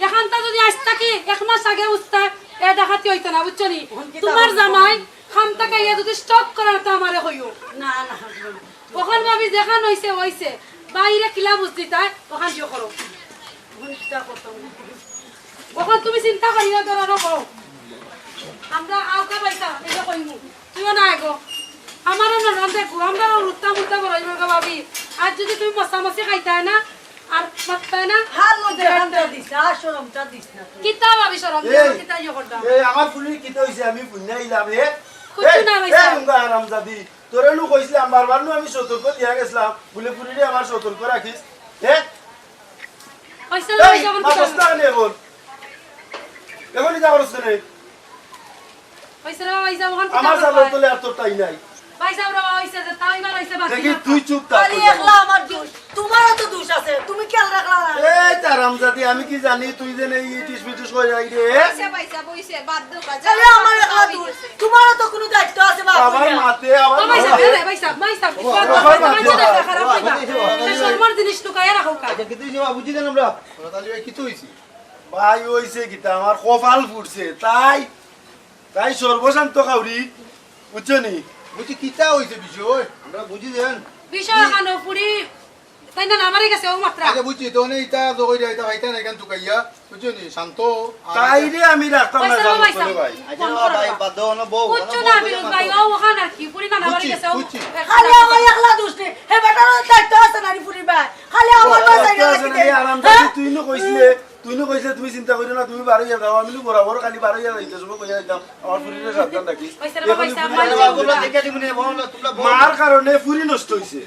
এখানতা যদি আইজ থাকি এক মাস আগে উঠতা, এ ডাকাতি অইতো না, বুঝছো নি? অখন কিতা তুমার করবো? জামাই কাম থাকি আইয়া যদি stroke করে তে আমারে কইও। না, না, না। অখন ভাবি যেখান অইছে, অইছে। বাইরে কিলা বুঝ দিতায়, অখান দিও করো। অখন কিতা করতাম? অখন তুমি চিন্তা করিও না, ধরো, করো। আমরা আওকা পাইতা, এই যে কইমু। তুইও না এগো। আমারও না রান্ধে গো, আমরাও রুত্তা মুত্তা বড় অইবো গো ভাবি। আর যদি তুমি মশা মশি খাইতায় না, আর মাততায় না। হাল মধ্যে হামটা দিস না, আর শরমটা দিস না তুই। কিতা ভাবি শরম এই, দিও, কিতা ইয়ে করতাম? এই আমার ফুরির কিতা অইছে, আমি ফুরি না ইলাম, এ? কুচ্ছু এই, না, ভাই এই সাহেব। রুঙ্গা হারামজাদি, তোরে নু কইছলাম, বারবার নু আমি সতর্ক দিয়া গেছলাম, বুলে ফুরিরে আমার সতর্ক রাখিস, এ? অইছে না, এই, ভাই সাহেব, মা, কিতা বস্তা আনে এখন। এখন ইটা করছ কেনে? অইছে না, ভাই সাহেব, অখন কিতা আমার করবা? জালর তলে আর তোর ঠাই নাই। ভাই সাহেব, রে, অইছে যে, তাও এবার অইছে, বাকি দেখি, কথা। তুই চুপ থাক, খালি তুই একলা আমার দোষ, তুমারও তো দোষ আছে, তুমি খেয়াল রাখলা না। এই, হারামজাদি, আমি কি জানি তুই যে এই ইটিস পিটিস কইরা আইরে? অইছে, ভাই সাহেব, অইছে, বাদ দেও, যা খালি আমার একলা দোষ, তুমারও তো কুনু দায়িত্ব আছে, বাপ বাবার হইয়া। মাতে আবার ও, ভাই সাহেব, এ, ভাই সাহেব, ভাই সাহেব, ও, বাদ দেও, বাবার মাতে মাতে আবার। খারাপ অইবা। এই সম্মান জিনিস লুকাইয়া রাখো কা? আচ্ছা, কিন্তু এই যে বাবুজি জানো আমরা? ওরা তাহলে ভাই কিছু হইছে? ভাই, অইছে কিতা, আমার কপাল ফুটছে, তাই, তাই সর্বশান্ত খাউরি, বুঝছো নি? বুঝছি, কিতা অইছে বিষয়? আমরা বুঝি দেন। বিষয় কানো ফুরি, তাই না, আমারই গেছে ও মাত্রা। আচ্ছা, বুঝছি, তো নে ইটা তো কইরা, ইটা ভাইটা না, এখান তুকাইয়া, বুঝছো নি? শান্ত, আর তাইরে আমি রাখতাম না, ভাই সাহেব, জানো ভাই তো রে সাহেব। ভাই। আচ্ছা, ফোন করো ভাই, না। বাদ দাও, অনো বউ, বুঝছো অনো না, বউ, বিরোধ অনো ভাই, বউ। ও ওখান আর কি, ফুরি না, আমারই বুঝছি, গেছে ও। বুঝছি। খালি আমার একলা দোষ নি, হে বেটার দায়িত্ব আছে নানি ফুরি ভাই। খালি আমার ও, বাসায় আচ্ছা, গেলে আচ্ছা, কি না, এই দেয়? আরাম হ্যাঁ? দাদি, তুই নু কইছিলে, তুই নু কইছিলে, তুমি চিন্তা করিও না, তুমি বারইয়া যাও, আমি নু বরাবর খালি বারইয়া যাইতে সময় কইয়া যাইতাম, আমার ফুরিরে সাবধান রাখিস। ওই স্যার, এখন ভাই সাহেব, ফুরি ভাই নষ্ট সাহেব, হইছে। বলো, দেখে দিমু নে, বলো, তোমরা বলো। মার কারণে ফুরি নষ্ট হইছে।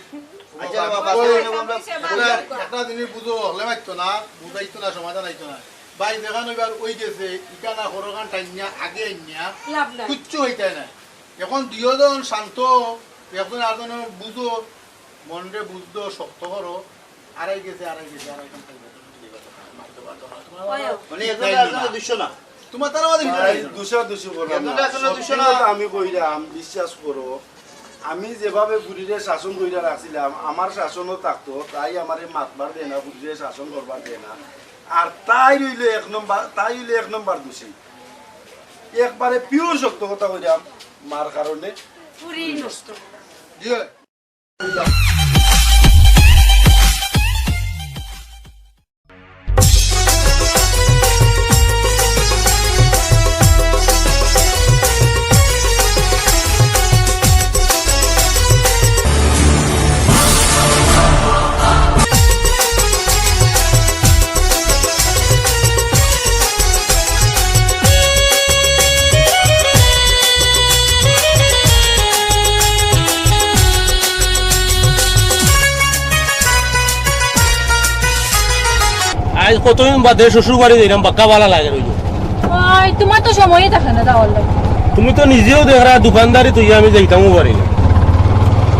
আচ্ছা, বাবা, বাবা, বাবা, বাবা, একটা, একটা জিনিস বুঝো, হলে মারতো না, বুঝাইতো না, সমাধান আইতো না। ভাই, যেখান অইবার অই গেছে, ইখান আর হরখান টাইনিয়া আগে আইনিয়া লাভ নাই। কিচ্ছু হইতায় না। এখন দুইজন শান্ত, একজন আরজনরে বুঝো, মনরে বুঝ দেও, শক্ত করো, আড়াই গেছে, আড়াই গেছে, আড়াই ঘন্টা গেছে। মানে, একজন আরজনরে দুষো না। তোমার তারা আমাদের ভিতরে ভাই, নাই। দুষাদুষি করলাম না। একজন আরজনরে দুষো না। সত্যি কথা আমি কইরাম, বিশ্বাস করো, আমি যেভাবে ফুরিরে শাসন কইরা রাখছিলাম, আমার শাসনও থাকতো, তাই আমারে মাতবার দেয় না, ফুরিরে শাসন করবার দেয় না। আর তাই রইল এক নম্বর, তাই হইল এক নম্বর দোষী। একবারে pure সত্য কথা কইরাম, মার কারণে ফুরি নষ্ট। জি। আইজ কতদিন বাদে শ্বশুর বাড়ি যাইরাম, বাক্কা ভালা লাগে রইল। ওই, তোমার তো সময়ই থাকে না যাওয়ার লাগি। তুমি তো নিজেও দেখরা, দোকানদারি তুই আমি যাইতামও পারি না।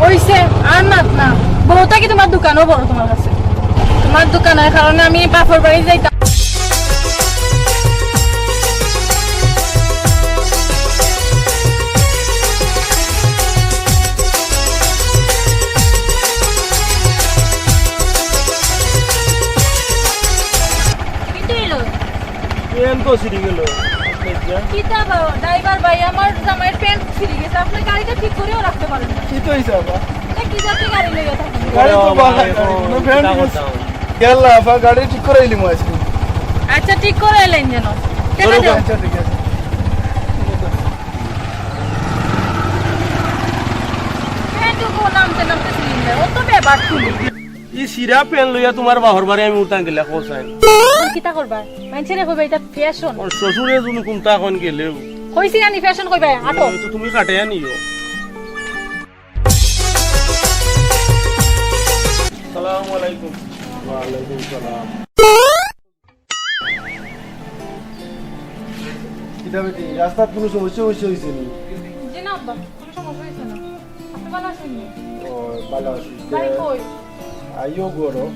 অইছে, আর মাত না। বউতা কি তোমার দোকানও বড় তোমার কাছে? তোমার দোকানের কারণে আমি বাপর বাড়ি যাইতাম। কিতা বা, ড্রাইভার ভাই, আমার জামাইর প্যান্ট ছিঁড়ি গেছে, আপনি গাড়িটা ঠিক করেও রাখতে পারেন না। কি তো হইছে আবার? এটা কি জাতীয় গাড়ি লইয়া থাকেন? গাড়ি তো বাহাই গাড়ি, কোনো প্যান্ট কিতা করতাম? ইয়াল্লা, আবার গাড়ি ঠিক করে আইলি মু আজকে। আচ্ছা, ঠিক করে এলেন যেন। ঠিক আছে। আচ্ছা, ঠিক আছে। প্যান্ট ও নামতে নামতে ছিঁড়ি যায়, ও তো বেবার তুলি। ই ছিঁড়া প্যান্ট লইয়া তুমার বাহর বাড়ি আমি উঠান গেলে কোথায়? আর কিতা করবা? মানষে রে কইবা, এটা ফ্যাশন। ওর শ্বশুরে যদি কুন্তা এখন গেলেও। কইছি আমি ফ্যাশন কইবা, আটো। তো তুমি কাটে আনিও। সালামু আলাইকুম। ওয়ালাইকুম সালাম। কিতা বেটি, রাস্তাত কোনো সমস্যা অইছে, অইছে নি? জি না আব্বা, কোনো সমস্যা অইছে না। আপনি ভালা আছেন নি? ও, ভালা আছি। ভাই কই? আইও গরো।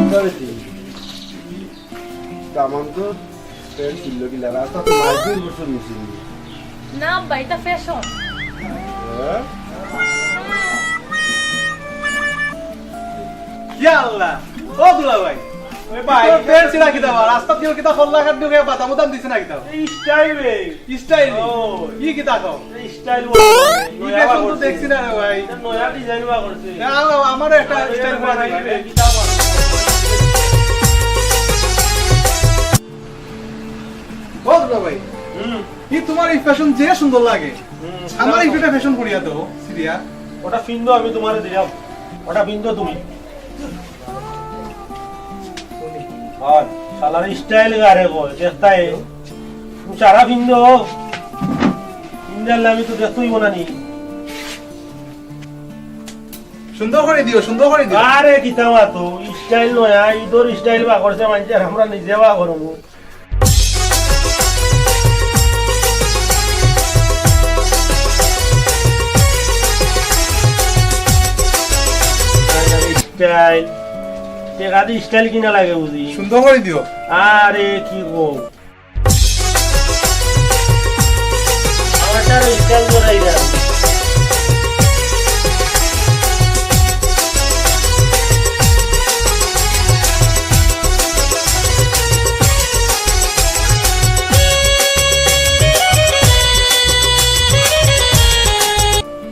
কিতা বেটি? দামান তো প্যান্ট ছিঁড়লো কিলা, রাস্তাত তো মাইর দূর করছে মিছিল। না আব্বা, এটা ফ্যাশন। হ্যাঁ? ইয়া আল্লাহ, ও দুলা ভাই, ওই ভাই, তোর প্যান্ট ছিঁড়া কিতা বা? রাস্তাত কিতা খল্লা কাট ঢুকে বাদাম উদাম দিছে না কিতা? এই স্টাইল রে। স্টাইল? ও। ই কিতা কও? এই স্টাইল বলে। ই নয়া ফ্যাশন তো করছে। দেখছি না রে ভাই। এটা নয়া ডিজাইন বা করছে। না, আমারও একটা আরে স্টাইল বানাই বানাই দিবে। দিবে, কিতা বানাই? ও দুলা ভাই, হুম। ই তোমার ই ফ্যাশন যে সুন্দর লাগে। হুম, আমার এই সুন্দর। ফ্যাশন করিয়া দাও, সিরিয়া। ওটা ফিন্দো, আমি তোমারে দিলাম। ওটা ফিন্দো তুমি। আর শালার স্টাইল গারে গো, দেখতাই। তুমি সারা ফিন্দো। ফিন্দারলে আমি তো দেখতেই মনে নি। সুন্দর করে দিও, সুন্দর করে দিও। আরে কিতা মাতো, স্টাইল নয়া, ইদর স্টাইল বা করছে মানষে, আর আমরা নিজে বা করমু। স্টাইল। টেকা দি স্টাইল কিনা লাগে বুঝি। সুন্দর করে দিও। আরে কি কও? আমার তার স্টাইল করাই দেন।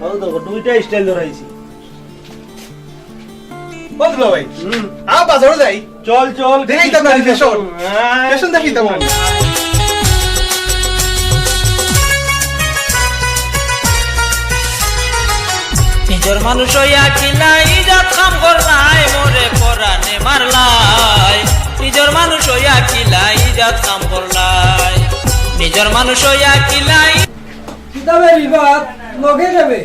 আমি তো দুইটা স্টাইল ধরাইছি। ও দুলা ভাই, হুম। আ, বাজারো যাই। চল, চল। দেখাইতাম না, ফ্যাশন। হ্যাঁ। ফ্যাশন দেখাইতাম না। নিজর মানুষ অইয়া কিলা ইজাত কাম করলায়, মোরে পরানে মারলায়। নিজর মানুষ অইয়া কিলা ইজাত কাম করলায়। নিজর মানুষ অইয়া কিলা ই- কিতাবে রিবাত লগে যাবে।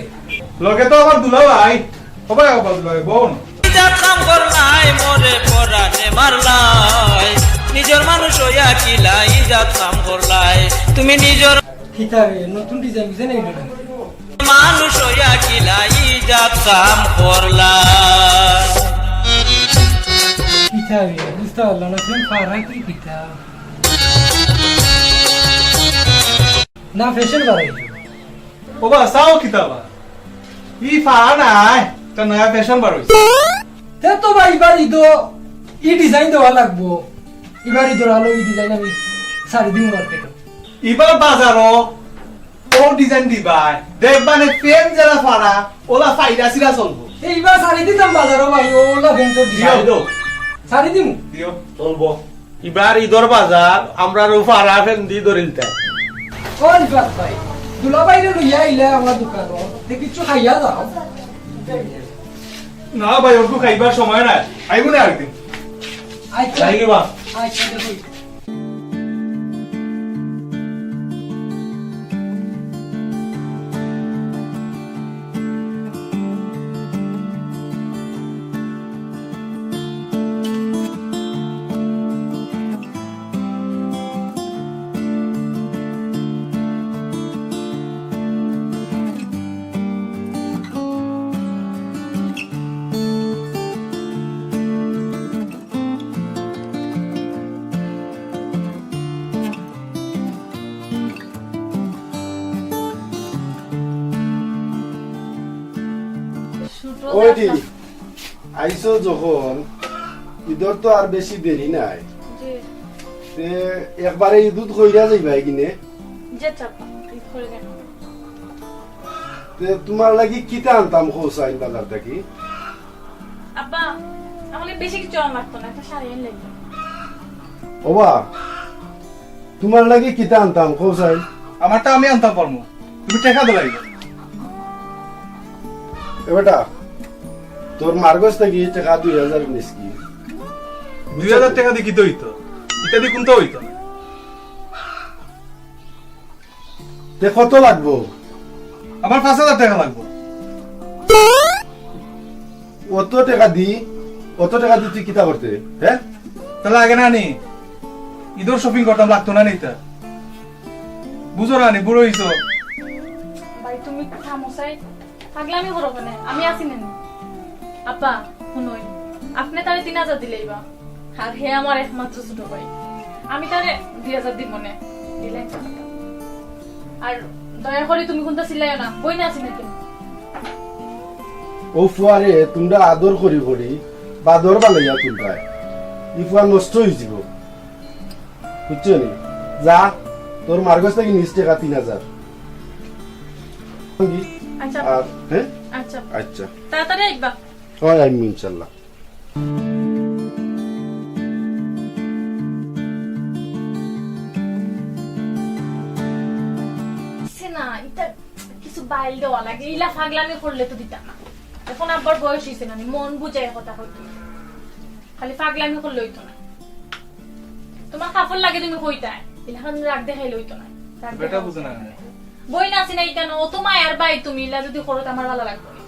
লগে তো আমার দুলা ভাই। ও ভাই, ও ভাই, দুলা ভাই, বোন। ইজাত কাম করলায়, মোরে পরানে মারলায়। নিজর মানুষ অইয়া কিলা ইজাত কাম করলায়। তুমি নিজর কিতাবে নতুন ডিজাইন বুঝে নেই না। মানুষ অইয়া কিলা ইজাত কাম করলায়। কিতাবে বুঝতে পারলাম না, তুমি পারা কি কিতা? না, ফ্যাশন বাড়াই। ও বা, চাও কিতা বা? ই ফাড়া নাই, তা নয়া ফ্যাশন বার অইছে। তে তো ভাই, ইবার ইদো ই ডিজাইন দেওয়া লাগবো। ইবার ইদর আলো ই ডিজাইন আমি সারি দিমু মার্কেটো। ইবার বাজারো ও ডিজাইন দিবায়। দেখবা নে, প্যান্ট যেলা ফাড়া, ওলা ফাইরা ছিরা চলবো। তে ইবার সারি দিতাম বাজারো ভাই, ওলা প্যান্টর দিও, ডিজাইন। দিও। সারি দিমু। দিও। চলবো। ইবার ইদর বাজার, আমরার ও ফাড়া ফেন্দি ধরিলতাই। ও রিফাত ভাই, দুলাভাইরে লইয়া আইলে আমার দোকানো, তে কিছু খাইয়া যাও। না ভাই, ওরকম খাইবার সময় নাই, আইবো না আরেকদিন। আচ্ছা। যাই কি বা? আচ্ছা, দেখো। ওই দি, আইছো যখন, ইদর তো আর বেশি দেরি নাই। জি। তে একবারে ইদুত কইরা যাইবায় কিনে? জি আব্বা, ইদ করি যাইমু। তে তুমার লাগি কিতা আনতাম কও চাইন বাজার থাকি? আব্বা, আমার লাগি বেশি কিছু আনা লাগতো না, একটা শাড়ি আনলে অইবো। ওবা, তুমার লাগি কিতা আনতাম কও চাইন? আমারটা আমি আনতাম পারমু, তুমি টেকা দিলাইবা। এ বেটা, তোর মার গেছ থাকি টেকা দুই হাজার নিছি। দুই হাজার টেকা দি কিতা অইতো? ইতা দি কুন্তা অইতো না। তে কত লাগবো? আমার পাঁচ হাজার টেকা লাগবো। অত টেকা দি, অত টেকা দি তুই কিতা করতে, হে? তে লাগে না নি? ইদর shopping করতাম, লাগতো না নি ইতা? বুঝো না নি, বুড়া অইছো। ভাই, তুমি থামো চাই। পাগলামি করো কেনে? আমি আছি না নি? আব্বা, হুনইন, আপনে তারে তিন হাজার দিলাইবা। আর হে আমার একমাত্র ছোট ভাই, আমি তারে দুই হাজার দিমু নে, দিলাইন। আর দয়া করি তুমি কুন্তা চিল্লাইও না, বইন আছি না নি? ও ফুয়ারে তুমরা আদর করি করি বাদর বানাইয়া তুলরায়, ই ফুয়া নষ্ট অইযিবো, বুঝছো নি? যা, তোর মার গেছ থাকি নিছ টেকা তিন হাজার। আচ্ছা। আর, হে? আচ্ছা। আচ্ছা। তাড়াতাড়ি আইবা। অয়, আইমু ইনশাল্লাহ। আছে না, ইতা কিছু বাইল দেওয়া লাগে, ইলা পাগলামি করলে তো দিতা না। এখন আব্বার বয়স অইছে না নি, মন বুঝাইয়া কথা কইতে অইবো। খালি পাগলামি করলে অইতো না। তুমার কাপড় লাগে তুমি কইতায়, ইলাখান রাগ দেখাইলে অইতো না। রাগ বেটা দেখাইলে বুঝে না অইতো না। কেনে? বইন আছি না নি কেনে? অত মায়ার ভাই তুমি, ইলা যদি করো তো আমার ভালা লাগবো না।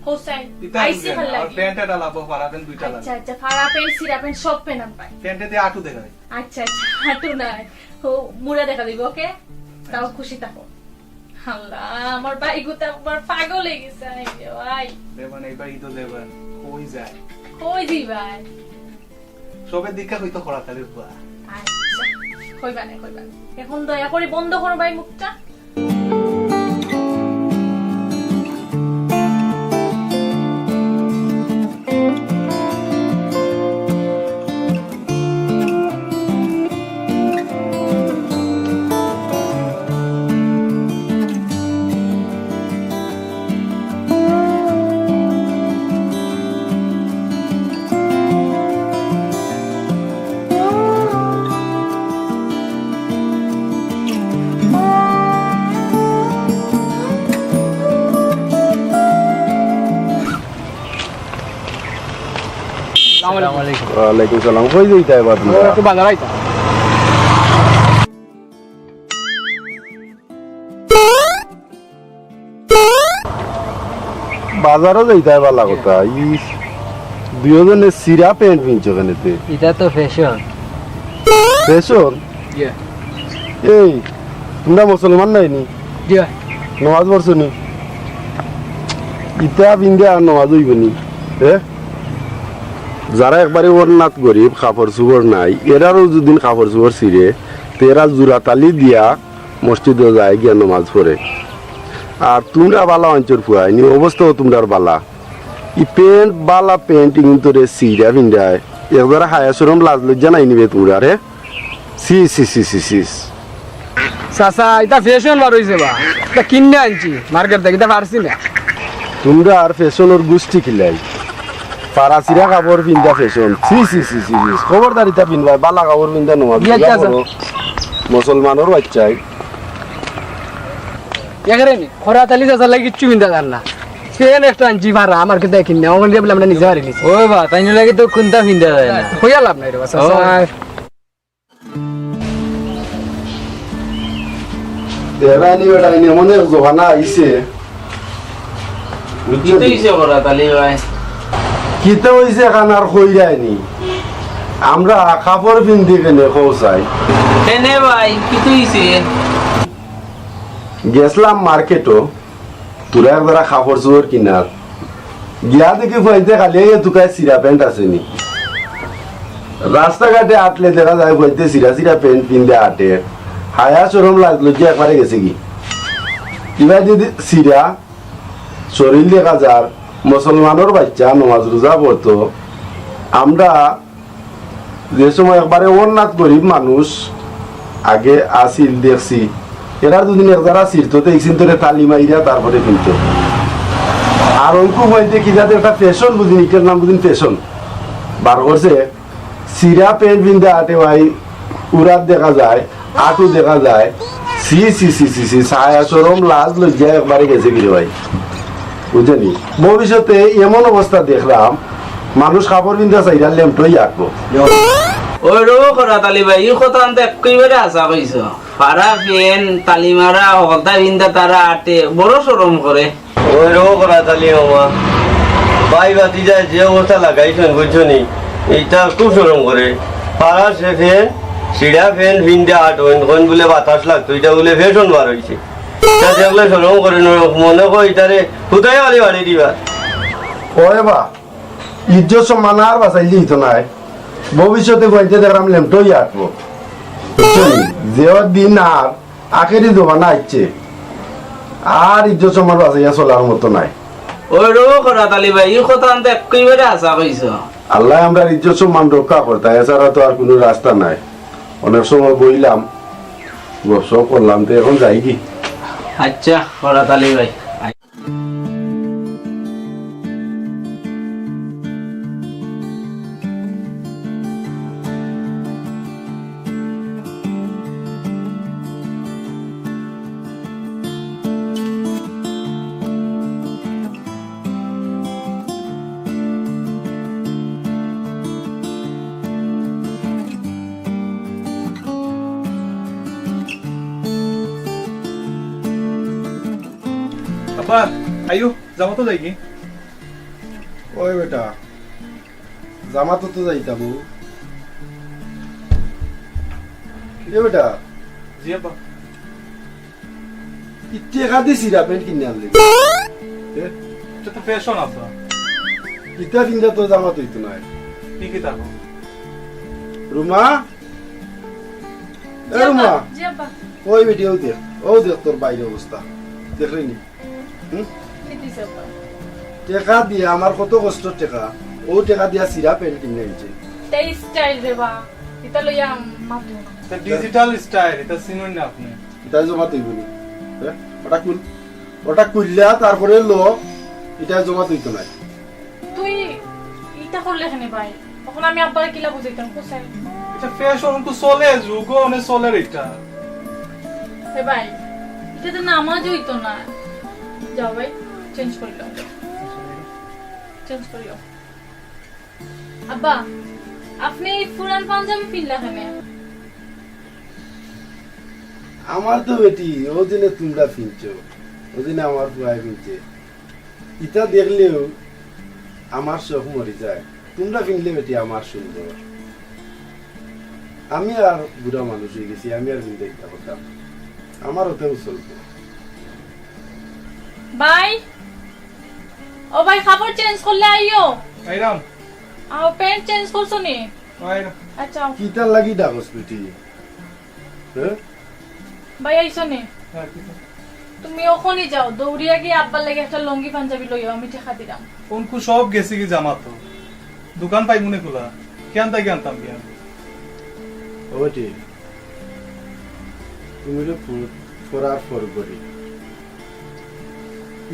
কও চাইন, ইতা আইছি বুঝে না, ভালা আমার লাগে। প্যান্ট এটা লাগবো, ফাড়া প্যান্ট দুইটা লাগবো। আচ্ছা, আচ্ছা, ফাড়া প্যান্ট, ছিড়া প্যান্ট, সব প্যান্ট আমি পাই। প্যান্টে দিয়ে আটু দেখা যায়। আচ্ছা, আচ্ছা, আটু নাই। ও, মুড়া দেখা দিবো, ওকে? তাও খুশি থাকো। আল্লাহ, আমার ভাইগু তো একবার পাগল অই গেছে, আই রে ভাই। দেবান, এই ভাই তো দেবান, কই যায়? কই যাইবায়? সবে দেখা কইতো করা তাহলে বুয়া। আচ্ছা, কইবা না, কইবা না। এখন দয়া করি বন্ধ করো ভাই মুখটা। আসসালামু আলাইকুম। ওয়ালাইকুম সালাম। কই যাইতায় বা তুমরা? একটু বাজার আইতাম। বাজারো যাইতায় ভালা কথা। ই দুইওজনে ছিড়া প্যান্ট পিনছো কেনে তে? ইটা তো ফ্যাশন। ফ্যাশন? ইয়া। এই, তুমরা মুসলমান নায় নি? ইয়া। নমাজ পড়ছো নি? ইতা পিন্দে আর নমাজ অইবো নি? হে? যারা একবারে অনাথ গরিব, কাপড় চুপড় নাই, এরারও যুদি কাপড় চুপড় ছিড়ে, তে এরা জুরা তালি দিয়া মসজিদো যায় গিয়া নমাজ পড়ে। আর তুমরা ভালা মানষর ফুয়া, ইনি অবস্থাও তুমরার ভালা। ই প্যান্ট, ভালা প্যান্ট, ইগুন তোরে ছিড়া পিন্দায়। একবারে হায়া শরম লাজ লজ্জা নাই নি বে তুমরার, হে? ছি, ছি, ছি, ছি, ছি। চাচা, ইটা ফ্যাশন বার অইছে বা। ইটা কিনিয়া আনছি মার্কেট থাকি, ইটা পারছি না। তুমরার ফ্যাশনর গুষ্টি কিলাই। ফাড়া ছিড়া কাপড় পিন্দা ফ্যাশন। ছি, ছি, ছি, ছি, ছি। খবরদার ইতা পিনবায়, ভালা কাপড় পিন্দা নমাজ ইয়া, পড়ো। চাচা। মুসলমানর বাইচ্চায়। এখানে নি, খরা তালি চাচার লাগি কিচ্ছু পিন্দা জান না। প্যান্ট একটা আনছি ফাড়া, আমার কিতা কিনিয়া, ওখান দিয়া বলে আমরা নিজে পারি নিছি। ওই বা, তাইন লাগি তো কুন্তা পিন্দা যায় না। কইয়া লাভ নাই রে বা, চাচা। ও। দেরানি বেটা, ইনি এমন এক জমানা আইছে। বুঝছো কিতা নি? অইছে করা তালি ভাই? কিতা অইছে কান আর কইরায় নি? আমরা কাপড় পিন্দি কেনে কও চাই? এনে ভাই, কিতা অইছে? গেছলাম মার্কেটো, তোরা এক জোড়া কাপড় চুপড় কিনার। গিয়া দেখি ফুয়াইন্তে খালি এই তুকায় ছিড়া প্যান্ট আছে নি। রাস্তাঘাটে আটলে দেখা যায় ফুয়াইন্তে ছিড়া ছিড়া প্যান্ট পিন্দে আটে। হায়া শরম লাজ লজ্জা একবারে গেছে গি। ইবা যদি ছিড়া শরীর দেখা যার, মুসলমানর বাইচ্চা নমাজ রোজা পড়তো, আমরা যে সময় একবারে অনাথ গরিব মানুষ আগে আছিল দেখছি, এরা দুদিন এক যারা ছিড়তো, তো এই চিন্তরে তালি মাইরা তারপরে ফিনতো। আর অঙ্কু বইতে কি জাতে একটা ফ্যাশন বুঝিনি, এটার নাম বুঝিন ফ্যাশন বার করছে। ছিড়া প্যান্ট পিন্দা আটে ভাই, উরাত দেখা যায়, আটু দেখা যায়। ছি ছি ছি ছি ছি, ছায়া শরম লাজ লজ্জা একবারে গেছে গিরে ভাই, বুঝছনি? ভবিষ্যতে এমন অবস্থা দেখলাম, মানুষ কাপড় পিন্দা চাইরা লেমটই আটবো। ওই রো করাত আলী ভাই, ই কথা আনতে একেবারে হাছা কইছো। ফাড়া প্যান্ট, তালি মারা, হকলতা পিন্দা তারা আটে, বড় শরম করে। ওই রো করাত আলী মামা, ভাই ভাতিজায় যে অবস্থা লাগাইছইন, বুঝছনি? ইটা খুব শরম করে। ফাড়া সে প্যান্ট, ছিড়া প্যান্ট পিন্দা আটইন, কইন বুলে বাতাস লাগতো, ইটা বুলে ফ্যাশন বার অইছে। ইটা দেখলে শরম করে, মনে কয় ইটারে হুদাই বাড়ি বাড়ি দিবা। ওরে বা, ইজ্জত সম্মান আর বাঁচাইলে হইতো নায়। ভবিষ্যতে বইতে দেখলাম লেমটই আটবো। বুঝছনি? যে দিন আর আখেরি জমানা আইছে, আর ইজ্জত সম্মান বাঁচাইয়া চলার মতো নাই। ওই রো করাত আলী ভাই, ই কথা আনতে একেবারে হাছা কইছো। আল্লায় আমরার ইজ্জত সম্মান রক্ষা করতা, এছাড়া তো আর কুনু রাস্তা নাই। অনেক সময় বইলাম, গপসপ করলাম, তো এখন যাইগি। আচ্ছা, করাত আলী ভাই। আব্বা, আইও, জামাতো যাইগি। ওই বেটা, জামাতো তো যাইতাম। এ বেটা। জি আব্বা। ই টেকা দি ছিড়া প্যান্ট কিনে আনলি। এ? ইটা তো ফ্যাশন আব্বা। ইটা পিন্দা তো জামাত অইতো নায়। কি কি থাকো? রুমা? এ জি আব্বা, রুমা? জি আব্বা। ওই বেটি, ও দেখ, ও দেখ তোর বাইরে অবস্থা। দেখলি নি? হুম? কি দিছে আব্বা? টেকা দিয়া, আমার কত কষ্টর টেকা, ও টেকা দিয়া ছিড়া প্যান্ট কিনে আনছে। ইটা স্টাইল রে বা, ইটা লইয়া মাতু। ইটা ডিজিটাল স্টাইল, ইটা চিনইন না আপনে। ইটা জমাত অইবো নি? হ্যাঁ? ওটা খুল, ওটা খুললা তারপরে ল, ইটা জমাত অইতো নায়। তুই ইটা করলে কেনে ভাই? অখন আমি আব্বারে কিলা বুঝাইতাম, কও চাই? ইটা ফ্যাশন তো চলে, যুগ অনে চলের ইটা। এ ভাই, ইটা তো নামাজ অইতো না। যাও ভাই, চেঞ্জ করি লও। চেঞ্জ করি লও। আব্বা, আপনে ই পুরান পাঞ্জাবি পিনলা কেনে? আমার তো বেটি, ও দিনে তুমরা পিনছো, ও দিনে আমার পুয়ায় পিনছে। ইটা দেখলেও আমার শখ মরি যায়। তুমরা পিনলে বেটি আমার সুন্দর। আমি আর বুড়া মানুষ অই গেছি, আমি আর পিনতে ইটা করতাম। আমার অতেও চলবো। ভাই, ও ভাই, কাপড় চেঞ্জ করলে আইও। আইরাম। আও, প্যান্ট চেঞ্জ করছো নি? আইরাম। আচ্ছা, আও। কিতার লাগি ডাকস বেটি? হ্যাঁ? ভাই আইছো নি? হ্যাঁ, কিতা? তুমি অখনই যাও, দৌড়িয়া গিয়া আব্বার লাগি একটা লুঙ্গি পাঞ্জাবি লইও, আমি টেকা দিরাম। অনকু সব গেছে গি জামাতো। দোকান পাইমু নে খোলা? কিয়ান থাকি আনতাম কিয়ান? ও বেটি, তুমি তো ফু-, ফরার ফর করি।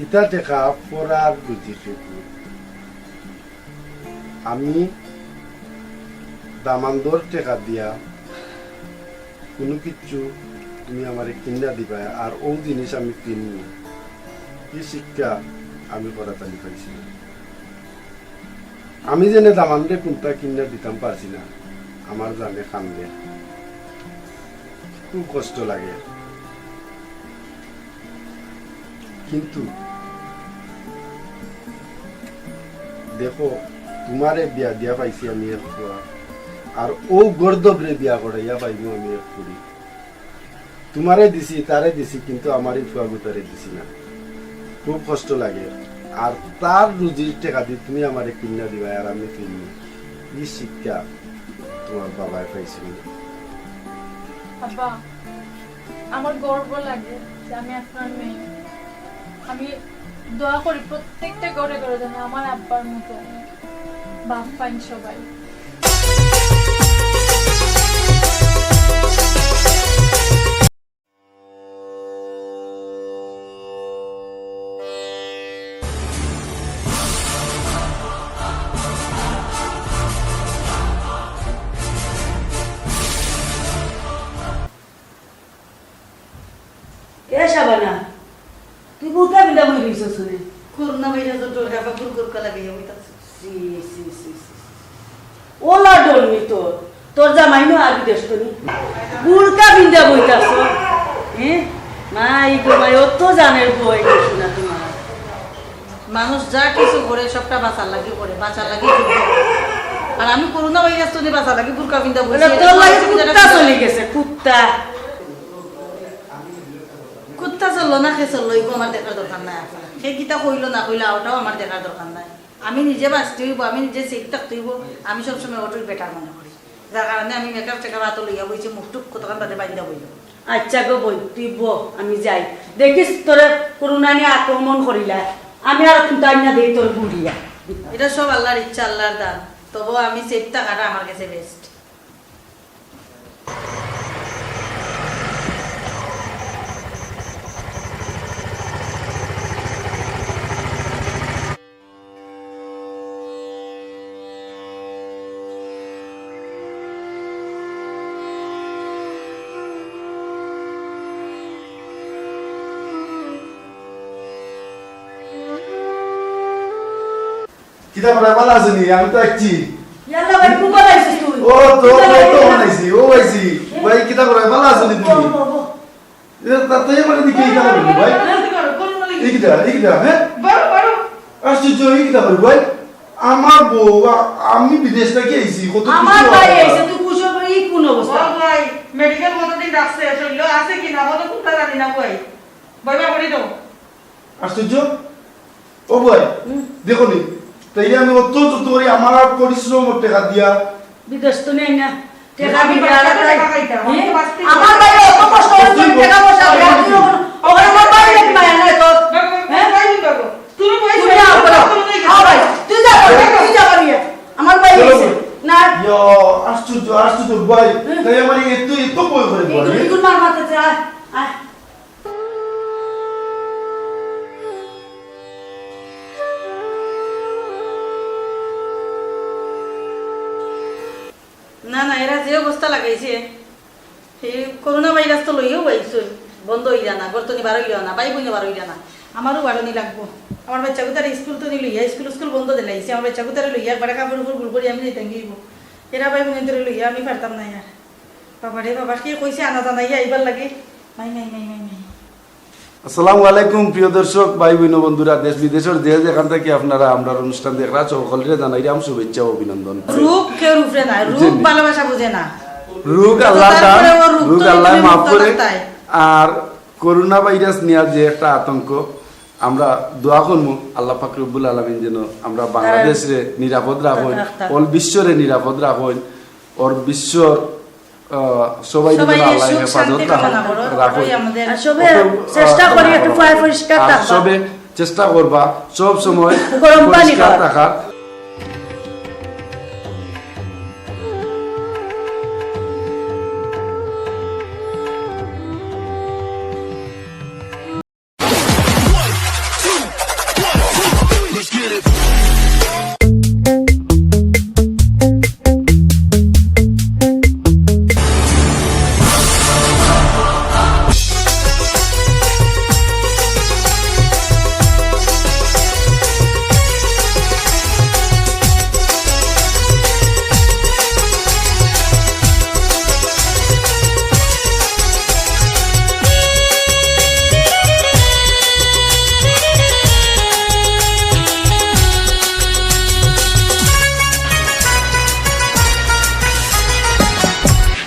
ইতা টেকা ফরার বুঝি শুধু। আমি দামান্দর টেকা দিয়া কুনু কিচ্ছু তুমি আমারে কিনা দিবায়, আর অউ জিনিস আমি কিনমু, ই শিক্ষা আমি করাত আলী পাইছি না। আমি যেনে দামান্দরে কুন্তা কিনা দিতাম পারছি না, আমার জানে কান্দে, খুব কষ্ট লাগে। কিন্তু দেখো, তুমারে বিয়া দিয়া পাইছি আমি এক ফুয়া, আর অউ গর্দভরে বিয়া করাইয়া পাইমু আমি এক ফুড়ি। তুমারে দিছি, তারে দিছি, কিন্তু আমার ই ফুয়া গুতারে দিছি না। খুব কষ্ট লাগে। আর তার রুজির টেকা দি তুমি আমারে কিনা দিবায়, আর আমি কিনমু। ই শিক্ষা তুমার বাবায় পাইছিল। আব্বা, আমার গর্ব লাগে যে আমি আপনার মেয়ে। আমি দোয়া করি প্রত্যেকটা ঘরে ঘরে যেন আমার আব্বার মতো বাপ পাইন সবাই। এ শাবানা, তুই বুরকা পিন্দা বই রইছস নে? করোনা ভাইরাসর ডরে আবার বুরকা লাগাইয়া বইতাছি। ছি, ছি, ছি, ছি, ছি। ওলা ডর নি তোর। তোর জামাই নু আরবি দেশ তো নি। বুরকা পিন্দা বইতাছ। হ্যাঁ? মাই গো মাই, অত জানের বই দেখি না তোমার। মানুষ যা কিছু করে সবটা বাঁচার লাগি করে, বাঁচার লাগি যুদ্ধ করে। আর আমি করোনা ভাইরাস তো নি বাঁচার লাগি বুরকা পিন্দা বইছি। বলে, তোর লাগি কুত্তা চলি গেছে, কুত্তা। কুত্তা চললো না, কে চললো, ইগু আমার দেখার দরকার নাই আপনার। কে কিতা কইলো না কইলো, ওটাও আমার দেখার দরকার নাই। আমি নিজে বাঁচতে হইব, আমি নিজে সেফ থাকতে হইব। আমি সবসময় ওটাই বেটার মনে করি, যার কারণে আমি মেকআপ টেকআপ হাতো লইয়া বইছি, মুখ টুক কতক্ষণ বাদে বাইন্দা বইল। আচ্ছা গো বই, তুই ব, আমি যাই। দেখিস তোরে করোনা নিয়ে আক্রমণ করিলা, আমি আর কুন্তা না দেই তোর বুড়িয়া। এটা সব আল্লাহর ইচ্ছা, আল্লাহর দান। তবু আমি সেফ থাকাটা আমার কাছে বেস্ট। কিতা করায়, ভালা আছো নি? আমি তো আইছি। ইয়াল্লা ভাই, খুব ভালা আছিস তুই। ও, তো, কিতা তো, লাগে তো না? বানাইছি, ও আইছি। এ? ভাই, কিতা করায়, ভালা আছো নি তুমি? ও, ও, ও। এ, তা তো এবারে দেখি, এই কিতা করবি, ভাই? এই কিতা, এই কিতা, হ্যাঁ? বারো, বারো। আশ্চর্য, এই কিতা করবি, ভাই? আমার বউ, আ-, আমি বিদেশ থাকি আইছি, কত খুশি আমার হওয়ার ভাই কথা। আইছে, তুই খুশি হবি, এই কোন অবস্থা? ও ভাই, মেডিকেল কতদিন রাখছে, শরীর আছে কি না, কত কোনটা জানি না, ভাই। ভাই, ভাই, বলি দাও। আশ্চর্য। ও ভাই, হুম। দেখো নি, তাইলে আমি অত যত্ন করি, আমার আর পরিশ্রম টেকা দিয়া। বিদেশ তো নেই না। টেকা আমি দিবে, বাঁচতে আর তো তাই। টেকা খাইতাম, আমি তো হুম? বাঁচতেই আমার পারি। ভাই অত কষ্ট করে তুই বল। টেকা পয়সা দেয়, তুই ওখানে, ওখানে আমার ভাই নাকি মায়া নাই তোর? বাবু, হ্যাঁ? ভাই, বাবু, তুমি ভাই, তুমি যাও, করো। তুমি যাও। আও ভাই, তুই যা, তুই যা, তুই যা, করিয়ে। আমার ভাই চলো এসে। ভাই। না। ইয়া, আশ্চর্য, আশ্চর্য ভাই। হুম। তাই আমার এত, এত ভয় করে এই ভাই। দুই গুণ মার মারতে চায়। আয়। না, না, এরা যে অবস্থা লাগাইছে, এই করোনা ভাইরাস তো লইয়াও আইছইন, বন্ধ অইরা না, ঘর তনি বার অইরা না, ভাই বইনে বার অইরা না, আমারও বারনি লাগবো। আমার বাচ্চা গুতারে স্কুল তনি লইয়া, স্কুল স্কুল বন্ধ দিলাইছে, আমার বাচ্চা গুতারে লইয়া একবারে কাপড় উপর গুল করি আমি যাইতাম গিয়ে। এরা ভাই বইনে ধরে লইয়া আমি পারতাম না আর। বাবা রে বাবা, কে কইছে আনা জানাইয়া আইবার লাগে? মাই, মাই, মাই, মাই, মাই। আসসালামু আলাইকুম প্রিয় দর্শক, ভাই বইন বন্ধুরা, দেশ বিদেশর যে যেখান থাকি আপনারা আমরার অনুষ্ঠান দেখরা, সকলরে জানাইরাম শুভেচ্ছা ও অভিনন্দন। রোগ কেউর উপরে নাই, জি, রোগ জি। ভালোবাসা বুঝে না। রোগ তো আল্লাহর দান, তারপরে ও রোগ রোগ তো আল্লাহ তুমি মাফ মুক্ত করে। থাকতাই। আর করোনা ভাইরাস নিয়া যে একটা আতঙ্ক, আমরা দোয়া করমু আল্লাহ পাক রব্বুল আলামিন যেন আমরা বাংলাদেশরে নিরাপদ রাখইন, রাখতা। অল বিশ্বরে নিরাপদ রাখইন, অর বিশ্বর আহ, সবাই সবাই যেন আল্লাহ সুখ হেফাজত শান্তি কামনা করো। রাখো। সবাই আমাদের আর সবে অত, আহ, চেষ্টা করি একটু পয় পরিষ্কার আর থাকবা। সবে চেষ্টা করবা সব সময় গরম পানি পরিষ্কার খাওয়া। থাকার।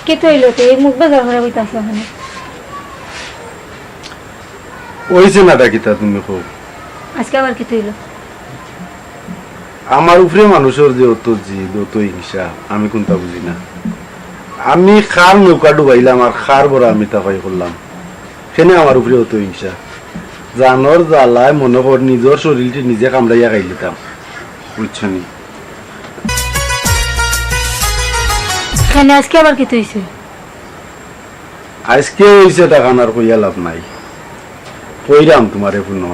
কিতা অইলো তে? এই মুখ বেজার করে বইতাছো ওখানে। অইছে না, ডাকিতা তুমি কও। আজকে আবার কিতা অইলো? আমার উপরে মানুষর যে অত জিদ, অত হিংসা, আমি কুনতা বুঝি না। আমি কার নৌকা ডুবাইলাম আর কার বড় আমি তাফাই করলাম, কেনে আমার উপরে অত হিংসা? জানর জ্বালায় মনে কর নিজর শরীলটি নিজে কামড়াইয়া খাইলিতাম, বুঝছো নি? কেনে আজকে আবার কিতা অইছে? আজকে অইছে তা খান আর কইয়া লাভ নাই, কইরাম তুমারে হুনো।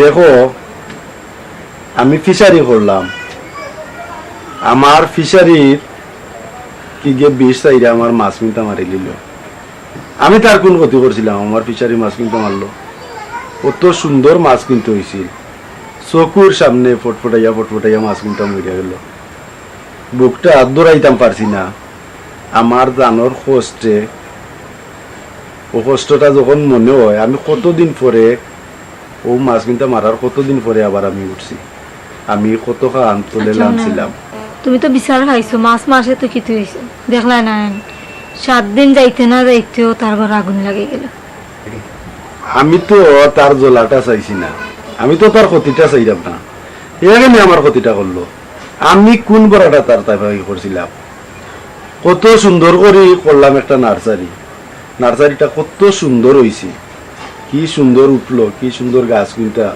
দেখো, আমি ফিশারি করলাম, আমার ফিশারির কিগে বিষ চাইরা আমার মাছ মিনতা মারিলিলো। আমি তার কুন ক্ষতি করছিলাম? আমার ফিশারি মাছ কিনতে মারলো, কত সুন্দর মাছ কিনতে অইছিল, চকুর সামনে ফটফটাইয়া ফটফটাইয়া মাছ কিনতাম মরিয়া গেল। বুকটা আর দৌড়াইতাম পারছি না। আমার জানর কষ্টে, ও কষ্টটা যখন মনে হয়, আমি কতদিন পরে, ও মাছ কিনতে মারার কতদিন পরে আবার আমি উঠছি। আমি কত খান তলে আচ্ছা, লামছিলাম। তুমি তো বিচার খাইছো, মাছ মারছে তো কিতা অইছে? দেখলায় না, সাত দিন যাইতে না যাইতেও তার ঘর আগুন লাগি গেল। আমি তো তার জ্বলাটা চাইছি না, আমি তো তার ক্ষতিটা চাইলাম না। এখানে আমার ক্ষতিটা করলো। আমি কুন বড়াটা তার তাই করছিলাম? কত সুন্দর করি করলাম একটা নার্সারি। নার্সারিটা কত সুন্দর অইছে, কি সুন্দর উঠলো, কি সুন্দর গাছ কুনটা।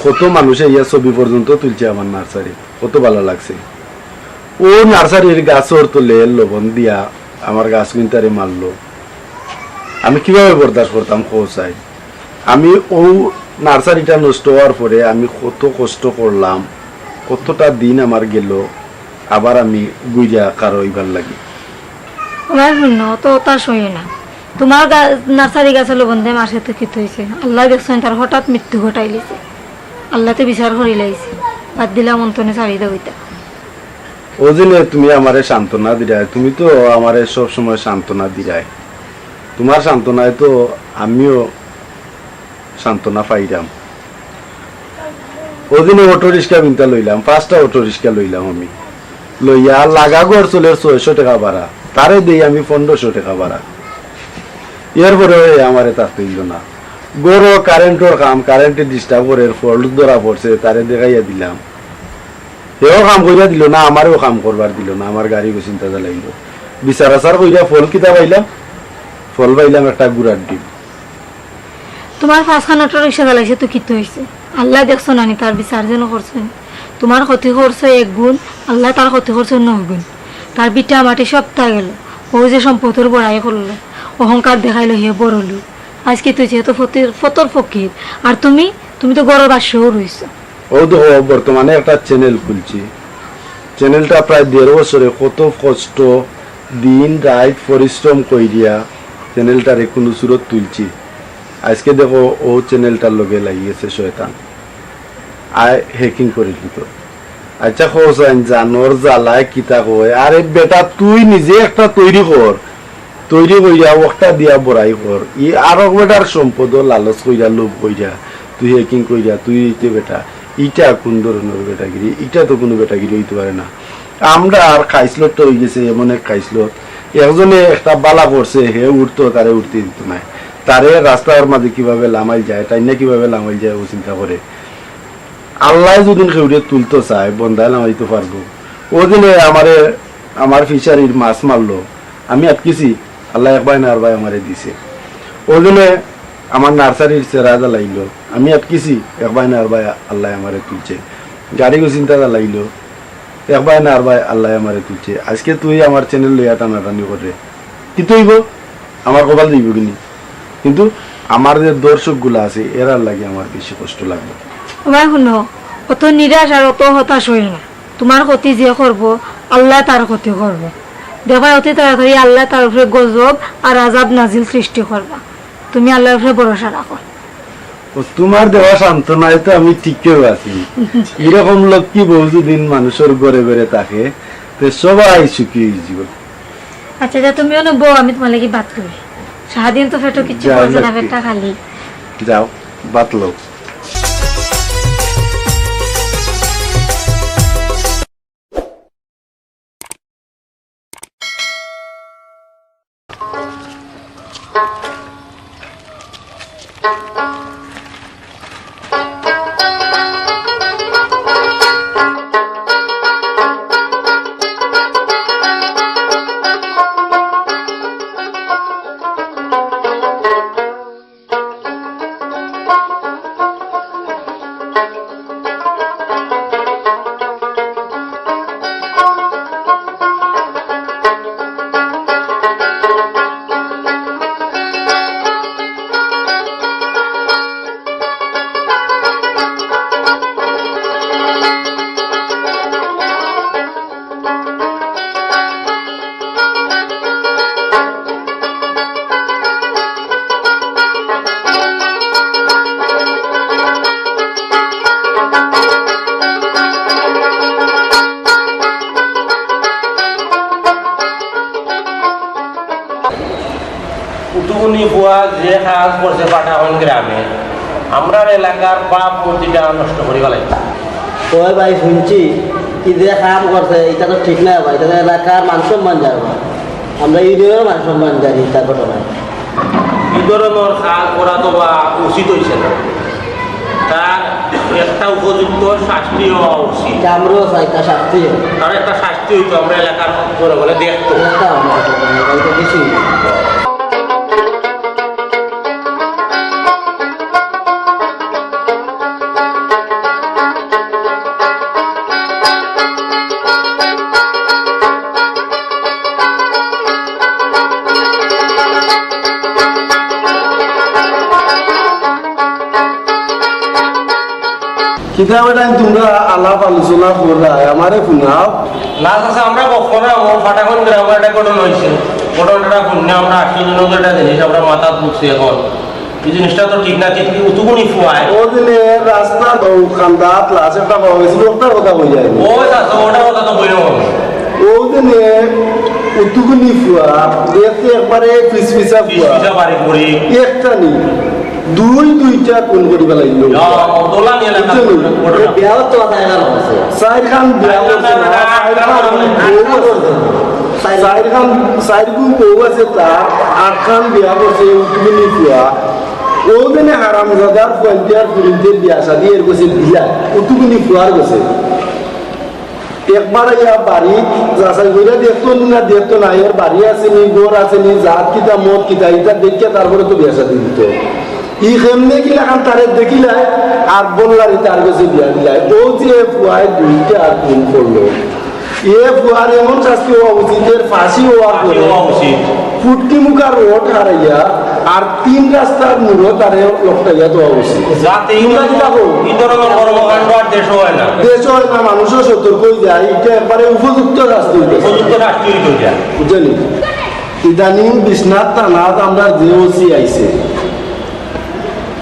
কত মানুষে ইয়া ছবি পর্যন্ত তুলছে আমার নার্সারি, কত ভালা লাগছে। ও নার্সারির গাছর তলে লবণ দিয়া আমার গাছ কুনটারে মারলো। আমি কিভাবে বরদাস্ত করতাম, কও চাই? আমি ও নার্সারিটা নষ্ট হওয়ার পরে আমি কত কষ্ট করলাম, কতটা দিন আমার গেল, আবার আমি গুইরা কারো ইবার লাগি। ওবায় হুনো, অত হতাশ অইও না। তুমার গা-, নার্সারি গাছর লবণ দিয়া মারছে তো কিতা অইছে? আল্লায় দেখছইন, তার হঠাৎ মৃত্যু ঘটাইলিছে। আল্লায় তো বিচার করিলাইছে। বাদ দিলাম অন্তনে ছাড়ি দেও ইতা। ও দিনে তুমি আমারে সান্ত্বনা দিরায়, তুমি তো আমারে সব সময় সান্ত্বনা দিরায়। তুমার সান্ত্বনায় তো আমিও সান্ত্বনা পাইরাম। ওদিনে অটো রিক্সা বিনতা লইলাম, পাঁচটা অটো রিক্সা লইলাম আমি। লইয়া লাগা ঘর চলের ছয়শো টেকা ভাড়া, তারে দেই আমি পনেরোশো টেকা ভাড়া। এরপরেও হে আমারে থাকতে দিল না। ঘরো কারেন্টর কাম, কারেন্টে disturb করের, ফল্ট ধরা পড়ছে, তারে দেখাইয়া দিলাম। হেও কাম করিয়া দিল না, আমারেও কাম করবার দিল না, আমার গাড়ি গো চিন্তা জ্বালাইল। বিচার আচার করিয়া ফল কিতা পাইলাম? ফল পাইলাম একটা গুড়ার ডিম। তুমার পাঁচখান অটো রিক্সা জ্বালাইছে তো কিতা অইছে? আল্লায় দেখছইন না নি, তার বিচার যেন করছইন। তুমার ক্ষতি করছে এক গুণ, আল্লায় তার ক্ষতি করছইন নয় গুণ। তার ভিটা মাটি সবতা গেল, ও যে সম্পদর বড়াই করলো, অহংকার দেখাইলো হে বড় লোক। আইজকে তুই যেহেতু ফতির-, ফতর ফকির, আর তুমি, তুমি তো ঘরর বাদশাও রইছো। ও দেখো, বর্তমানে একটা channel খুলছি। Channelটা প্রায় দেড় বছরে কত কষ্ট, দিন রাইত পরিশ্রম করিয়া channelটারে কুনু সুরত তুলছি। আইজকে দেখো, ও channelটার লগে লাগি গেছে শয়তান, আয় hacking করি দিত। আচ্ছা, কও চাইন, জানর জ্বালায় কিতা কয়? আরে বেটা, তুই নিজে একটা তৈরি কর, তৈরি করিয়া ওকটা দিয়া বড়াই কর। ই আরক বেটার সম্পদ লালচ করিয়া, লোভ করিয়া, তুই hacking করিয়া, তুই ইতে বেটা, ইটা কুন ধরনর বেটাগিরি? ইটা তো কুনু বেটাগিরি অইতে পারে না। আমরা আর খাইছলত অইগেছে, এমন এক খাইছলত, একজনে একটা বালা করছে, হে উঠতো, তারে উঠতে দিত নায়। তারে রাস্তার মাঝে কিভাবে লামাইল যায়, টাইনা কিভাবে লামাইল যায়, ও চিন্তা করে। আল্লায় যুদি কেউরে তুলতো চায়, বন্দায় লামাইতো পারবো। ওদিনে আমারে, আমার ফিশারির মাছ মারলো, আমি আটকিছি, আল্লায় এক বায় না আর বায় আমারে দিছে। ওদিনে আমার নার্সারির চেরা জ্বালাইলো, আমি আটকিছি, এক বায় না আর বায় আল্লায় আমারে তুলছে। গাড়ি গো চিন্তা জ্বালাইলো, এক বায় না আর বায় আল্লায় আমারে তুলছে। আইজকে তুই আমার channel লইয়া টানাটানি করে, কিতা অইবো? আমার কপাল যাইবো কিনি? কিন্তু আমার যে দর্শকগুলা আছে, এরার লাগি আমার বেশি কষ্ট লাগবো। ওবায় হুনো, অত নিরাশ আর অত হতাশ অইও না। তুমার ক্ষতি যে করবো, আল্লায় তার ক্ষতি করবো। দেখবায় অতি তাড়াতাড়ি আল্লায় তার উপরে গজব আর আযাব নাজিল সৃষ্টি করবা। তুমি আল্লার উপরে ভরসা রাখো। ও, তুমার দেওয়া সান্ত্বনায় তো আমি ঠিকউ আছি। এরকম লক্ষ্মী বউ যুদি মানুষর ঘরে ঘরে থাকে, তে সবাই সুখী অইযিবো। আচ্ছা, যা, তুমি অনো বও, আমি তুমার লাগি ভাত করি। সারাদিন তো পেটো কিচ্ছু যাও, পড়ছে না, লক্ষ্মী। পেটটা খালি। যাও, ভাত লও। উনি বুয়া যে কাজ করছে পাটাহন গ্রামে, আমরার এলাকার ভাবমূর্তিটা নষ্ট করি ফালাইছে। ওই ভাই, শুনছি কি যে কাম করছে, ইটা তো ঠিক না ভাই, ইটা তো এলাকার মান সম্মান যার ভাই। আমরা ইউনিয়নের মান সম্মান যার ইটা ঘটনায়। ই ধরনর কাজ করা তো বা উচিত অইছে না। তার একটা উপযুক্ত শাস্তি হওয়া উচিত। ইটা আমরাও চাই, তার শাস্তি হোক। তার একটা শাস্তি হইতো, আমরা এলাকার জনগণে দেখতো। এলাকা আমরা তো জানি, এটা তো কিছুই না। কিতা বেটাইন তুমরা আলাপ আলোচনা কররায়, আমারে হুনাও। না চাচা, আমরা গপ কররাম, ও ফাটাখন গ্রামে একটা ঘটনা অইছে। ঘটনাটা হুনিয়া আমরা আশ্চর্য একটা জিনিস, আমরা মাথাত ঢুকছে এখন। ই জিনিসটা তো ঠিক না, ঠিক অতগুনি ফুয়ায়। ও দিনে রাস্তাত ও কান্দাত লাশ একটা পাওয়া গেছিল, ওটার কথা কই যায়। ও চাচা, ওটার কথা তো কইলাম আমি। ও দিনে অতগুনি ফুয়া, দেখতে একবারে ফিসফিসা ফুয়া। ফিসফিসা বাড়ি করি। একটা নি, দুই দুইটা খুন করি ফালাইল। ইয়া, দোলা নিয়ে লেখা বুঝছো নি? ঘটনা। বিয়াও তো আদায় না হচ্ছে। চাইরখান বিয়া করছে না, চাইরখান বউ আছে। চাইরখান, চাইরগু বউ আছে তার, আটখান বিয়া করছে, অতগুনি ফুয়া। ও দিনে হারামজাদার ফুয়াইন্তে আর ফুরিন্তে বিয়া শাদি এর গেছে দিলা, অতগুনি ফুয়ার গেছে। একবার ইয়া বাড়ি যাচাই কইরা দেখতো নি না দেখতো না, এর বাড়ি আছে নি, ঘর আছে নি, জাত কিতা, মত কিতা, ইটা দেখিয়া তারপরে তো বিয়া শাদি দিত। ই কেমনে কিলাখান তারে দেখিলাই, আর বললারি তার গেছে বিয়া দিলাই। ও যে ফুয়ায় দুইটা খুন করলো, এ ফুয়ার এমন শাস্তি হওয়া উচিত, এর ফাঁসি হওয়ার ফাঁসি পরে হওয়া উচিত। ফুটকি মুখার রড হারাইয়া আর তিন রাস্তার মুড়ো তারে লটকাইয়া দেওয়া উচিত। যাতে এই তোমরা কিতা কও? এই ধরনের কর্মকাণ্ড আর দেশো হয় না। দেশো হয় না, মানুষও সতর্ক হয়ে যায়। এটা একবারে উপযুক্ত শাস্তি হইতে। উপযুক্ত শাস্তি হইতে যায়। বুঝলি? ইদানিং বিশ্বনাথ থানাত আমরা যে ওসি আইছে,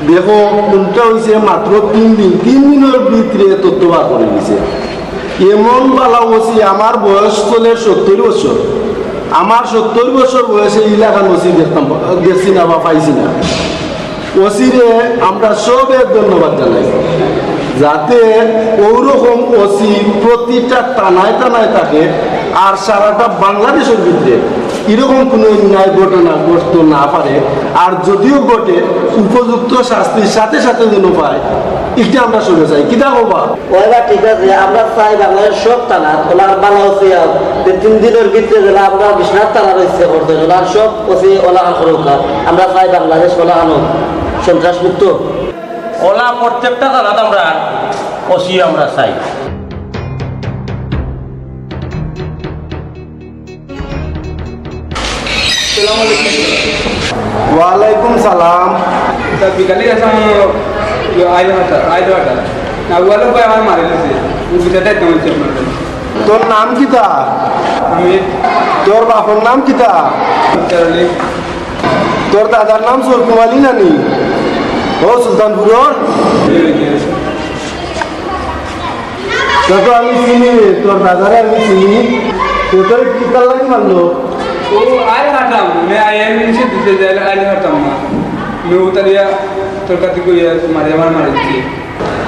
দেখো, কোনটা হইছে মাত্র তিন দিন, তিন দিনের ভিতরে তথ্য বার করে দিছে। এমন বালা ওসি, আমার বয়স চলে সত্তর বছর, আমার সত্তর বছর বয়সে ইলাখান ওসি দেখতাম, দেখছি না বা পাইছি না। ওসিরে আমরা সবে ধন্যবাদ জানাই, যাতে ওরকম ওসি প্রতিটা থানায় থানায় থাকে, আর সারাটা বাংলাদেশের ভিতরে এরকম কোনো অন্যায় ঘটনা ঘটতে না পারে, আর যদিও ঘটে, উপযুক্ত শাস্তির সাথে সাথে যেন পায়, এটা আমরা শুনে চাই। কিতা কবা? ওইবা ঠিক আছে, আমরা চাই বাংলাদেশ সব থানা, ওলার বালা ওসি আর যে তিন দিনের ভিতরে যেন আমরা বিশ্বনাথ থানা রয়েছে করতে, ওলার সব ওসি ওলা করুক। আমরা চাই বাংলাদেশ ওলা আনো সন্ত্রাস মুক্ত। ওলা প্রত্যেকটা থানাত আমরা ওসি আমরা চাই। আসসালামু আলাইকুম। ওয়ালাইকুম সালাম। তা বিকালে গেছিলাম, ইয়ে, আইল হাটা, আইল হাটা। না, ওয়ালো ভাই আমার মারি দিছে। ও বিচারটা একদম হচ্ছে আপনার কাছে। তোর নাম কিতা? আমি তোর বাপর নাম কিতা? চার্লি। তোর দাদার নাম সরকুম আলী নানি? ও সুলতানপুরর? জি, জি। তা তো আমি চিনি রে, তোর দাদারে আমি চিনি। তো তোরে কিতার লাগি মারলো? ও আইল হাটাম, মে আই এম এসে দিতে যাইলে আইল হাটাম না। মে উতারিয়া তোর কাছে কইয়া মারি আমার মারি দিছি।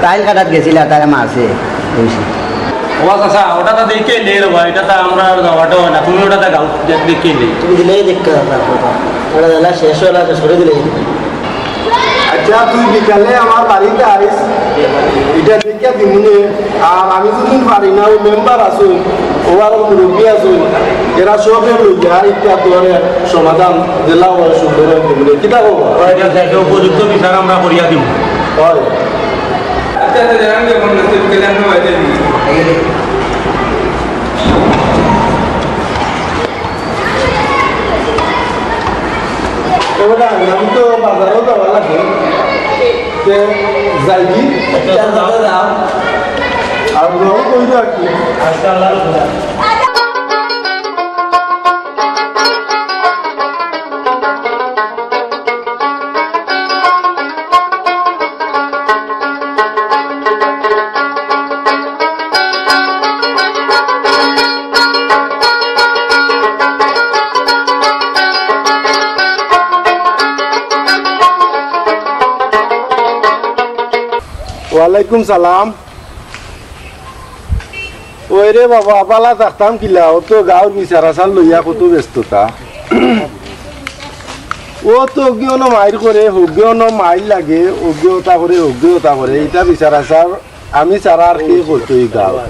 তাইল কাটাত গেছিলা, তারে মারছে, কইছি। ও চাচা, ওটা তো দেখে নেই রে ভাই, এটা তো আমরা আর যাওয়াটা হয় না, তুমি ওটা তো গাও, দেখ-, দেখে নেই। তুমি দিলেই দেখতে পারবে, ওটা দিলা শেষ হয়ে না, শেষ করে দিলেই। আচ্ছা, তুই বিকালে আমার বাড়িতে আইস, এটা দেখিয়া দিমুনে। আর আমি যদি পারি না, ওই মেম্বার আছইন, ও আর মুরব্বী আছইন, এরা সবে লইয়া একটা তোর সমাধান দিলা হয় সুন্দর হয় দিমুনে। কিতা কবা? ওই যে দেখে উপযুক্ত বিচার আমরা করিয়া দিমু। হয়। আচ্ছা, আচ্ছা, জানান যে কোন রাস্তায় বিকালে আমরা বাড়িতে যাই। এবার আমি তো বাজারও যাওয়া লাগে। তে যাইবি? আচ্ছা, যাও। আর যাও, কই যাও কি? আচ্ছা, আল্লাহ হাফেজ। ওয়ালাইকুম সালাম। ওই রে বাবা, বালা থাকতাম কিলা, অউ তো গাঁওর বিচার আচার লইয়া কত ব্যস্ততা। অউ তো অগিয়ে অনো মাইর করে, হগিয়ে অনো মাইর লাগে, অগিয়ে অতা করে, হগিয়ে অতা করে, ইতা বিচার আচার আমি ছাড়া আর কে করতো ই গাঁওর?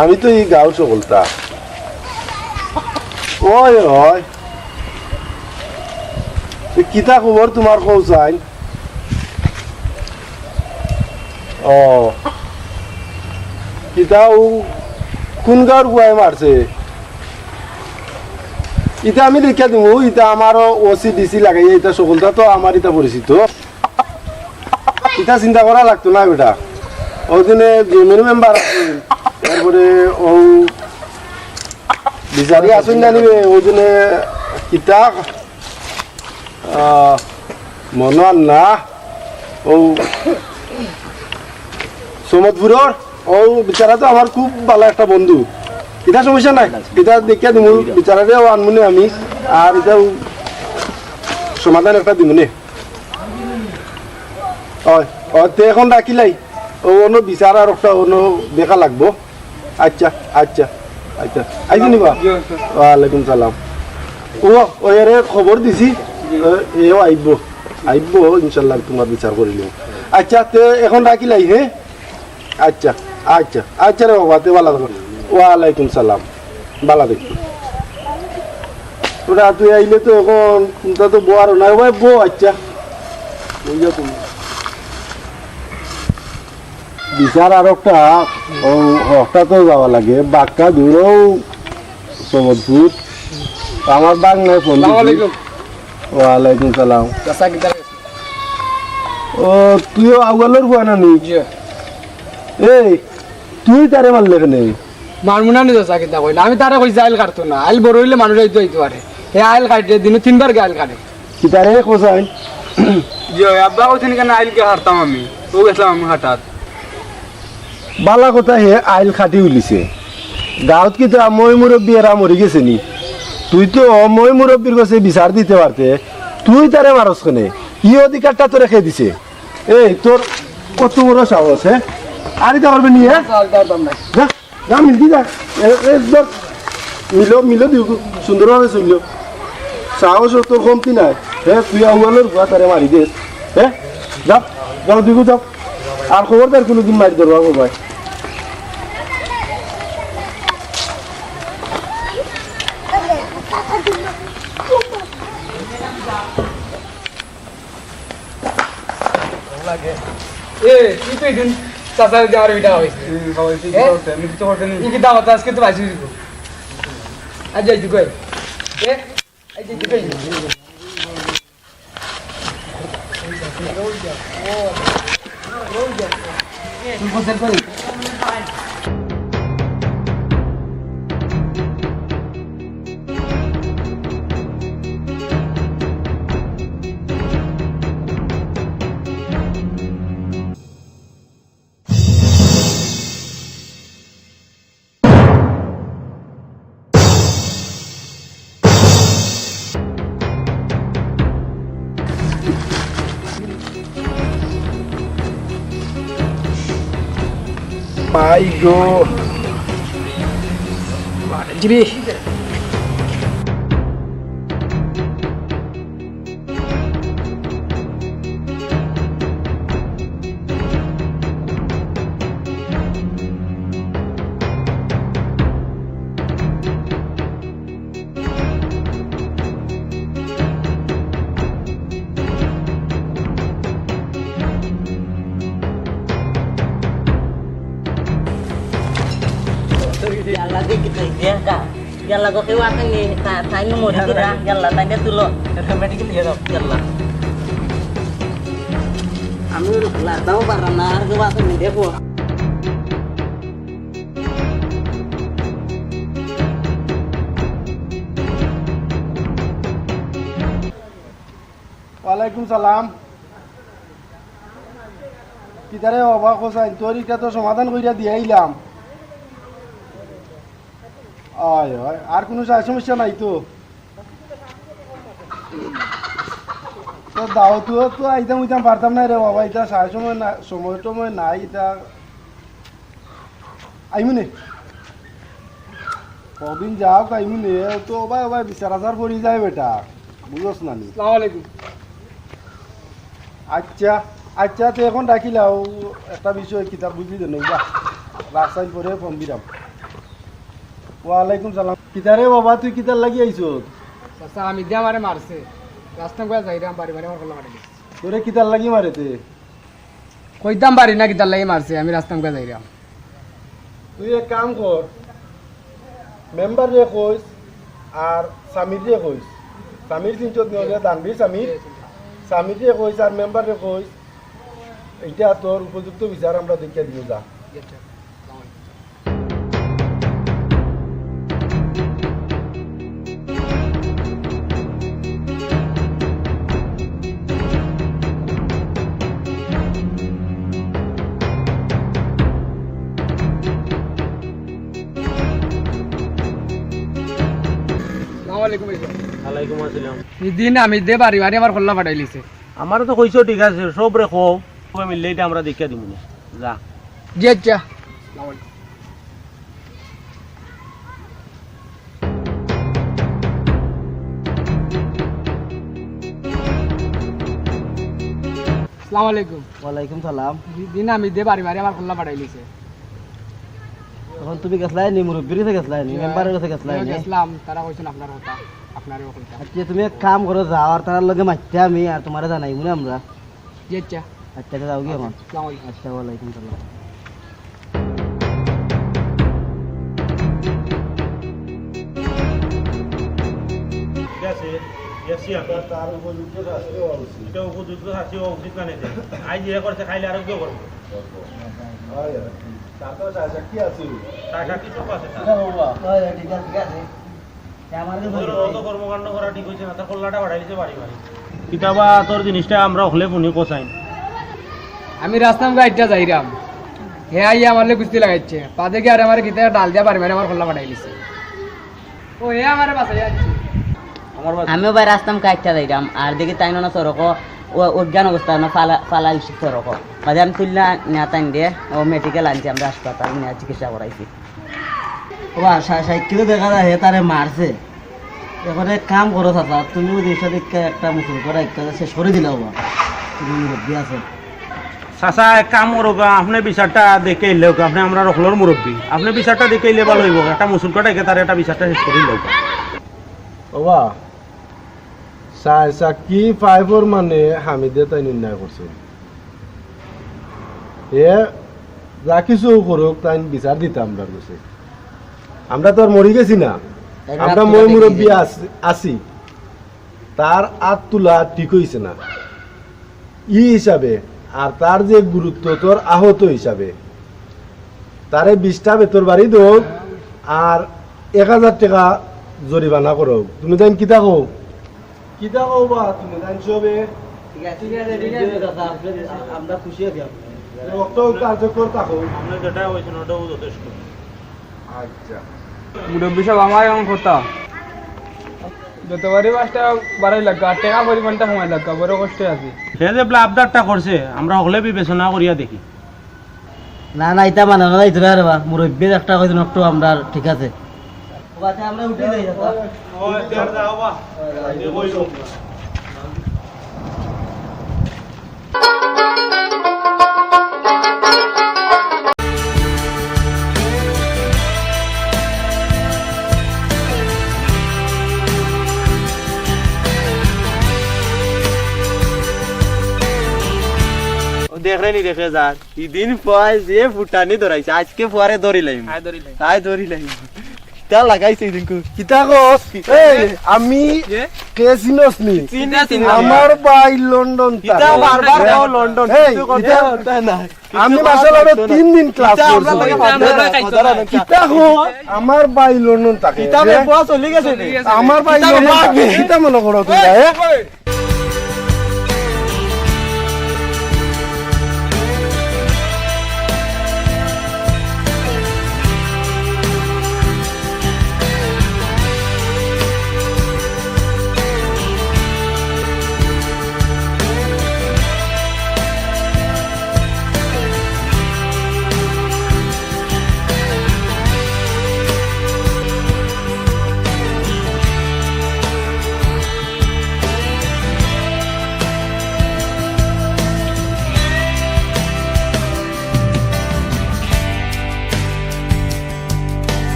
আমি তো ই গাঁওর সকলতা। ওই, ওই। এ কিতা খবর তুমার কও চাইন? ও। কিতা অউ কুন গাঁওর পুয়ায় মারছে? ইতা আমি দেখিয়া দিমু, ইতা আমারও ওসি ডিসি লাগাইয়া, ইতা সকলতা তো আমার ইতা পরিচিত। ইতা চিন্তা করা লাগতো না বেটা। অউ দিনে জমির মেম্বার আছিল, তারপরে অউ বিচারি আছইন না নিবে, অউ দিনে কিতা, আহ, মনো আর না, অউ সমদপুরর, অউ বিচারা তো আমার খুব বালা একটা বন্ধু। ইতা সমস্যা নাই, ইতা দেখিয়া দিমু, বিচারারেও আনমুনে আমি, আর ইতাও সমাধান একটা দিমুনে। অয়, অয়, তে এখন রাখিলাই। অউ অনো বিচার আর একটা অনো দেখা লাগবো। আচ্ছা, আচ্ছা, আচ্ছা। আইছো নি বা? জি, আচ্ছা। ওয়ালাইকুম সালাম। ও, ওই আরে খবর দিছি। জি। এ, এও আইবো। আইবো, ইনশাল্লাহ তুমার বিচার করিলিমু। আচ্ছা, তে এখন রাখিলাই, হে? আচ্ছা, আচ্ছা, আচ্ছা রে বাবা, তে বালা থাকো। ওয়ালাইকুম সালাম। বালা থাকো। ওরা তুই আইলে তো এখন, কুনতা তো বওয়ার নাই, ও ভাই, বও, আচ্ছা। বইয়া তুমি। বিচার আর একটা, অউ, একটা তো যাওয়া লাগে, বাক্কা দূরও সমদপুর। আমার বাগ নাই ফোন দিছি। আসসালামু আলাইকুম। ওয়ালাইকুম সালাম। চাচা, কিতা? ও, তুইও আউয়ালর পুয়া না নি? জি। এই, তুই তারে মারলে কেনে? মারমু না নি চাচা, কিতা কইলা? আমি তারে কইছি আইল কাটতো না। আইল বড় অইলে মানুষ আইতো আইতো পারে। হে আইল কাটে, দিনো তিনবার গে আইল কাটে। কিতারে কও চাইন? জি অয়, আব্বা কইছইন কেনে আইল গে কাটতাম আমি? অউ গেছলাম আমি কাটাত। বালা কথা হে আইল কাটি উলিছে। গাঁওত কিতা ময় মুরব্বি এরা মরি গেছে নি? তুই তো ময় মুরব্বির গেছে বিচার দিতে পারতে, তুই তারে মারস কেনে? ই অধিকারটা তোরে কে দিছে? এই, তোর কত বড় সাহস, হে? আর ইতা করবে নি, হে? যা, যা, মিলদি যা। এ, এ, ধর। মিলো, মিলো দিও, সুন্দরভাবে চলিও। সাহস তোর কমতি নাই। হে, তুই আউয়ালর পুয়া তারে মারি দেস। হে? যাও, যাও, দিগু যাও। আর খবরদার কুনুদিন মারি ধরবা গো ভাই। এ, তুই তো এদিন চাচা যদি আমার বেটা হইস। হুম, বাবা, তুই এ? কিতা করতে? আমি কিচ্ছু করতে নি। তুই কি দাওয়াত আজকে তো বাঁচি দিব। আজ যাই তুই কই? এ? আজ যাই তুই কই? তুই কোথায় কই? মাই গো। মারে জিবি। ইয়াল্লা দেখি তো ইদিয়া কা। ইয়াল্লা গো কেউ আছে নি? তা-, তাই নু মরি গেলা। ইয়াল্লা, তাই নে তুলো। মেডিকেল নিয়ে যাও। ইয়াল্লা। আমি লাতাও পারা না, আর কেউ আছে নি দেখো। ওয়ালাইকুম সালাম। কিতারে বাবা হোসাইন, তোর ইটা তো সমাধান কইরা দিয়া আইলাম। অয়, অয়, আর কুনু সা-, সমস্যা নাই তো? তো দাওয়াত তো আইতাম অইতাম পারতাম না রে বাবা, ইতা সারা সময় না, সময় টময় নাই, ইতা আইমু নে। কদিন যাউক আইমু নে, তো ওবায় ওবায় বিচার আচার পড়ি যায় বেটা, বুঝোস না নি? আসসালামু আলাইকুম। আচ্ছা, আচ্ছা, তো এখন ডাকিলাও, একটা বিষয় কিতা বুঝি দেন, যা, রাস্তায় পরে ফোন দিলাম। ওয়ালাইকুম সালাম। কিতা রে বাবা, তুই কিতার লাগি আইছস? চাচা, হামিদে আমারে মারছে। রাস্তাত কইয়া যাইরাম, বাড়ি বাড়ি আমার কল্লা ফাটাই দিছে। তোরে কিতার লাগি মারে তে? কইতাম পারি না কিতার লাগি মারছে, আমি রাস্তাত কইয়া যাইরাম। তুই এক কাম কর, মেম্বাররে কইস আর সামিররে কইস। সামির চিনছত নি, ওই যে দানবীর সামির। সামিররে কইস আর মেম্বাররে কইস। ইটা তোর উপযুক্ত বিচার আমরা দেখিয়া দিমু, যা। আসসালামু আলাইকুম ভাইসাব। ওয়ালাইকুম আসসালাম। ইদিন হামিদে বাড়ি বাড়ি আমার কল্লা ফাটাইলিছে। আমারে তো কইছো, ঠিক আছে, সবরে কও, সবে মিললে ইটা আমরা দেখিয়া দিমু নে। যা। জি আচ্ছা। আসসালামু আলাইকুম। আসসালামু আলাইকুম। ওয়ালাইকুম সালাম। ইদিন হামিদে বাড়ি বাড়ি আমার কল্লা ফাটাইলিছে। অখন তুমি গেছলায় নি, মুরব্বির গেছে গেছলায় নি, মেম্বারর গেছে গেছলায় নি? গেছলাম, তারা কইছইন আপনার কথা, আপনারেও কইতাম। আচ্ছা, তুমি এক কাম করো, যাও, আর তারার লগে মাতিয়া আমি আর তুমারে জানাইমু নে আমরা। জি আচ্ছা। আচ্ছা, আচ্ছা, যাও গি অখন। আসসালামু আলাইকুম। আচ্ছা, ওয়ালাইকুম সালাম। ঠিক আছে, দেখছি আমি। তার উপযুক্ত শাস্তি হওয়া উচিত। ইটা উপযুক্ত শাস্তি হওয়া উচিত না নিতে। আইজ ইয়ে করছে, খাইলে আরো কেউ করবো। হয়, হয়। তার তো সাক্ষী আছে। সাক্ষী তো আছে, স্যার। হয়, হয়, ঠিক আছে, ঠিক আছে। তোর অত কর্মকাণ্ড করা ঠিক অইছে না, তার কল্লাটা ফাটাইলিছে বাড়ি বাড়ি। কিতাবা তোর জিনিসটা আমরা অকলে হুনি কছাইন। আমি রাস্তাত গাড়িটা যাইরাম, হে আইয়া আমার লগে কুস্তি লাগাইছে, বাদে গিয়া আর আমারে কিতা ডাল দিয়া বাড়ি বাড়ি আমার কল্লা ফাটাইলিছে। ও, হে আমারে বাঁচাইয়া আনছে। আমিও ভাই রাস্তাত গাড়িটা যাইরাম, আর দেখি তাইন না সড়কো, ও অজ্ঞান অবস্থা না ফালা, ফালাইলিছে সড়কো। বাদে আমি তুইল্লা নিয়া তাইনরে, ও মেডিকেল আনছি আমরা হাসপাতাল নিয়া চিকিৎসা করাইছি। ওবা, সা-, সাক্ষীরে দেখা যায়, হে তারে মারছে। অখন এক কাম করো চাচা, তুমি ওই জিনিসটা দেখে একটা মুসুল করে একটা শেষ করি দিলাও বা। তুমি মুরব্বি আছো। চাচা, এক কাম করো বা, আপনে বিচারটা দেখে আইলে হোক, আপনে আমরার অকলর মুরব্বি। আপনে বিচারটা দেখে আইলে ভালা অইবো, একটা মুসুল করে তারে একটা বিচারটা শেষ করি দিলাও বা। ওবা, চাই সাক্ষী ফাইভর মানে হামিদে তাইন অন্যায় করছে। এ যা কিছু করুক, তাইন বিচার দিতা আমরার গেছে। আমরা তো আর মরি গেছি না, আমরা ময় মুরব্বি আছি, আছি। তার আত তুলা ঠিক অইছে না। ই হিসাবে, আর তার যে গুরুত্ব, তোর আহত হিসাবে, তারে বিশটা বেতর বাড়ি দেও, আর এক হাজার টেকা জরিমানা করো। তুমি তাইন কিতা কও? কিতা কও বা তুমি তাইন সবে? ঠিক আছে, ঠিক আছে, ঠিক আছে। আমরা খুশি আছি। রক্ত কার্যকর থাকো। আমরা যেটা হয়েছে, ওটাও যথেষ্ট। আচ্ছা। মুরব্বি সাব, আমার এখন কথা। যত বাড়ি পাঁচটা বাড়াই লাগা, আর টেকা পরিমাণটা কমাই লাগা, বড় কষ্টে আছি। হে যে ব্লাবদারটা করছে, আমরা হকলে বিবেচনা করিয়া দেখি। না, না, ইতা মানা না, ইতা রে বা, মুরব্বি একটা কইছেন, একটু আমরা ঠিক আছে। ও আচ্ছা, আমরা উঠি যাই, চাচা। ও দেখরে নি দেখে যার। ইদিন পায় যে ফুটানি ধরাইছে, আজকে ফুয়ারে ধরি লাইম। আয় ধরি লাইম। আয় ধরি লাইম। কিতা লাগাইছে ইদিনকু? কিতা কস? এই, আমি কে চিনস নি? চিনি, চিনি। আমার ভাই লন্ডন থাকে। কিতা বারবার কও লন্ডন? এই, কিতা কথা না। আমি মাসাল আরো তিন দিন ক্লাস করছি। কিতা কো? আমার ভাই লন্ডন থাকে। কিতাবে পড়া চলি গেছে নি? আমার ভাই লন্ডন থাকে। কিতা মনে করো তোমরা, এ?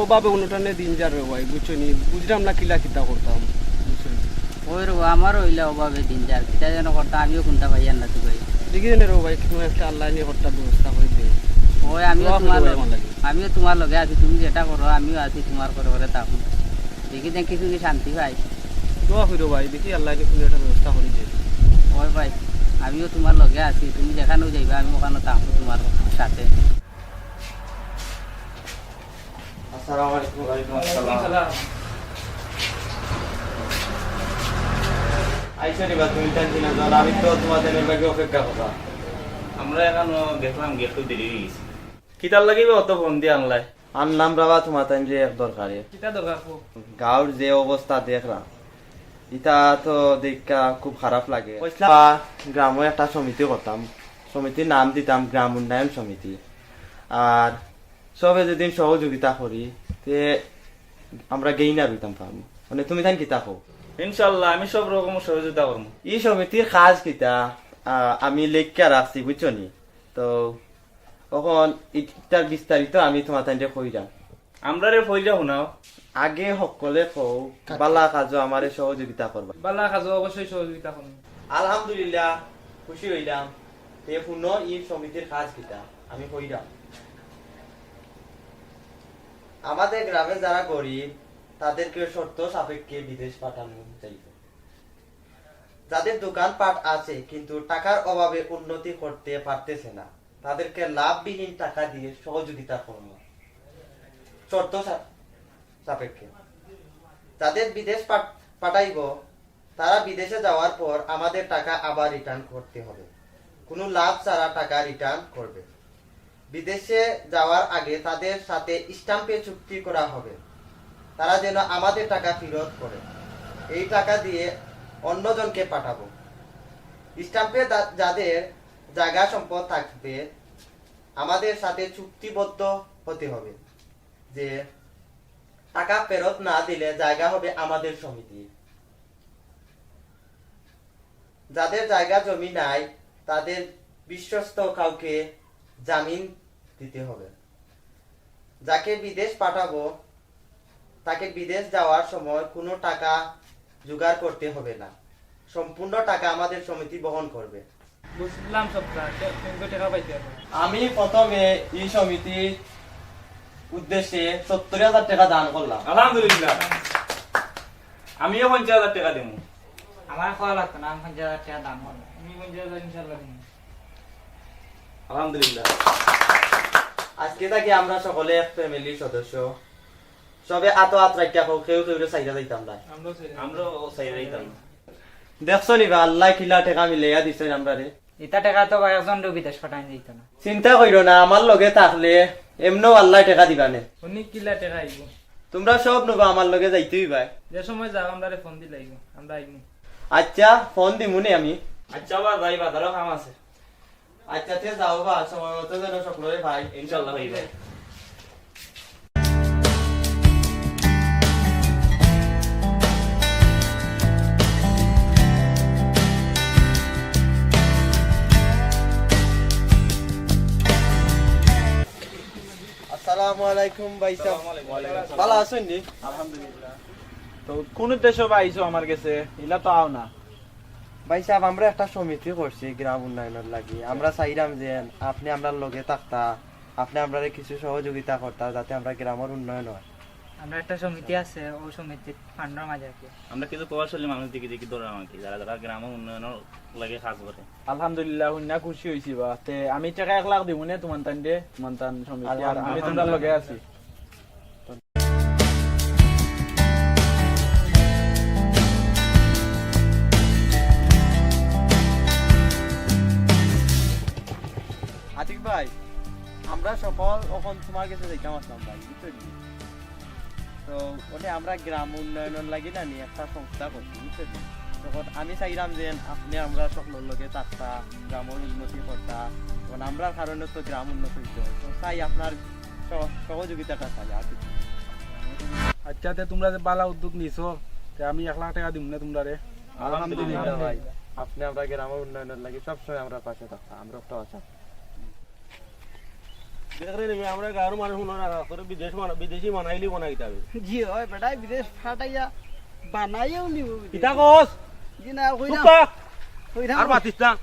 অভাবে অনটনে দিন যার রে ভাই, বুঝছো নি? বুঝলাম না কিলা কিতা করতাম, বুঝছো নি? ওই রে, আমারও অইলা অভাবে দিন যার, কিতা যেন করতাম, আমিও কুনটা পাইয়ার না তো ভাই। দেখি জানি রে ভাই, কুনু একটা আল্লায় নি একটা ব্যবস্থা করি দে। ওই আমিও দোয়া তুমার করি ভাই লগে, আমার লাগি। আমিও তুমার লগে আছি, তুমি যেটা করো আমিও আছি তুমার করে করে থাকো। দেখি যে কিছু কি শান্তি পাই। দোয়া করি ভাই, দেখি আল্লায় নি কুনু একটা ব্যবস্থা করি দে। ওই ভাই, আমিও তুমার লগে আছি, তুমি যেখানেও যাইবা আমি ওখানে থাকবো তুমার সাথে। আসসালামু আলাইকুম। ওয়ালাইকুম আসসালাম। আইছো নি বা তুমি তাইন তিনজন? আমি তো তুমার তাইনর লাগি অপেক্ষা করলাম। আমরা এখানো দেখলাম গেট তো দেরি অই গেছে। কিতার লাগি বা অত ফোন দিয়া আনলায়? আনলাম রে বা তুমার তাইনরে এক দরকারে। কিতা দরকার কও? গাঁওর যে অবস্থা দেখরাম, ইতা তো দেখিয়া খুব খারাপ লাগে। কইছলাম বা গ্রামো একটা সমিতি করতাম, সমিতির নাম দিতাম গ্রাম উন্নয়ন সমিতি। আর সবে যদি সহযোগিতা করি, তে আমরা gainer অইতাম পারমু। মানে, তুমি তাইন কিতা কও? ইনশাআল্লাহ, আমি সব রকম সহযোগিতা করমু। ই সমিতির কাজ কিতা, আহ, আমি লেখিয়া রাখছি, বুঝছো নি? তো অখন ইতার বিস্তারিত আমি তুমার তাইনরে কইরাম। আমরারে কইরা হুনাও। আগে হক্কলে কও, বালা কাজো আমারে সহযোগিতা করবা। বালা কাজো অবশ্যই সহযোগিতা করমু। আলহামদুলিল্লাহ, খুশি অইলাম। তে হুনো, ই সমিতির কাজ কিতা? আমি কইরাম। আমাদের গ্রামে যারা গরিব, তাদেরকে শর্ত সাপেক্ষে বিদেশ পাঠানো যাইব। যাদের দোকানপাট আছে, কিন্তু টাকার অভাবে উন্নতি করতে পারতেছে না, তাদেরকে লাভবিহীন টাকা দিয়ে সহযোগিতা করব শর্ত সা-, সাপেক্ষে। যাদের বিদেশ পাঠ-, পাঠাইব, তারা বিদেশে যাওয়ার পর আমাদের টাকা আবার রিটার্ন করতে হবে। কোনো লাভ ছাড়া টাকা রিটার্ন করবে। বিদেশে যাওয়ার আগে তাদের সাথে স্ট্যাম্পে চুক্তি করা হবে, তারা যেন আমাদের টাকা ফেরত করে। এই টাকা দিয়ে অন্যজনকে পাঠাবো। স্ট্যাম্পে যা-, যাদের জায়গা সম্পদ থাকবে, আমাদের সাথে চুক্তিবদ্ধ হতে হবে যে টাকা ফেরত না দিলে জায়গা হবে আমাদের সমিতির। যাদের জায়গা জমি নাই, তাদের বিশ্বস্ত কাউকে জামিন দিতে হবে। যাকে বিদেশ পাঠাবো, তাকে বিদেশ যাওয়ার সময় কোনো টাকা জোগাড় করতে হবে না, সম্পূর্ণ টাকা আমাদের সমিতি বহন করবে। বুঝলাম সবটা। কে-, তুমি তো টাকা পাইতে পারো। আমি প্রথমে ই সমিতির উদ্দেশ্যে সত্তর হাজার টাকা দান করলাম। আলহামদুলিল্লাহ। আমিও পঞ্চাশ হাজার টাকা দিমু। আমার কওয়া লাগতো না, আমি পঞ্চাশ হাজার টাকা দান করলাম। আমি পঞ্চাশ হাজার ইনশাআল্লাহ দিমু। আলহামদুলিল্লাহ। আজকে থাকি আমরা সকলে এক ফ্যামিলির সদস্য। সবে আতো আত রাখিয়া কও, কেউ কেউরে ছাইড়া যাইতাম না। আমরাও ছাইড়া যাইতাম না। দেখছো নি বা, আল্লায় কিলা টেকা মিলাইয়া দিছইন আমরারে। ইতা টেকা তো বা একজনরেও বিদেশ পাঠানি যাইতো না। চিন্তা কইরো না, আমার লগে থাকলে এমনেও আল্লায় টেকা দিবা নে। অনে কিলা টেকা আইবো? তুমরা সব নবা আমার লগে যাইতে অইবায়। যে সময় যাও আমরারে ফোন দিলাইও, আমরা আইমু। আচ্ছা, ফোন দিমু নে আমি। আচ্ছা বা যাই, বাজারও কাম আছে। আচ্ছা, তে যাও বা, সময় মতো যেন সকলরে পাই। ইনশাআল্লাহ অইবো। আসসালামু আলাইকুম ভাই সাহেব। ওয়ালাইকুম আসসালাম। ভালা আছইন নি? আলহামদুলিল্লাহ। তো কোন উদ্দেশ্যে বা আইছো আমার গেছে? ইলা তো আও না। ভাই সাহেব, আমরা একটা সমিতি করছি গ্রাম উন্নয়নর লাগি। আমরা চাইরাম যে আপনে আমরার লগে থাকতা, আপনে আমরারে কিছু সহযোগিতা করতা, যাতে আমরার গ্রামর উন্নয়ন অয়। আমরা একটা সমিতি আছে, অউ সমিতির ফান্ডর মাঝে আর কি। আমরা কিছু প্রভাবশালী মানুষ দেখি দেখি ধরলাম আর কি, যারা যারা গ্রাম উন্নয়নর লাগি কাজ করে। আলহামদুলিল্লাহ, হুনিয়া খুশি অইছি বা। তে আমি টেকা এক লাখ দিমু নে তুমার তাইনরে, তুমার তান সমিতি, আর আমি আলহামদুলিল্লাহ। তুমরার লগে আছি। আতিক ভাই, আমরা সকল অখন তুমার গেছে যাইতাম আছলাম ভাই, বুঝছো নি? তো অনে আমরা গ্রাম উন্নয়নর লাগি না নি একটা সংস্থা করছি, বুঝছো নি? তখন আমি চাইরাম যে আপনে আমরা সকলর লগে থাকতা, গ্রামর উন্নতি করতা, তখন আমরার কারণে তো গ্রাম উন্নত অইতো। তো চাই আপনার সহ-, সহযোগিতাটা চাই আর কিছু। আচ্ছা, তে তুমরা যে ভালা উদ্যোগ নিছো, তে আমি এক লাখ টেকা দিমু নে তুমরারে। আলহামদুলিল্লাহ ভাই, আপনে আমরার গ্রামর উন্নয়নর লাগি সবসময় আমরার পাশে থাকতা, আমরা একটা আশা। দেখরে নিবি, আমরা গাঁওর মানুষ মনে রাখা, তোরে বিদেশ বানা-, বিদেশি বানাইলি বানাইতে হবে। জি অয়, বেটায় বিদেশ ফাটাইয়া বানাইয়াও নিব বিদেশ। কিতা কস? জি না, কইরাম। চুপ থাক। কইরাম। আর মাতিস না।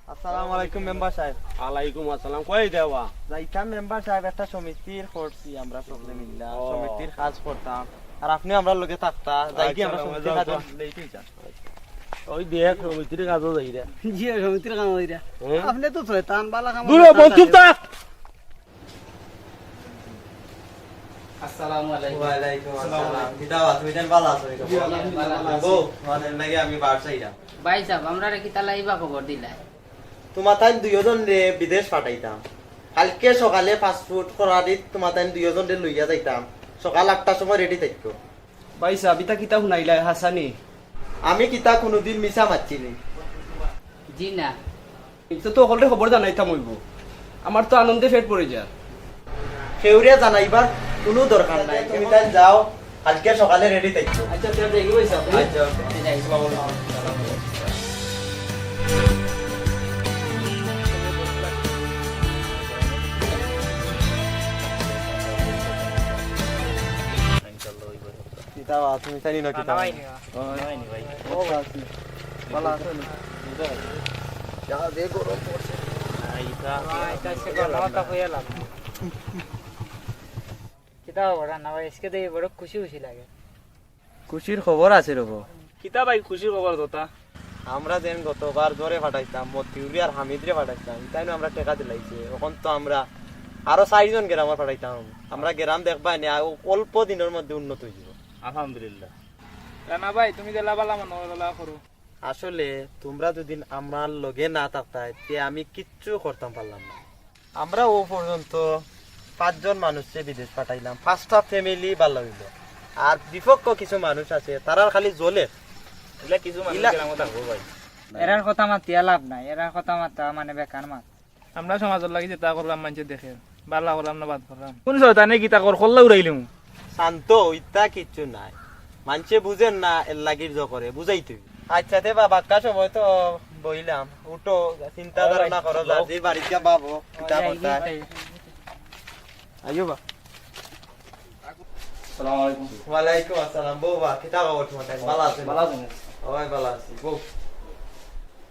আসসালামু আলাইকুম মেম্বার সাহেব। ওয়ালাইকুম আসসালাম। কই দেওয়া? যাইতাম মেম্বার সাহেব, একটা সমিতির করছি আমরা সকলে মিল্লা। ও। সমিতির কাজ করতাম। আর আপনি আমরার লগে থাকতা, যাই কি আমরা আচ্ছা, সমিতির কাজ যাও, যাও। ওই দেখ, সমিতির কাজও যাইরা। জি, সমিতির কাম অইরা। হ্যাঁ? আপনি তো শয়তান, বালা কাম দূরে বল, চুপ থাক। আসসালামু আলাইকুম। ওয়ালাইকুম আসসালাম। কিতা বা, তুমি যেন ভালা আছো? জি, আলহামদুলিল্লাহ, ভালা আছি। বউ, তোমাদের লাগি আমি বার চাইরাম। ভাই সাহেব, আমরারে কিতা লাগি বা খবর দিলা? তোমার তাইন দুইজন রে বিদেশ পাঠাইতাম। কালকে সকালে পাসপোর্ট করাদিত তোমার তাইন দুইজন রে লইয়া যাইতাম। সকাল আটটার সময় রেডি থাকতো। ভাই সাহেব, ইতা কিতা হুনাইলায়, হাছানি? আমি কিতা কুনুদিন মিছা মাতছি নি? জি না। ইতা তো হকলরে খবর জানাইতাম অইবো। আমার তো আনন্দে পেট ভরি যার। কেউরে জানাইবার কুনু দরকার নাই। তুমি তাইন যাও, কালকে সকালে রেডি থাকো। আচ্ছা, তে দেখি ভাই সাহেব। আচ্ছা, ওকে। আসসালামু আলাইকুম। কিতা বা, তুমি জানি না কিতা? না, না, ভাই, না। ও, না, ভাই, না, ভাই। ও, আছি। ভালা আছো নি? যা, যে গরম পড়ছে। না, ইটা না, ইটা সে গরম, তা হইয়া লাভ নাই। কিতা খবর না ভাই, আজকে দেখি বড় খুশি খুশি লাগে। খুশির খবর আছে রে বা। কিতা ভাই খুশির খবর কথা? আমরা যেন গতবার জোরে ফাটাইতাম, মতিউরি আর হামিদরে ফাটাইতাম, ইতাইনও আমরা টেকা দিলাইছে। অখন তো আমরা আরো চাইরজন গ্রামর ফাটাইতাম। আমরা গ্রাম দেখবায় নি, আ-, অল্প দিনর মধ্যে উন্নত অইযিবো। আলহামদুলিল্লাহ। রানা ভাই, তুমি যেলা ভালা মনো অয় অলা করো। আসলে তুমরা যুদি আমরার লগে না থাকতায়, তে আমি কিচ্ছু করতাম পারলাম না। আমরা অউ পর্যন্ত পাঁচজন মানুষরে বিদেশ পাঠাইলাম, পাঁচটা family ভালা অইলো। আর বিপক্ষ কিছু মানুষ আছে, তারার খালি জ্বলের। ইলা কিছু মানুষ ইলা- গ্রামো থাকবো ভাই। এরার কথা মাতিয়া লাভ নাই, এরার কথা মাতা মানে বেকার মাত। আমরা সমাজর লাগি যেতা কররাম মানষে দেখের, ভালা কররাম না বাদ কররাম। কুন শয়তানে কিতা কর, কল্লা উড়াইলিমু। শান্ত, ইতা কিচ্ছু নাই। মানষে বুঝের না, এরলাগির জ করে, বুঝাইতে অইবো। আচ্ছা, তে বা, বাক্কা সময় তো বইলাম, উঠো, চিন্তা ধারণা করো, যার যে বাড়িত গিয়া ভাবো, কিতা করতা। আইও বা। আসসালামু আলাইকুম। ওয়ালাইকুম আসসালাম। বউ বা, কিতা খবর তোমার? ভালা আছো? ভালা আছো? ওই ভালা আছি। বউ।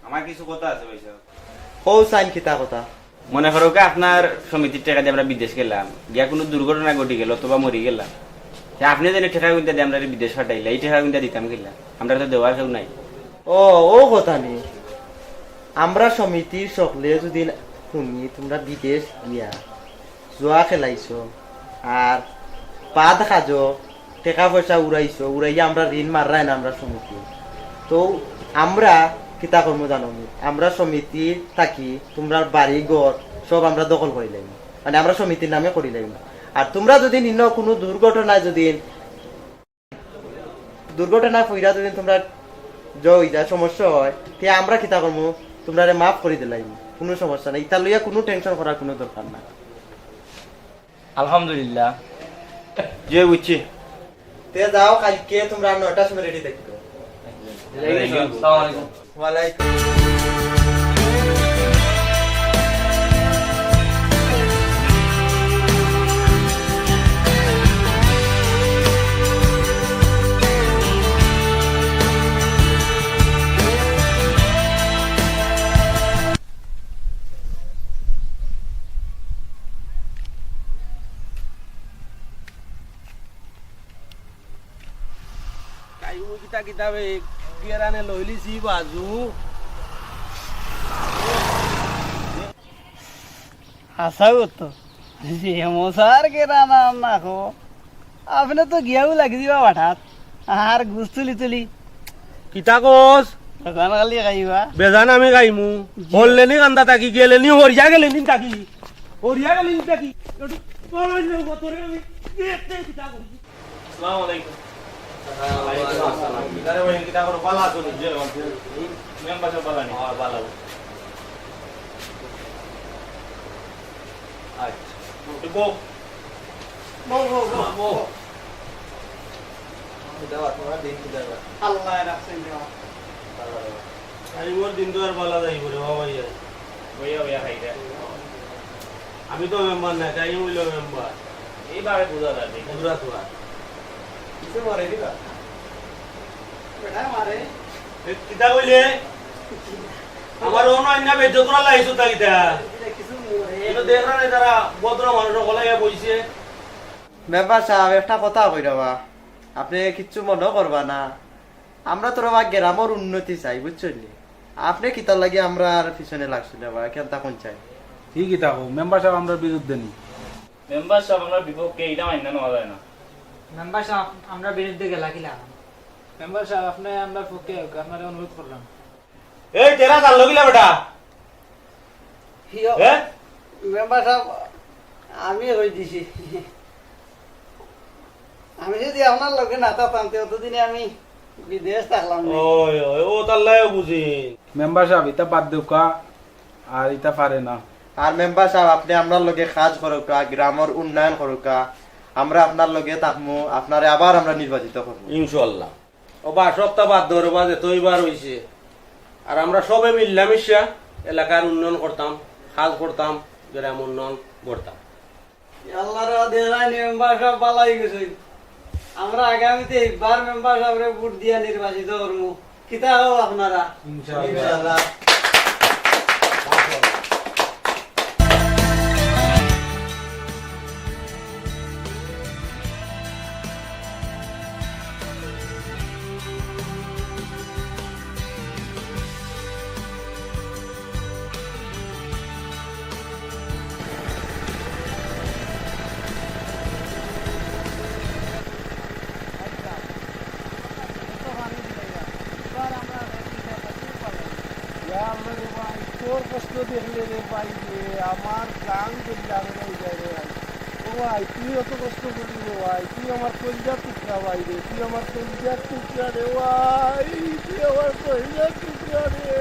আমার কিছু কথা আছে ভাই সাহেব। কও চাইন কিতা কথা? মনে করউক্কা আপনার সমিতির টেকা দি আমরা বিদেশ গেলাম, গিয়া কুনু দুর্ঘটনা ঘটি গেল অথবা মরি গেলাম, তে আপনে যেন টেকা গুনতা দি আমরারে বিদেশ পাঠাইলা, ই টেকা গুনতা দিতাম কিলা? আমরার তো দেওয়ার কেউ নাই। ও, অউ কথা নি। আমরা সমিতির সকলে যুদি হুনি তুমরা বিদেশ গিয়া জুয়া খেলাইছো, আর বাদ কাজো টেকা পয়সা উড়াইছো, উড়াইয়া আমরার ঋণ মাররায় না আমরার সমিতি। তো আমরা কিতা করমু জানো নি? আমরা সমিতি থাকি তুমরার বাড়ি ঘর সব আমরা দখল করিলাইমু, মানে আমরা সমিতির নামে করিলাইমু। আর তুমরা যুদি ইনো কুনু দুর্ঘটনায় যুদি দুর্ঘটনায় পইড়া যুদি তুমরার জ অইযায়, সমস্যা অয়, তে আমরা কিতা করমু? তুমরারে মাফ করি দিলাইমু, কুনু সমস্যা নাই, ইতা লইয়া কুনু tension করার কুনু দরকার নাই। আলহামদুলিল্লাহ। জি, বুঝছি। তে যাও, কাইলকে তুমরা নয়টার সময় ready থাকো। আসসালামু আলাইকুম। ওয়ালাইকুম। কাইমু কিতা কিতা বে, গিয়ারানে লইলিছি বাজু। হাছাউ তো। যে মশার গেরান আর না খো। আপনে তো গিয়াউ লাগি দিবা বাটাত। আর গুস তুলি তুলি। কিতা কস? বেজান খালি খাইবা। বেজান আমি খাইমু। জি। হরলেনি কান্দা থাকি, গেলেনি হরিয়া গেলেনি থাকি। হরিয়া গেলেনি থাকি। একটু বড় হইলে তোরে আমি দেখতে কিতা করি। আসসালামু আলাইকুম। ওয়ালাইকুম আসসালাম। কিতা রে ভাই, কিতা করো? ভালা আছো নি? জি, আলহামদুলিল্লাহ। মেম্বার সাব ভালা নি? হ্যাঁ, ভালা। আচ্ছা। বউ। বউ, বউ, বউ, বউ। কিতা বা, তুমার দিন কিতা বা? আল্লায় রাখছইন দেওয়া। ভালা, ভালা। আইজ মোর দিন তো আর ভালা যাইবো রে বাবা, ইয়া। বইয়া, বইয়া খাই দে। আমি তো মেম্বার না, তাই হইল মেম্বার। এইবারে বুঝা যাবে। বুঝা তো আর। কিছু মারে দিবা? বেটা মারে। এ, কিতা কইলে? আমার অন্য আইনা বেজ্জত করা লাইছো তা কিতা? এটা কিছু মরে। এটা দেখরা না, তারা ভদ্র মানুষ হকলে ইয়া বইছে। মেম্বার সাব, একটা কথা কই রাবা, আপনে কিচ্ছু মনো করবা না। আমরা তো রাবা গ্রামর উন্নতি চাই, বুঝছইন নি? আপনে কিতার লাগি আমরার পিছনে লাগছইন রাবা, কেনতা কোন চাই? ঠিক কিতা কও, মেম্বার সাব আমরার বিরুদ্ধে নি। মেম্বার সাব আমরার বিপক্ষে, ইটা মাইন্না নেওয়া যায় না। মেম্বার সাব আমরার বিরুদ্ধে গেলা কিলা? মেম্বার সাব, আপনে আমরার পক্ষে হোক, আপনারে অনুরোধ করলাম। এই, তেরা জানলো কিলা বেটা? ইয়ো, হ্যাঁ? মেম্বার সাব, আমি কই দিছি। আমি যদি আপনার লগে না থাকতাম, তে অতদিনে আমি বিদেশ থাকলাম না। ওই, ওই, ও তার লাগে বুঝি। মেম্বার সাব, ইতা বাদ দেউক্কা, আর ইতা পারে না। আর মেম্বার সাব, আপনে আমরার লগে কাজ করউক্কা, গ্রামর উন্নয়ন করউক্কা, আমরা আপনার লগে থাকমু, আপনারে আবার আমরা নির্বাচিত করমু। ইনশাআল্লাহ। ও বা, সবটা বাদ দেও রে বা, যেত অইবার অইছে। আর আমরা সবে মিল্লা-মিশা এলাকার উন্নয়ন করতাম, কাজ করতাম, গ্রাম উন্নয়ন করতাম। আল্লাহ রে, দেখরায় নি মেম্বার সাব ভালা অই গেছইন। আমরা আগামীতে এইবার মেম্বার সাবরে ভোট দিয়া নির্বাচিত করমু। কিতা কও আপনারা? ইনশাআল্লাহ। ইনশাআল্লাহ। ইয়া আল্লাহ রে ভাই, তোর কষ্ট দেখলে রে ভাই রে, আমার জান গেল জানে নাই যায় রে ভাই। ও ভাই, তুই অত কষ্ট করলি রে ভাই, তুই আমার কলিজার টুকরা ভাই রে, তুই আমার কলিজার টুকরা রে ভাই, তুই আমার কলিজার টুকরা রে।